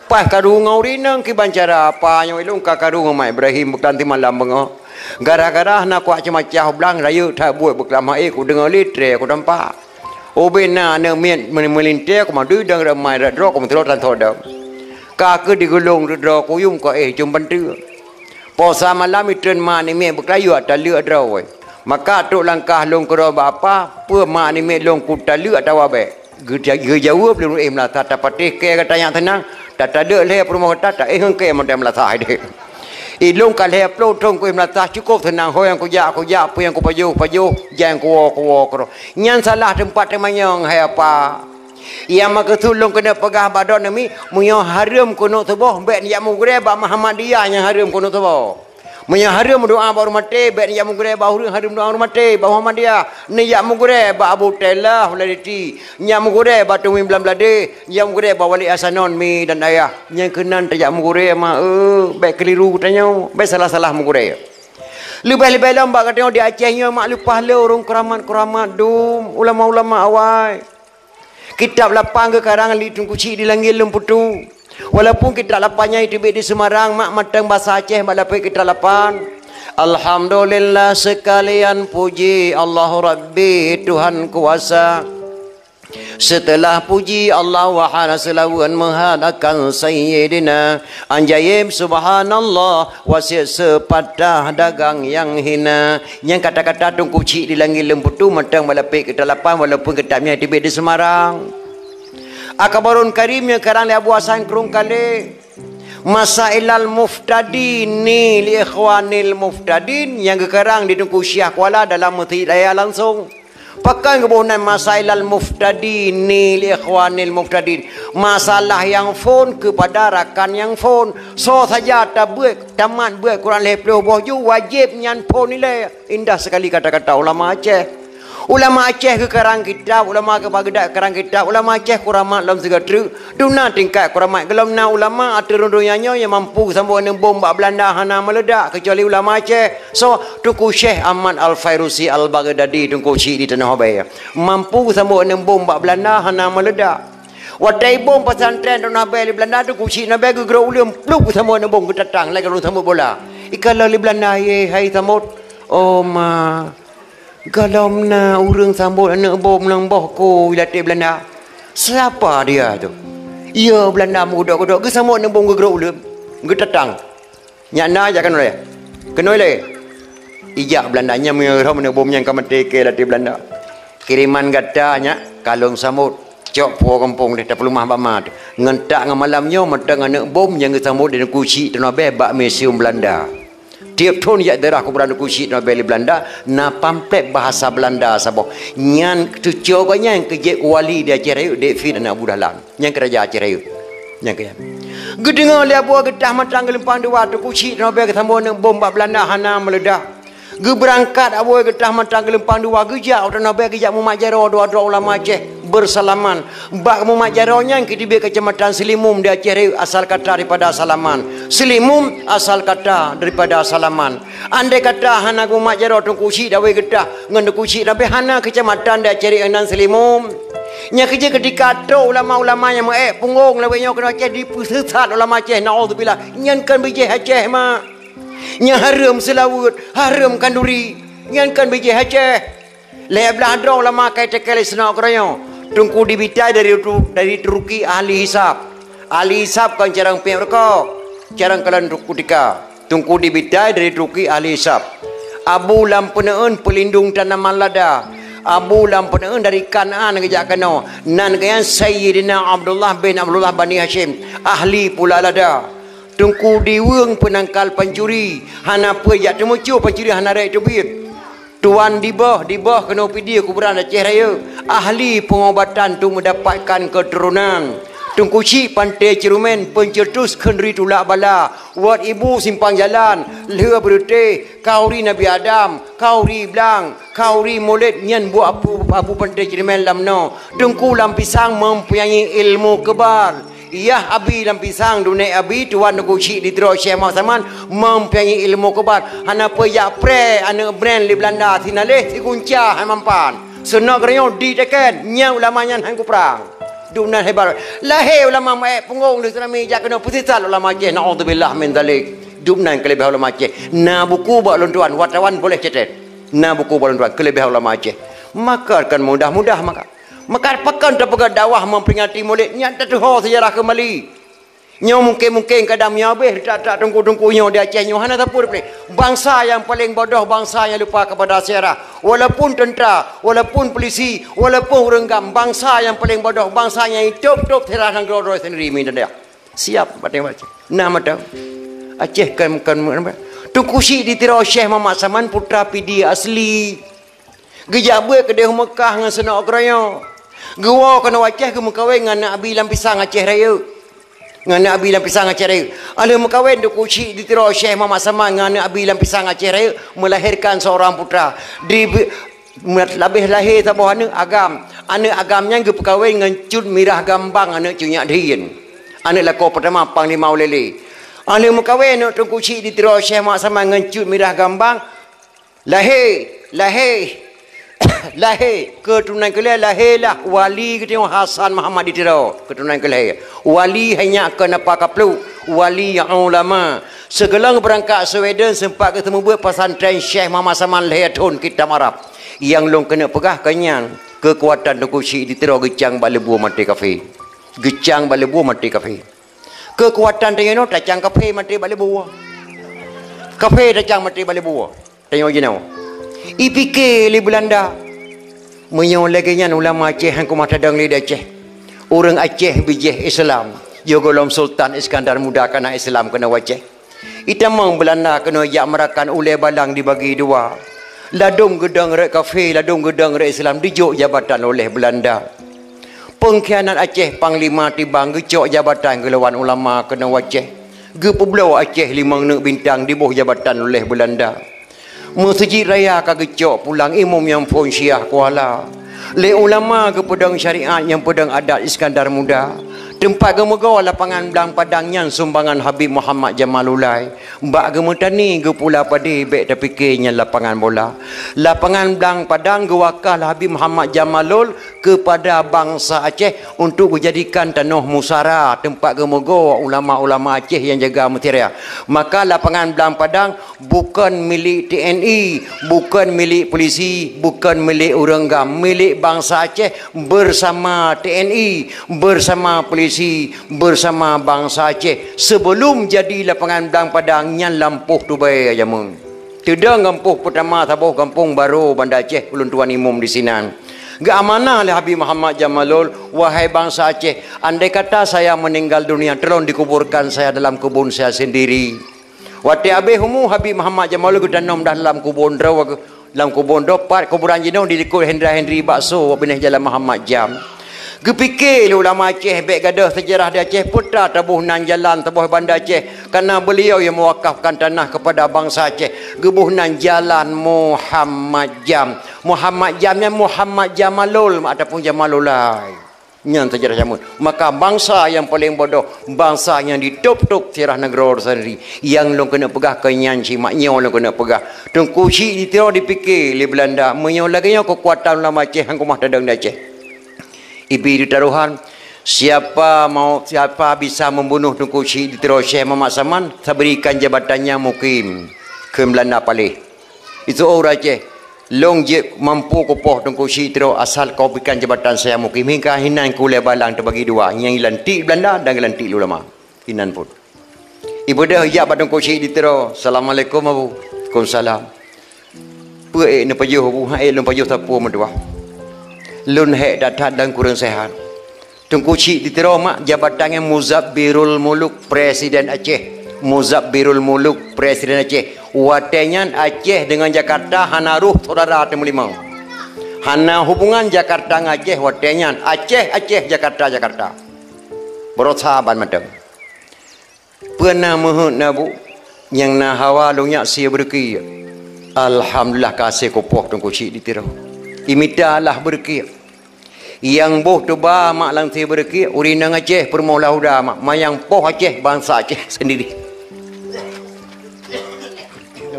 Paih karu ngon ureuëng inong kiban cara apa nyoe ilong ka karu ngon Mak Ibrahim beukanti malam beungoh. Gara-gara na kuak ceumacah blang rayeuk that buet beukeulamah éh kudeungoe lé tré kutampak. Ubena aneuëk miet meulintée kumadui dong ramai rot droe kumeutuloe tan tho dong. Ka keuh digulong rot droe kuyum ka éh jom banteue. Posa malam itreun ma nimiet beukayu ata leuek droe. Maka trok langkah lôn keudroe bak apa, peue ma nimiet lôn kuta leuek atawa bék? Geuja-, geujaweueb lôn éh meulasah tapatéh kée gata nyang teunang, tataleuek lhée peurumoh gata, taéh ngon kée mantong meulasah deh. Ilôn ka lhée ploh thon kuéh meulasah cukôp teunang, ho nyang kujak, kujak, peue nyang kupajoh, pajoh, jai nyang kuwoe, kuwoe keudroe. Nyan salah teumpat teumanyong, hai apa. Nyang meukeusut lôn keuneuk peugah bak droeneuh mi, meunyoe hareuem kunut suboh, bék neujak meugurée bak Muhammadiyah nyang hareuem kunut suboh. Meunyoe hareuem meudoá bak ureuëng maté, bék neujak meugurée bak ureuëng hareuem doá ureuëng maté, bak Muhammadiyah. Neujak meugurée bak Abu Tailah Hulaliti, neujak meugurée bak Tumi Blam Bladeh, neujak meugurée bak Wali Hasanon mi dan ayah. Nyang keunan tajak meugurée ma eu, bék keuliru geutanyoe, bék salah-salah meugurée. Leubeh-leubeh lom bak geutanyoe di Aceh nyoe mak leupah le ureuëng keuramat-keuramat dum, ulama-ulama awai. Kitab lapan geukarang lé Teungku Chik di Langét Leumputue. Walaupun kitab lapan nyan teubiet di Semarang, mak mantong basa Aceh bak lapék kitab lapan. Alhamdulillah, seukalian puji Allah Rabbi Tuhan kuasa. Seuteulah puji Allah, wahana seulawan meuhat akan Sayyidina. Anjaim subhanallah, wasiet seupatah dagang nyang hina. Nyang kata-kata Teungku Chik di Langét Leumputue mantong bak lapék kitab lapan, walaupun kitab nyan teubiet di Semarang. Akbarul Karim nyang karang lé Abu Hasan Krueng Kalé. Masailal Muftadin ni li Ikhwanil Muftadin nyang geukarang di Teungku Syiah Kuala dalam Meuseujid Raya langsong. Pakon geuboh nan Masailal Muftadin ni li Ikhwanil Muftadin? Masalah nyang phon keupada rakan nyang phon. Soe saja tabeuet, tamat beuet Quran lhée ploh boh ju, wajéb nyan phon ilée. Indah seukali kata-kata ulama Aceh. Ulama Aceh geukarang kitab, ulama Baghdad geukarang kitab, ulama Aceh keuramat lom sigoe treuk. Dum na tingkat keuramat gohlom na ulama ateueh rhueng donya nyoe nyang mampu geusambot aneuk bom bak Beulanda hana meuleudak keucuali ulama Aceh. Soe? Teungku Syekh Ahmad Al-Fairusi Al-Baghdadi, Teungku Chik di Tanoh Abée. Mampu geusambot aneuk bom bak Beulanda hana meuleudak. Watée ibom pesantren Tanoh Abée lé Beulanda, Teungku Chik Tanoh Abée geugrôp uleuem pluek geusambot aneuk bom geutatang lagée ureuëng sambot bola. Ikalon lé Beulanda, "Ye, hai sambot." "Oh ma, gohlom na ureuëng sambot aneuk bom nyang boh kôi latée Beulanda." "Siapa dia tu?" "Iya, Beulanda meugeudok-geudok geusambot aneuk bom geugrôp uleuem geutatang." "Nyak na jak keunoe lé." "Keunoe lé." Ijak Beulanda nyan meunyoe rhom aneuk bom nyang ka maté kée latée Beulanda. "Kiriman gata nyak ka lôn sambot. Cok puwoe gampông deh tapeuleumah bak ma teuh. Ngon tak ngon malam nyoe mantong aneuk bom nyang geusambot di Teungku Chik Tanoh Abée bak museum Beulanda." Tieb thon jak daerah kuburan Teungku Chik Tanoh Abée lé Beulanda, na pamflet bahasa Beulanda saboh. Nyan teucok gobnyan keu jeuet wali di Aceh Rayeuk, Dek Fit aneuk Abu Dahlan. Nyan keu raja Aceh Rayeuk. Nyan keu nyan. Geudeungoe lé Abu Geutah Mantang Geulumpang Dua, Teungku Chik Tanoh Abée geusambot aneuk bom bak Beulanda hana meuleudak. Geubeurangkat Abu Geutah Mantang Geulumpang Dua geujak u Tanoh Abée geujak mumat jaroe dua droe ulama Aceh beusalaman. Bak mumat jaroe nyan keuteubiet keucamatan Seulimum di Aceh Rayeuk asal kata daripada salaman. Seulimum asal kata daripada salaman. Andai kata hana geumat jaroe Teungku Chik Dawé Geutah ngon Teungku Chik Tanoh Abée hana keucamatan di Aceh Rayeuk nan Seulimum. Nyan keuh jeuet keutika trok ulama-ulama nyang meu-ék punggong lawét nyoe keunoe Aceh dipeusisat ulama Aceh, naudzubillah. Nyan kon bijéh Aceh, mak. Nyan hareuem seulaweuet, hareuem khanduri. Nyan kon bijéh Aceh. Lhée blaih droe ulama ka itékée lé Snouck Hurgronje. Teungku Dibitai dari Tu-, dari Turki ahli hisab. Ahli hisab kon carông piep rukok, carông kalon kutika. Teungku Dibitai dari Turki ahli hisab. Abu Lam Peuneuen peulindong tanaman lada. Abu Lam Peuneuen dari Kanaan geujak keunoe. Nan geuh nyan Sayyidina Abdullah bin Abdullah Bani Hasyim, ahli pula lada. Teungku Diweueng peunangkal pancuri, hana peue jak teumucue pancuri hana rhot teubiet. Tuan Diboh, Diboh keunoe Pidie kuburan Aceh Rayeuk, ahli peungobatan untuk mendapatkan keturunan. Teungku Chik Panté Ceurumen, pencetus kheun ri tulak bala, Wat Ibu simpang jalan, lheueh beureuteh, kauri Nabi Adam, kauri blang, kauri Mulod nyan buet Abu, Abu Panté Ceurumen lam noe. Teungku Lam Pisang mempunyai ilmu kebal. Yah Abi Lam Pisang, dunek Abi, tuan Teungku Chik di Tiro Syekh Muhammad Saman, mempunyai ilmu kebal. Hana peue jak preh aneuk brand lé Belanda, sinaleh sigunca hai mampan. Seunok geurayong diteken, nyan ulama nyan han kuprang. Dum nan hebat. Lahé ulama maet punggong di tsunami jak keunoe peusisat ulama Aceh, naudzubillah min dzalik. Dum nan keuleubeh ulama Aceh. Na buku bak lôn tuan, wartawan boleh catat. Na buku bak lôn tuan, keuleubeh ulama Aceh. Maka kan mudah-mudah maka. Maka pakon tapeugah dakwah memperingati Maulid, nyan tateuho sejarah kembali. Nyoe mungken-mungken kadang meunyoe habéh that-that teungku-teungku nyoe di Aceh nyoe hana sapeue pih. Bangsa nyang paleng bodoh, bangsa nyang lupa kepada sejarah. Walaupun tentara, walaupun polisi, walaupun ureuëng GAM, bangsa nyang paleng bodoh, bangsa nyang itôb-tôb sejarah nanggroe droe sendiri mi tanda. Siap bateng baca. Nah mata. Aceh kan, kan, Teungku Chik di Tiro Syekh Muhammad Saman putra Pidie asli. Geujak beuet keudeh Meukah ngon seunok keurayo. Geuwoe keunoe Aceh geumeukawen ngon aneuk Abi Lam Pisang Aceh Rayeuk. Ngon aneuk Abi Lam Pisang Aceh Rayeuk. Alheuh meukawen Teungku Chik di Tiro Syekh Muhammad Saman ngon aneuk Abi Lam Pisang Aceh Rayeuk, melahirkan seorang putra. Di, labeh lahé saboh aneuk agam. Aneuk agam nyan geupeukawen ngon Cut Mirah Gambang, aneuk Cut Nyak Dhien. Aneuk lakoe peutama Panglima Ulèe Lheue. Alheuh meukawen aneuk Teungku Chik di Tiro Syekh Muhammad Saman ngon Cut Mirah Gambang, lahé, lahé, lahé, keuturonan keu lhèe lahé lah wali geutanyoe Hasan Muhammad di Tiro, keuturonan keu lhèe. Wali hai nyak keu napa kapluk, wali ulama. Sigohlom beurangkat Sweden seumpat geuseumeubeuet pesantren Syekh Muhammad Saman lhèe thon kitab Arab. Nyang lôn keuneuk peugah keu nyan, keukuatan Teungku Chik di Tiro geucang bak leubue maté kafé. Geucang bak leubue maté kafé. Keukuatan tanyoe nyoe tacang kafé maté bak leubue. Kafé tacang maté bak leubue. Tanyoe jinoe. Ipike lé Beulanda. Meunyoe lagèe nyan ulama Aceh han keumah tadong lé di Aceh. Ureuëng Aceh bijéh Islam. Yoh gohlom Sultan Iskandar Muda kana Islam keunoe Aceh. Itamong Beulanda keunoe jak meurakan ulèe balang dibagi dua. Ladôm geudong rot kafé, ladôm geudong rot Islam dijok jabatan oleh Beulanda. Peungkhianat Aceh, Panglima Tibang geucok jabatan geulawan ulama keunoe Aceh. Geupeubloe Aceh limong neuk bintang diboh jabatan oleh Beulanda. Meuseujid raya ka geucok pulang imum nyang phon Syiah Kuala. Lé ulama geupeudong syariat nyang peudong adat Iskandar Muda. Teumpat geumeugoe lapangan Blang Padang nyan sumbangan Habib Muhammad Jamalullahi. Bak geumeutani geupula padé bèk tapike nyan lapangan bola. Lapangan Blang Padang geuwakah lé Habib Muhammad Jamalul keupada bansa Aceh untuk geujadikan tanoh musara teumpat geumeugoe ulama-ulama Aceh nyang jaga mutiara. Maka lapangan Blang Padang bukon milék T N I, bukon milék polisi, bukon milék ureuëng GAM, milék bansa Aceh bersama T N I, bersama polisi, bersama bansa Aceh sebelum jadi lapangan Blang Padang nyan lampôh tubée jameun. Teudong gampông peutama saboh gampông Baro Banda Aceh ulôn tuan imum disinan. Geuamanah lé Habib Muhammad Jamalul, "Wahai bansa Aceh, andai kata saya meninggal dunia, tolong dikuburkan saya dalam kebun saya sendiri." Watée habéh umu Habib Muhammad Jamalul geutanom dah lam kubon droe, lam kubon droe pat kuburan jinoe di likot Hendra Hendri Bakso binéh Jalan Muhammad Jam. Geupike lé ulama Aceh bèk gadôh seujarah di Aceh, peue ta taboh nan jalan saboh Banda Aceh, karena beliau yang mewakafkan tanah kepada bansa Aceh, geuboh nan Jalan Muhammad Jam. Muhammad Jam nyan Muhammad Jamalul ataupun Jamalulai. Nyan seujarah jameun. Maka bansa nyang paleng bodoh, bansa nyang ditôb-tôb sirah nanggroe sendiri. Nyang lôn keuneuk peugah keu nyan cit, mak nyoe lôn keuneuk peugah. Teungku Chik di Tiro dipike lé Beulanda, meunyoe lagèe nyoe keukuatan ulama Aceh han keumah tadong di Aceh. Ibi di tarohan, siapa mau, siapa bisa membunuh Teungku Chik di Tiro Syekh Muhammad Saman, saya berikan jabatannya mukim. Kheun Beulanda paléh. Itu ureuëng Aceh. Lôn jeuet mampu kupoh Teungku Chik di Tiro asal kau berikan jabatan saya mukim. Hingga hinan kulèe balang teubagi dua. Nyang geulantik Beulanda dan geulantik ulama. Hinan pun. Ibeudôh jak bak Teungku Chik di Tiro. "Assalamualaikum, Abu." "Waalaikumsalam." "Peue ék neupajoh, Abu?" "Han ék lôn pajoh sapeue meutuah. Lôn hék that-that dan kureueng seuhat." Teungku Chik di Tiro mak jabatan nyang Muzabbirul Muluk, Presiden Aceh. Muzabbirul Muluk, Presiden Aceh. Watée nyan Aceh deungon Jakarta hana roh syedara teumeulimong. Hana hubungan Jakarta ngon Aceh watée nyan. Aceh, Aceh, Jakarta, Jakarta. Beurasa ban mantong. Peue na meuheuet na bu, nyang na hawa lôn nyak sie beureukiek. Alhamdulillah ka sie kupoh Teungku Chik di Tiro. Imita lah beureukiek. Nyang boh tuba mak lam sie beureukiek, ureueng inong Aceh peurumoh Lahuda mak, manyang poh Aceh, bansa Aceh sendiri.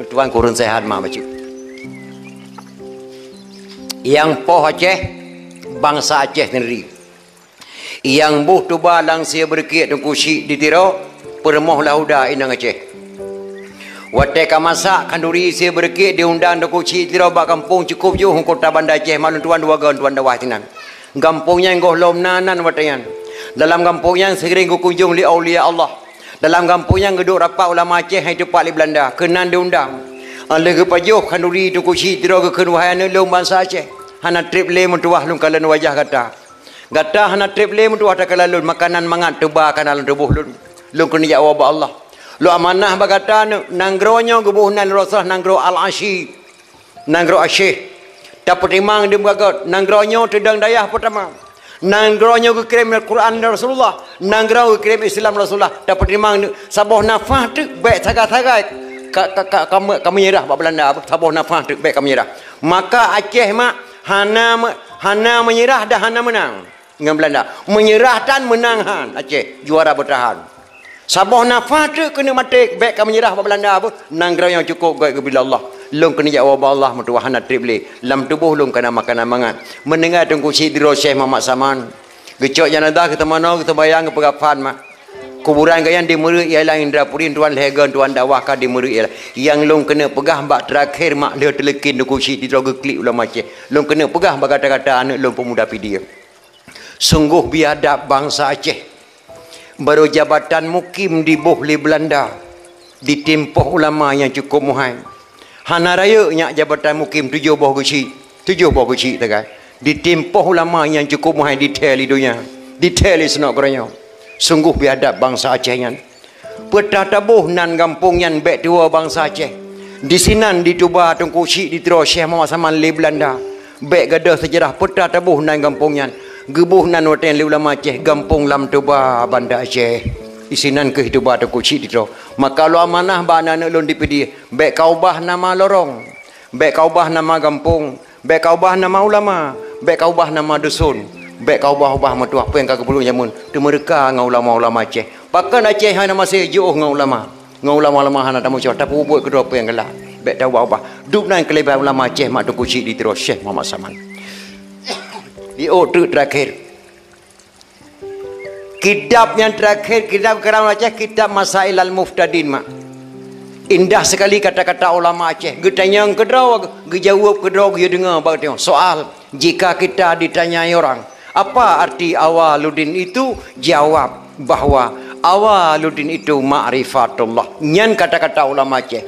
Tuan kureueng sehat mak bacut. Nyang poh Aceh, bansa Aceh sendiri. Nyang boh tuba lam sie beureukiek Teungku Chik di Tiro, peurumoh Lahuda inong Aceh. Watée ka masak khanduri sie beureukiek diundang Teungku Chik di Tiro bak gampông cukôp jôh ngon kota Banda Aceh, mak lôn tuan dua goe tuan dakwah sinan. Gampông nyan gohlom na nan watée nyan. Dalam gampông nyan seuring geukunjong lé aulia Allah. Dalam gampông nyan geuduek rapat ulama Aceh nyang teupat lé Beulanda, keunan diundang. Lheueh geupajoh khanduri Teungku Chik di Tiro geukheun, "Wahai aneuëk lôn bansa Aceh, hana treb lé meutuwah lôn kalon wajah gata. Gata hana treb lé meutuwah takalon lôn, makanan mangat tuba ka na lam tuboh lôn. Lôn keuneuk jak woe bak Allah. Lôn amanah bak gata, aneuëk, nanggroe nyoe geuboh nan lé Rasulullah nanggroe Al-Asyi, nanggroe Asyeh. Tapeutimang di meugagot, nanggroe nyoe teudong dayah peutama. Nanggroe nyoe geukirém Al-Quran lé Rasulullah, nanggroe geukirém Islam Rasulullah. Tapeutimang, aneuëk, saboh nafah teuk bék sagai-sagai ka, ka, ka, ka meu-, ka meunyeurah bak Beulanda, saboh nafah teuk bék ka meunyeurah." Maka Aceh mak hana me-, hana meunyeurah dan hana meunang ngon Beulanda. Meunyeurah tan, meunang han, Aceh juara beutahan. Saboh nafah teuk keuneuk maté, bék ka meunyeurah bak Beulanda, beuh, nanggroe nyang cukôp gét geubri lé Allah. Lôn keuneuk jak woe bak Allah meutuwah hana treb lé. Lam tuboh lôn ka na makanan mangat. Meuninggai Teungku Chik di Tiro Syekh Muhammad Saman, geucok janazah geuteumanoe, geuteumbayang, geupeugah phan mak. Kuburan gobnyan di Meureuk ialah Indrapuri, tuan lhée goe tuan dakwah ka di Meureuk ialah. Nyang lôn keuneuk peugah bak teurakhé mak lheueh teuleukin Teungku Chik di Tiro geuklik ulama Aceh. Lôn keuneuk peugah bak gata-gata aneuëk lôn peumuda Pidie. Sunggoh biadab bansa Aceh. Barô jabatan mukim diboh lé Beulanda, ditimpoh ulama nyang cukôp muhai. Hana rayeuk nyak jabatan mukim tujoh boh geuchik, tujoh boh geuchik sagai. Ditimpoh ulama nyang cukôp muhai dithée lé donya, dithée lé seunok geuranyoe. Sunggoh biadab bansa Aceh nyan. Peue taboh nan gampông nyan bék tuwoe bansa Aceh. Disinan dituba Teungku Chik di Tiro Syekh Muhammad Saman lé Beulanda. Bék gadôh seujarah peue taboh nan gampông nyan. Geuboh nan watée lé ulama Aceh gampông Lam Toba Banda Aceh. Disinan kheueh tuba Teungku Chik di Tiro. Maka lôn amanah bak aneuëk lôn di Pidie, bék ka ubah nama lorong, bék ka ubah nama gampông, bék ka ubah nama ulama, bék ka ubah nama dusun, bék ka ubah-ubah meutuwah peue nyang ka geupeubuet jameun, teumeureuka ngon ulama-ulama Aceh. Pakon Aceh hana maséh jiôh ngon ulama? Ngon ulama-ulama hana tamucôh, tapeubuet keudroe peue nyang galak. Bék taubah-ubah. Dub nan keuleubah ulama Aceh mak Teungku Chik di Tiro Syekh Muhammad Saman. Di ôk teuk teurakhé. Kitab nyang teurakhé, kitab karam Aceh, kitab Masail Al-Muftadin mak. Indah sekali kata-kata ulama Aceh. Geutanyong keudroe, geujaweueb keudroe, geuyue deungoe bak geutanyoe. Soal, jika kita ditanyai orang, "Apa arti Awaluddin itu?" Jawab bahwa Awaluddin itu ma'rifatullah. Nyan kata-kata ulama Aceh.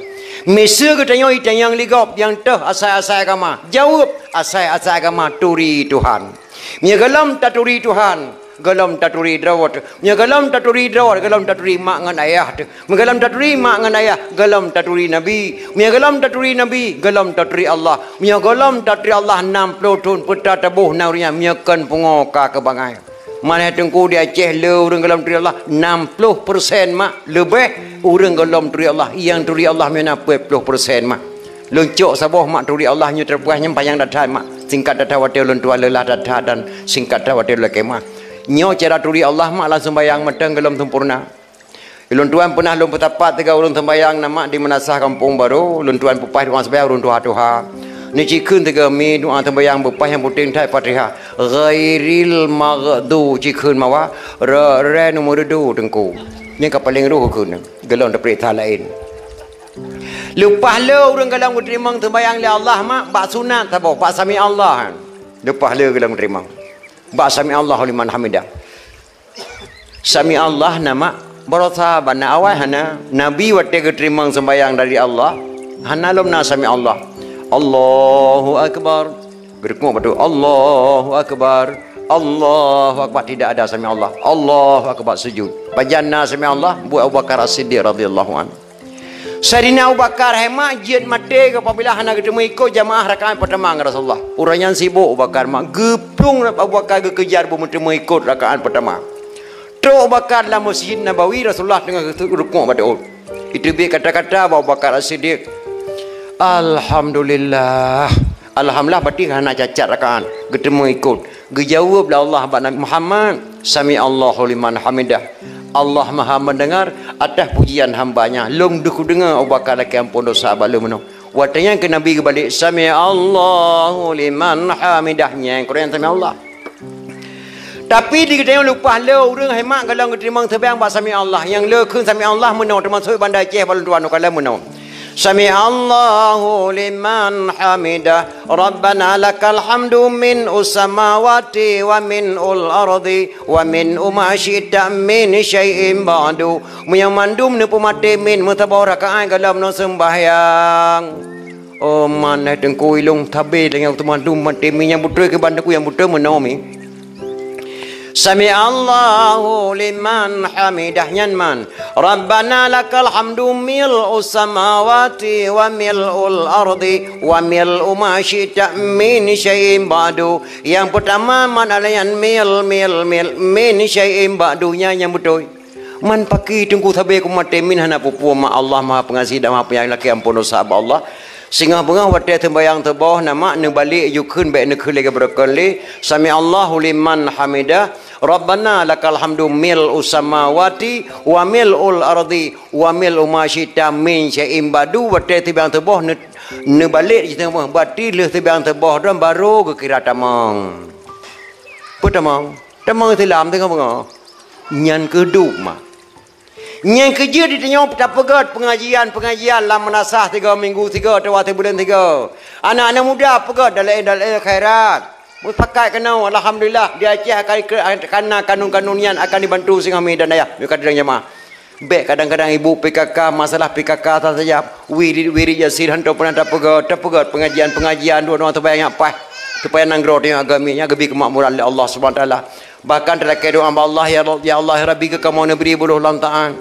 Miseue geutanyoe jitanyong lé gob nyang toh asai-asai agama. Jaweueb, asai-asai agama turi Tuhan. Meunyoe gohlom taturi Tuhan, gohlom taturi droe teuh. Meunyoe gohlom taturi droe, gohlom taturi mak ngon ayah teuh. Meunyoe gohlom taturi mak ngon ayah, gohlom taturi Nabi. Meunyoe gohlom taturi Nabi, gohlom taturi Allah. Meunyoe gohlom taturi Allah nam ploh thon, peue taboh nan ureuëng nyan meunyoe kon pungo ka keu bangai. Manah Teungku di Aceh le ureuëng gohlom turi Allah nam ploh persen mak, leubeh ureuëng gohlom turi Allah, nyang turi Allah meunyoe na peuet ploh persen mak. Lôn cok saboh mak turi Allah nyoe teupeugah nyang panyang that-that mak. Singkat that-that watée lôn tuan leulah that-that dan singkat that watée lôn lakée meuah. Nyoe cara turi Allah mak lam seumbayang mantong gohlom sempurna. Ulôn tuan peunah lôn peusapat tiga ureuëng seumbayang na mak di meunasah Kampung Baro, ulôn tuan peupaih ruang seumbayang ureuëng tuha-tuha. Nyoe cikheun tiga mi doa seumbayang beupaih nyang puténg that Fatihah. Ghairil maghdu cikheun mawa re, re nomor dua Teungku. Nyang ka paleng roh kheun gohlom teupeuriksa laén. Leupah le ureuëng gohlom geuteurimong seumbayang lé Allah mak bak sunat saboh, bak sami Allah. Leupah le gohlom geuteurimong. Bak sami Allah liman hamidah. Sami Allah na mak barosa bana awai hana. Nabi watée geuteurimong seumbayang dari Allah, hana lom na sami Allah. Allahu Akbar. Geureukuek bacut, Allahu Akbar. Allahu Akbar. Tidak ada sami Allah. Allahu Akbar sujud. Pajan na sami'allah, buet Abu Bakar As-Siddiq radhiyallahu anhu. Saidina Abu Bakar hai mak jeuet maté apabila hana geuteumeung ikot jamaah rakaat peurtama ngon Rasulullah. Uroe nyan sibok Abu Bakar mak, geuplueng Abu Bakar geukejar beu meuteumeung ikot rakaat peurtama. Trok Abu Bakar lam Masjid Nabawi, Rasulullah teungoh rukuk bak teuôt. Iteubiet kata-kata bak Abu Bakar As-Siddiq, "Alhamdulillah." Alhamdulillah, berarti hana cacat rakaat, geuteumeung ikot. Geujaweueb lé Allah bak Nabi Muhammad, "Sami'allahu liman hamidah." Allah Maha Mendengar atas pujian hamba-Nya. Lôn deuh kudeungoe Abu Bakar lakée amphon dosa bak lôn meunoe. Watée nyan keu Nabi geubalek, "Sami'allahu liman hamidah." Nyang kurang sami'allah. Tapi di geutanyoe leupah le ureuëng hai mak gohlom geuteurimong seubang bak sami'allah. Nyang le kheun sami'allah meunoe, teumasok Banda Aceh bak lôn tuan ukalon meunoe. Sami'allahu liman hamidah. Rabbana lakal hamdu min usamawati wa min ul ardi wa min uma syi'ta min syai'in ba'du. Meunyoe mandum neupeumaté min meusaboh rakaat gohlom nyoe seumbahyang. Oh, man hai teungku ilong tabe dengan teumandum maté min nyang beutôi keu ban teungku nyang beutôi meunoe mi. Sami'allahu liman hamidah nyan man. Rabbana lakal hamdu mil usamawati wa mil ul ardi wa mil uma syi'ta min syai'in ba'du. Yang pertama man alayan mil mil mil min syai'in ba'du nyan nyang beutôi. Man paki teungku sabe ku maté min hana peue-peue mak Allah Maha Pengasih dan Maha Penyayang lakée amphon dosa bak Allah. Singoh beungoh watée teumbayang teuboh na mak neubalek jukheun bék neukheun lé geubeurokon lé. Sami'allahu liman hamidah. Rabbana lakal hamdu mil usamawati wa mil ul ardi wa mil uma syi'ta min syai'in ba'du. Watée teumbayang teuboh ne, neubalek jiteumboh bati lheueh teumbayang teuboh dan baru geukira tamong. Peue tamong? Tamong Islam teungoh beungoh. Nyan keuduek mak. Nyang keujeuet di tanyoe tapeugét pengajian-pengajian lam meunasah tiga minggu tiga atawa sibuleuen tiga. Anak-anak muda peugét dalil-dalil khairat. Meupakat keunoe, alhamdulillah, di Aceh akan ikeu-, akan na kanun-kanun nyan akan dibantu singoh mi dan ayah. Meukat dan jamaah. Bék kadang-kadang ibu P K K, masalah P K K saja. Wirid-wirid Yasin hantom pernah tapeugét, tapeugét pengajian-pengajian dua-dua teubayang nyak paih. Supaya nanggroe tanyoe agami nyan geubi keumakmuran lé Allah Subhanahu Wa Taala. Bahkan talakée doa bak Allah, "Ya Allah, ya Allah, ya Rabbi, keu kamoe neubri buloh lam taat.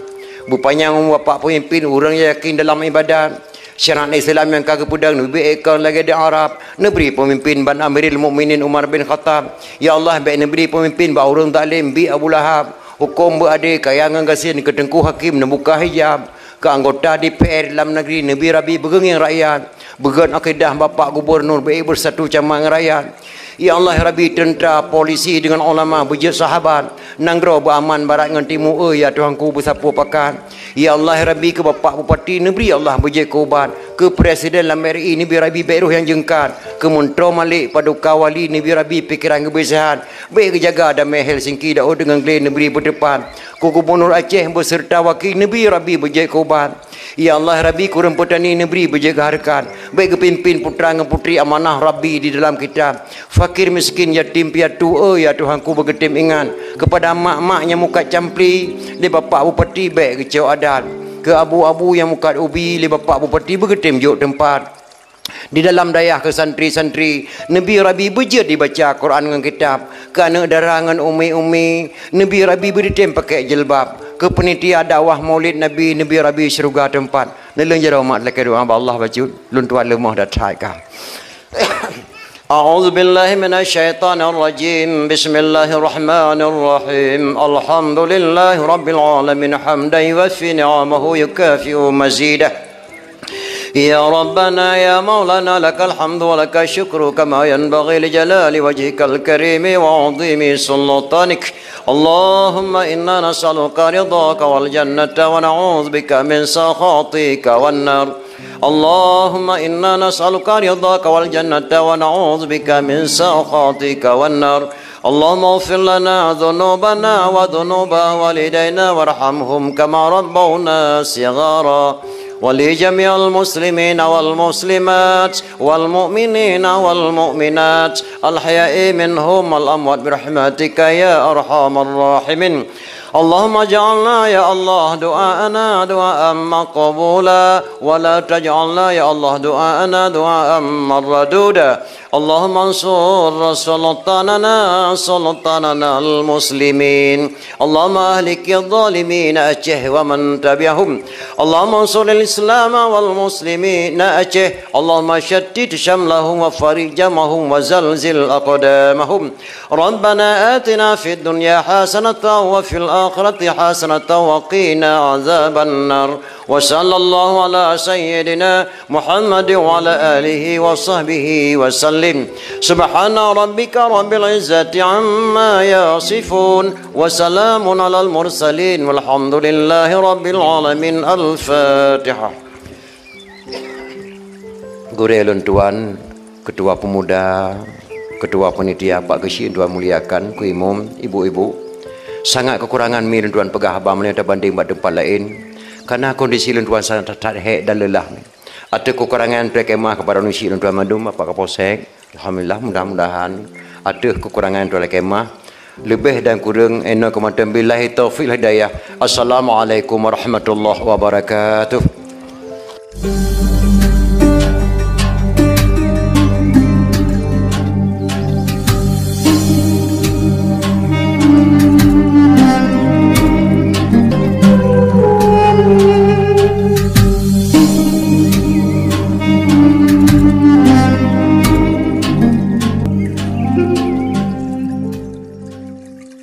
Beupanyang umu bapak peumimpin, ureuëng nyang yakin dalam ibadat. Syariat Islam nyang ka geupeudong neubri ikon lagée di Arab. Neubri peumimpin ban Amiril Mukminin Umar bin Khattab. Ya Allah, bék neubri peumimpin bak ureuëng zalim, bi Abu Lahab. Huköm beuadé, kaya ngon gasien, keu teungku hakim neubuka hijab. Keu anggota D P R lam negeri neubri Rabbi beugeungieng rakyat. Beugét akidah Bapak Gubernur bék beusatu cama ngon rakyat. Ya Allah, ya Rabbi, teuntra, polisi deungon ulama beujeuet sahabat. Nanggroe beuaman barat ngon timu, eu ya Tuhanku, beusapeue pakat. Ya Allah, ya Rabbi, keu Bapak Bupati neubri Allah beujeuet keu ubat. Keu Presiden lam R I neubri Rabbi bék roh nyang jeungkat. Keu Muntroe Malik, Paduka Wali neubri Rabbi pikeran geubri seuhat. Bék geujaga damé Helsinki, Daud deungon Glen neubri beuteupat. Keu Gubernur Aceh beuseureuta waki neubri Rabbi beujeuet keu ubat. Ya Allah, Rabbi, keu ureuëng peutani neubri beujeuet keu hareukat. Bék geupimpin putra ngon putri amanah Rabbi di dalam kitab. Fakir miskin, yatim piatu, eu ya Tuhanku, beugeutem ingat keupada mak-mak nyang mukat campli lé Bapak Bupati bék geucok adat. Keu abu-abu nyang mukat ubi lé Bapak Bupati beugeutem jok teumpat. Di dalam dayah keu santri-santri, neubri Rabbi beujeuet dibaca Quran ngon kitab. Keu aneuëk dara ngon umi-umi, neubri Rabbi beudeutem pakai jilbab. Keu panitia dakwah Maulid Nabi, neubri Rabbi syeuruga teumpat. Neulheueh jaroe mak lakée doa bak Allah bacut, lôn tuan leumoh dan that ka. أعوذ بالله من الشيطان الرجيم. بسم الله الرحمن الرحيم. الحمد لله رب العالمين، حمدا يوافي نعمه ويكافئ مزيده. يا ربنا يا مولانا، لك الحمد ولك الشكر كما ينبغي لجلال وجهك الكريم وعظيم سلطانك. اللهم إنا نسألك رضاك والجنة ونعوذ بك من سخطك والنار. اللهم إنا نسألك رضاك والجنة ونعوذ بك من سخطك والنار. اللهم اغفر لنا ذنوبنا وذنوب والدينا وارحمهم كما ربونا صغارا. ولجميع المسلمين والمسلمات والمؤمنين والمؤمنات الأحياء منهم والأموات برحمتك يا أرحم الراحمين. اللهم اجعلنا يا الله دعاءنا دعاء مقبولا، ولا تجعلنا يا الله دعاءنا دعاء مردودا. اللهم انصر سلطاننا سلطاننا المسلمين. اللهم أهلك الظالمين أتيه ومن تبعهم. اللهم انصر الإسلام والمسلمين أتيه. اللهم شتت شملهم وفرق جمعهم وزلزل أقدامهم. ربنا آتنا في الدنيا حسنة وفي الآخرة حسنة وقنا عذاب النار. وصلى الله على سيدنا محمد وعلى آله وصحبه وسلم. سبحان ربك رب العزة عما يصفون. وسلام على المرسلين. والحمد لله رب العالمين. الفاتحة. Gurée lôn tuan, Ketua Pemuda, Ketua Panitia Pak Geuchik tuan muliakan, Ku Imum, ibu-ibu. Sangat kekurangan mi lôn tuan peugah haba meunyoe tabandeng bak teumpat laén, karena kondisi lôn tuan sangat that-that hék dan leulah mi. Ateueh kekurangan peue kemah kepada ngon si lôn tuan mandum, Bapak Kapolsek. Alhamdulillah, mudah-mudahan ateueh kekurangan peue kemah, leubeh dan kureueng inoe keumantöng billahi taufiq wal hidayah. Assalamualaikum warahmatullahi wabarakatuh.